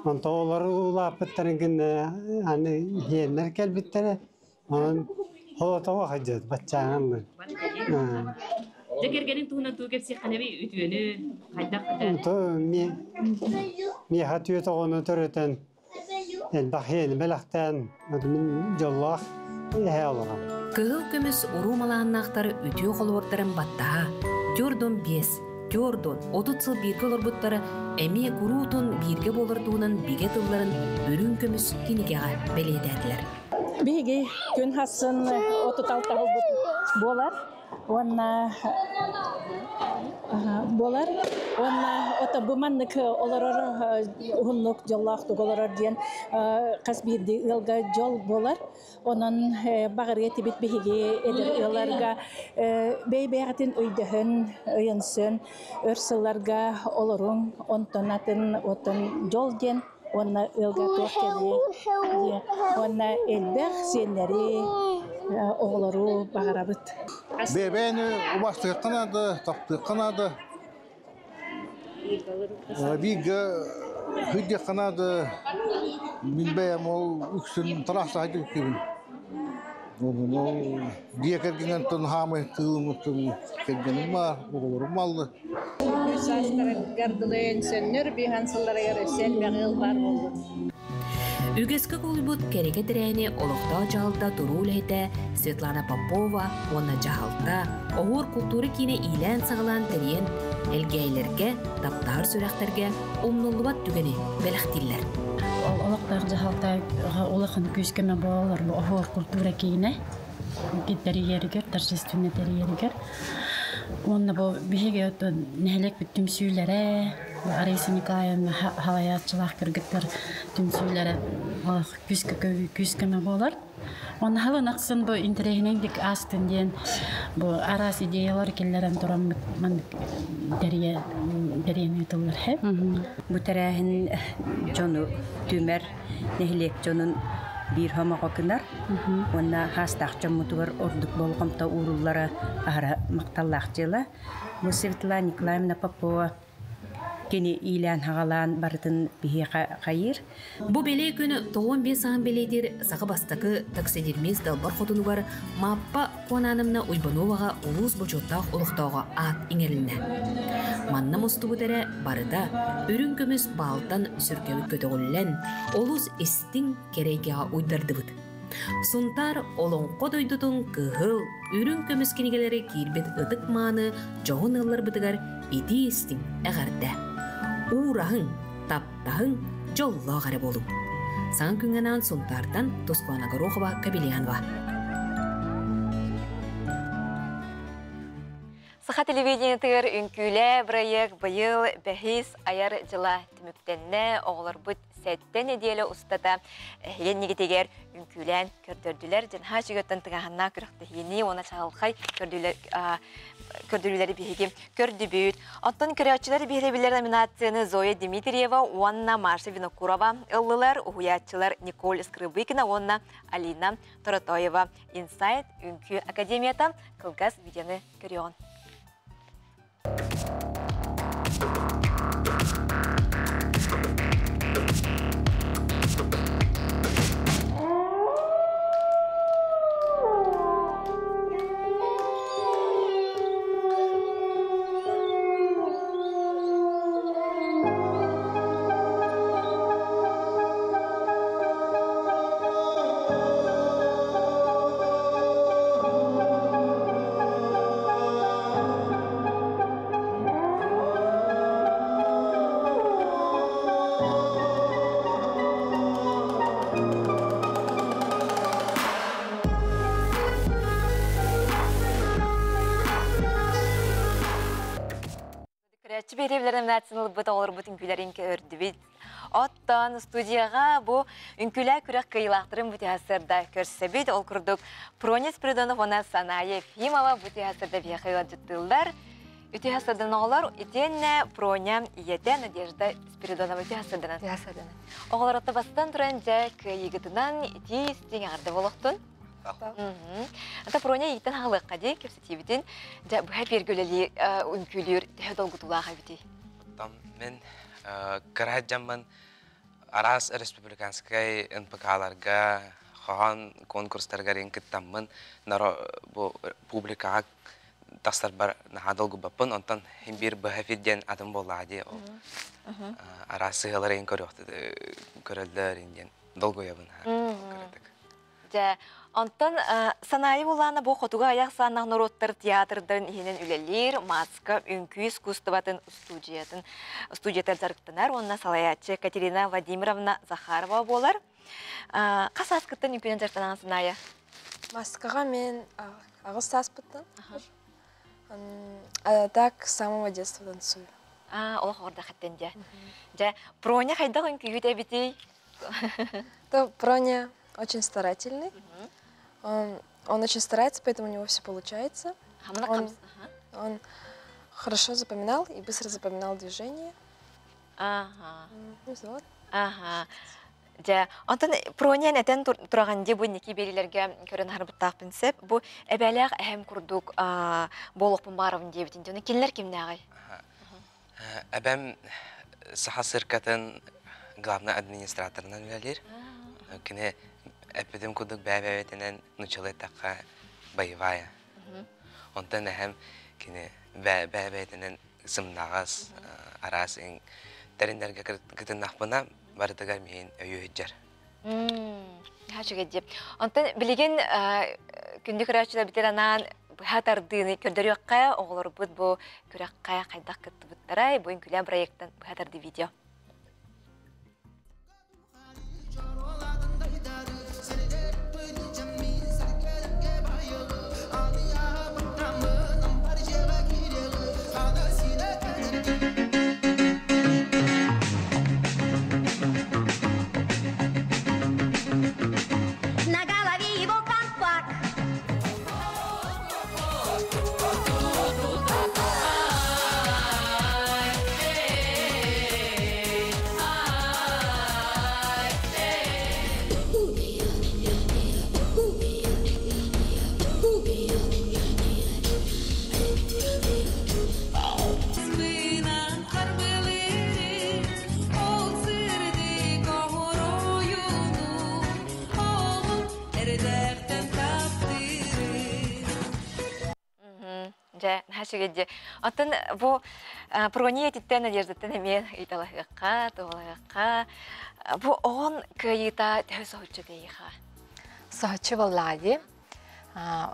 Онтон олор улааппыттарын гына аны иһиэннэр кэлбиттэрэ. Онон холотоҕо сылдьыбыт баччааҥҥын. Дьэ кэргэниҥ туһунан тугу кэпсиэххинэбий үтүөнү хайдах Онто миэхэ түөрт оҕону төрөтөн элбэх иһиэни бэлэхтээн мин дьоллоох эһээ олоҕум. Кыһыл көмүс уруу малааннаахтар үтүө холобурдарын баттаһа, Тюрдун биэс, Тюрдун 30 сыл бииргэ олорбуттара эмиэ куруутун бииргэ буолар туһунан бигэ тылларын үрүҥ көмүс кинигэҕэ бэлиэтээтилэр. Биһиги күн хассын 36 буолбут буолар уонна буолар уонна ото бу маннык олорор уһуннук дьоллоохтук олорор диэн хас биирдии ыалга дьол буолар. Онон баҕарыа этибит биһиги эдэр ыалларга бэйэ-бэйэҕитин өйдөһөн, өйөнсөн өр сылларга олоруҥ, онтон атын оттон дьол диэн уонна ыалга туох кэлиэ диye уонна элбэх сиэннэри, оҕолору баҕарабыт. Бэйэни убастыахха наада, таптыахха наада. Бииргэ сылдьыахха наада. Мин бэйэм ол үксүн трассаҕа күүппүбүн. Ол дьиэ кэргэнтэн хаамай тыылыммыттан кэргэним баар, оҕолорум бааллар. Үс саастарыгар дылы өнсөннөр, биһан сылларыгар өссө элбэх ыал баар буолбут. Үгэскэ кулуйбут кэрэкэ тэрээни олохтоох дьаһалта туруу үлэһитэ Светлана Попова уонна дьаһалта Оһуор култуура киинэ иилээн-саҕалаан тэрийэн, элгээйилэргэ, таптаһар сүрэхтэргэ умнуллубат түгэни бэлэхтииллэр. Олохтоох дьаһалта улахан күүс-көмө буолар бу Оһуор култуура киинэ тэрийэригэр, торжественный тэрийэригэр. Уонна бу биһиги нэһилиэкпит түмсүүлэрэ, Раиса Николаевна халайааччылаах кыргыттар түмсүүлэрэ күүс-көмө буолар. Онно халын ахсын бу интэриэһинэйдик аастын диэн бу араас идеялар киллэрэн тураммыт маннык тэрийэн ыытыллар. Бу тэрээһин дьону түмэр нэһилиэк дьонун биир хомоҕо гынар уонна хаастаах дьоммутугар ордук болҕомто ууруллара аһара махталлаах дьыала. Бу Светлана Николаевна Попова кини иилээн-хаҕалаан барытын биһиэхэ хайыыр. Бу бэлиэ күн 95 саһын бэлиэтиир саха бастакы таксидермист далбар хотунугар Мааппа Куонаанымна Уйбановаҕа улуус бочуоттаах олохтооҕо аат иҥэрилиннэ. Манна мустубут эрэ барыта үрүҥ көмүс баалтан сүргэбит көтөҕүллэн, олус истиҥ кэрэ эйгэҕэ уйдардыбыт. Сунтаар олоҥхо дойдутун кыһыл, үрүҥ көмүс кинигэлэри киирбит ытык-мааны дьоһун ыалларбытыгар итии-истиҥ эҕэрдэ! Уураһыҥ, таптаһыҥ, дьоллоох эрэ буолуҥ! Саҥа күҥҥэ анаан Сунтаартан Тускуана Горохова Кобельянова. Саха телевидениетыгар үҥкүүлээ бырайыак быйыл бэһис айар дьыла түмүктэннэ. Оҕолорбут сэттэ нэдиэлэ устата эһиэннигитигэр үҥкүүлээн көрдөрдүлэр. Дьанһаа чүгөттөн тыҥаһыннаах күрэхтэһиини уонна чаҕылхай көрдөрүүлэри биһиги көрдүбүт. Оттон көрөөччүлэр биһирэбиллэр номинацияны Зоя Дмитриева уонна Маша Винокурова ыллылар, уһуйааччылар Николь Скрыбыкина уонна Алина Торотоева. Инсайт үҥкүү академията кылгас видеоны көрүөҕүн. Көрөөччү биэриилэр номинацияны ылбыт оҕолорбут үҥкүүлэрин көрдүбүт. Оттон студияҕа бу үҥкүүлээх күрэх кыайыылаахтарын бу сырда көрсөбүт. Ол курдук Проня Спиридонов уонна Саная Ефимова бу сырда биһиэхэ ыалдьыттыыллар. Үтүө сырдан оҕолор итиэннэ Проня ийэтэ Надежда Спиридонова үтүө сырданан. Оҕолор бастан туран дьэ кыайыыгытынан итии истиҥ эҕэрдэ буолуохтун. Ата Проня иитэн хаалыахха дии кэпсэтиибитин. Дьэ быһа биэргэ үлэлии үҥкүүлүүр төһө долгутуулаах эбитий? Оттон мин кыра дьаммын араас республиканскай НПК-ларга хоһоон конкурстарыгар кыттаммын бу публикаҕа тахсарбар наһаа долгуйбаппын. Онтон иһин биир быһа эфир диэн атын буоллаҕа дии ол араас сыһыаларын көрөллөр диэн долгуйабын. Дьэ, онтон Санаайы Улаана бу хотугу айах сааннаах норуоттар театрдарын иһинэн үлэлиир Маска үҥкүү искусствотын студиятын студията дьарыктанар уонна салайааччы Катерина Владимировна Захарова буолар. Хас сааскыттан үҥкүүнэн дьарыктанаҕын Санаайа? Маскаҕа мен аҕыс сааспыттан. Так с самого детства танцую. А, олох оҕордахаттан дьэ. Дьэ, Проня хайдах үҥкүүһүт эбитий? То Проня очень старательный. Он, он очень старается, поэтому у него все получается. Он, он хорошо запоминал и быстро запоминал движение. Ага. Ну, вот. Ага. Дьэ, онтон Пронян этэн тураҕын дии бу инники биэриилэргэ көрөн аһарбыттаахпын сөп. Бу эбээлээх эһэм курдук буолуохпун баарабын диэбитин дьоно кинилэр кимнээҕий? Эбэм Саха циркатын главный администраторынан үлэлиир. Кини эппитим курдук бэйэ-бэйэтинэн нуччалыы эттэххэ боевая. Онтон эһэм кини бэйэ-бэйэтинэн сымнаҕас, араас тэриннэргэ кытыннахпына барытыгар миин өйүү сылдьар. Үчүгэй дип. Онтон билигин күндү көрөөччүлэр битер анаан быһа тардыыны көрдөрүөххэ, оҕолорбут бу күрэххэ хайдах кыттыбыттарай, бу үҥкүүлээн проекттан быһа тарды видео. На голове его колпак. Дьэ, наһаа үчүгэй дии. Оттон бу Прония этиттэн Надеждаттан эмиэ ыйыталаһыахха, туһалаһыахха. Бу оҕон кыайыыта төһө соһуччу эйиэхэ? Соһуччу буоллаҕа дии.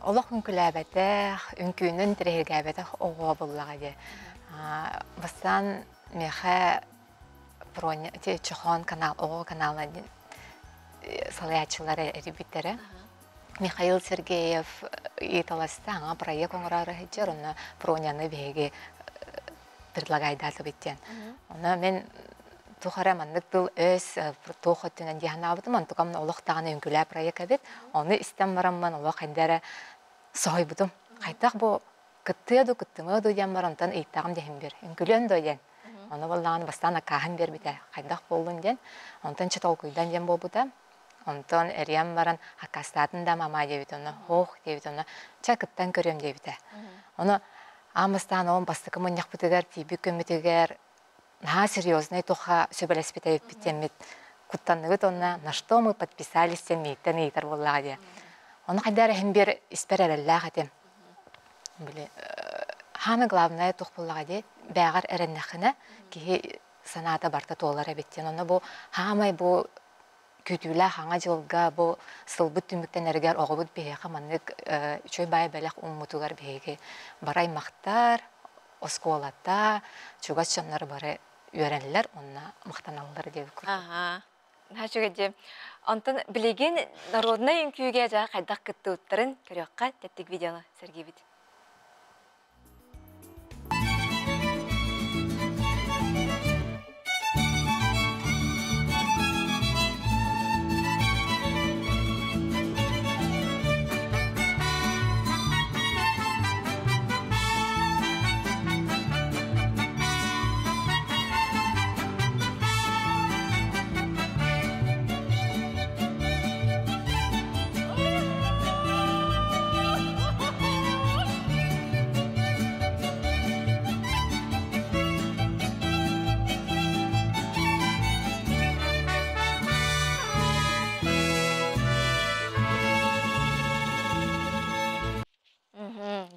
Олох үҥкүүлээбэтэх, үҥкүүнүн интэриэһиргээбэтэх оҕо буоллаҕа дии. Бастаан миэхэ Проня, Чохон канал, оҕо канала диэн салайааччылара эрийбиттэрэ. Михаил Сергеев ыйыталаста, аңа проект оҥороору сылдьар, онно Проняны биһиги предлагайдаатыбыт диэн. Онно мин Тухара маннык тыл өс туох өттүнэн дии санаабытым, онтукам олох даҕаны үҥкүүлээ проект эбит. Ону истэн бараммын олох эндэрэ соһуйбутум. Хайдах бу кыттыа ду кыттымыа ду диэн баран онтон ыйыттаҕым диһин бир. Үҥкүлүөн дуо диэн. Ону буоллаҕына бастаан аккааһын биэрбитэ. Хайдах буоллун диэн. Онтон чэ толкуйдан диэн буолбута. Онтон эрийэн баран аккаастаатын да мама диэбит ону һоох диэбит ону чэ кыттан көрүөм диэбитэ. Ону аан бастаан оҕом бастакы мунньахпытыгар тиийбит күммүтүгэр наһаа серьезный туха сөбүлэспит эбиппит диэммит куттанныбыт уонна на что мы подписались диэн миигиттэн ыйытар буоллаҕа дии. Ону хайдах эрэ иһин биэр испэр эрэллээх этим. Били хаана главное туох буоллаҕа дии бээҕэр эрэннэххинэ киһи санаата барыта туолар эбит диэн. Онно бу хаамай бу күүтүүлээх аҥа дьылга бу сылбыт түмүктэнэригэр оҕобут биһиэхэ маннык үчүгэй баай бэлэх ууммутугар биһиги бары аймахтар, оскуолата, чугас дьоннор бары үөрэллэр уонна махтаналлар диэбит курдук. Аха. Наһаа үчүгэй дии. Онтон билигин народнай үҥкүүгэ дьэ хайдах кыттыбыттарын көрүөххэ тэттик видеону сэргиибит.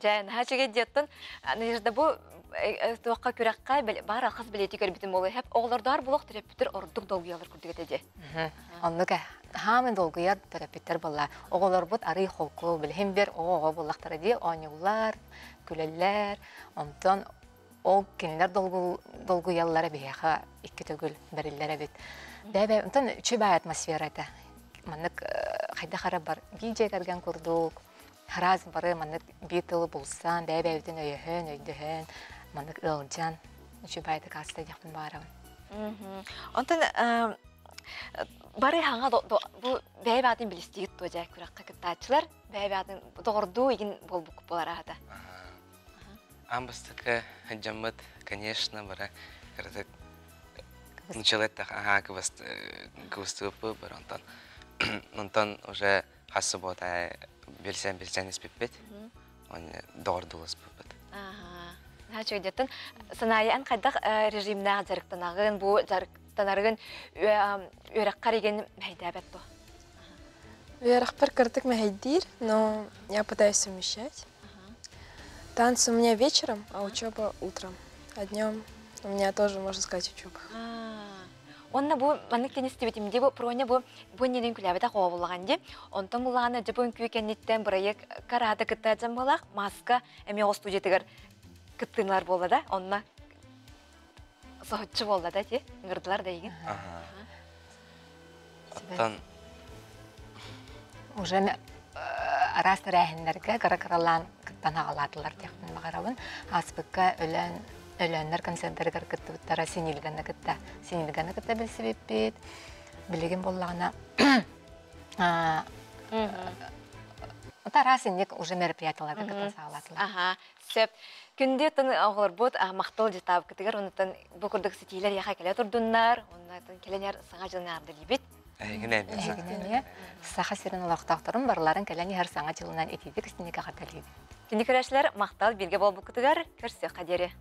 Дьэ, наһаа үчүгэй диэттэн Надежда бу туохха күрэххэ баар алхас билиэти көрбүтүм буолуо хэп оҕолордоор булуох төрөппүттэр ордук долгуйалар курдук этэ дии. Оннук хаамын долгуйар төрөппүттэр буолла. Оҕолорбут арый холку билиһин бер оҕо-оҕо буоллахтара дии оонньууллар, күлэллэр. Онтон ол кинилэр долгуйаллара биһиэхэ икки төгүл бэриллэр эбит. Бэбэ онтон үчүгэй баай атмосфера этэ. Маннык хайдах эрэ бар биир дьиэ кэргэн курдук Араас бары маннык биир тылы булсан, бэйэ-бэйэбитин өйөһөн, өйдөһөн, маннык ыалдьан, үчүгэй баайдык ааста диэхпин баарабын. Онтон бары хаҥа бу бэйэ баатын билистигит туо дьэ күрэххэ кыттааччылар бэйэ баатын доҕордуу игин буолбук буолар аата. Аан бастакы дьаммыт, конечно, бара кыратык нучалеттах аха кыбыстыбыппыт бар онтон онтон уже хас суббота билсэн-билсэн испиппит. Доҕордууласпыппыт. Наһаа үчүгэйдиттэн Санаайан хайдах режимнээх дьарыктанаҕын, бу дьарыктанарыгын үөрэххэр игин мэһэйдээбэт дуо? Үөрэхпэр кыратык мэһэйдиир, но я пытаюсь совмещать. Танцы у меня вечером, а учеба утром. А днем у меня тоже, можно сказать, учеба. Уонна бу маннык теннис истибитим дии бу Проня бу бу иннинэн күлээбэтэх оҕо буллаҕан дии. Онтон буллаҕына дьэ бу үҥкүү кэнниттэн бырайыак караата кытта дьон буолаах маска эмиэ оҕо студиятыгар кыттыылар буолла да онно соһуччу буолла да ти ыҥырдылар да игин. Оттон уже араас тэрээһиннэргэ кыра-кыралаан кыттан аҕалаатылар диэхпин баҕарабын. Ааспыкка өлөөн Өлөөннөр концерттарыгар кыттыбыттара Синильганы кытта. Синильганы кытта билсибиппит. Билигин буоллаҕына араас инник уже мероприятияларга кытта саҕалаатылар. Аха, сөп. Күндү тын оҕолорбут махтал дьытаабыкытыгар оннуттан бу курдук ситиилэр яха кэлэ турдуннар, оннуттан кэлэн саҥа дьылын аардылыыбит. Эһигин Саха сирин олохтоохторун барыларын кэлэн иһэр саҥа дьылынан итиитик истиник эҕэрдэлиибит. Күндү көрөөччүлэр, махтал бииргэ буолбуккутугар көрсүөххэ диэри.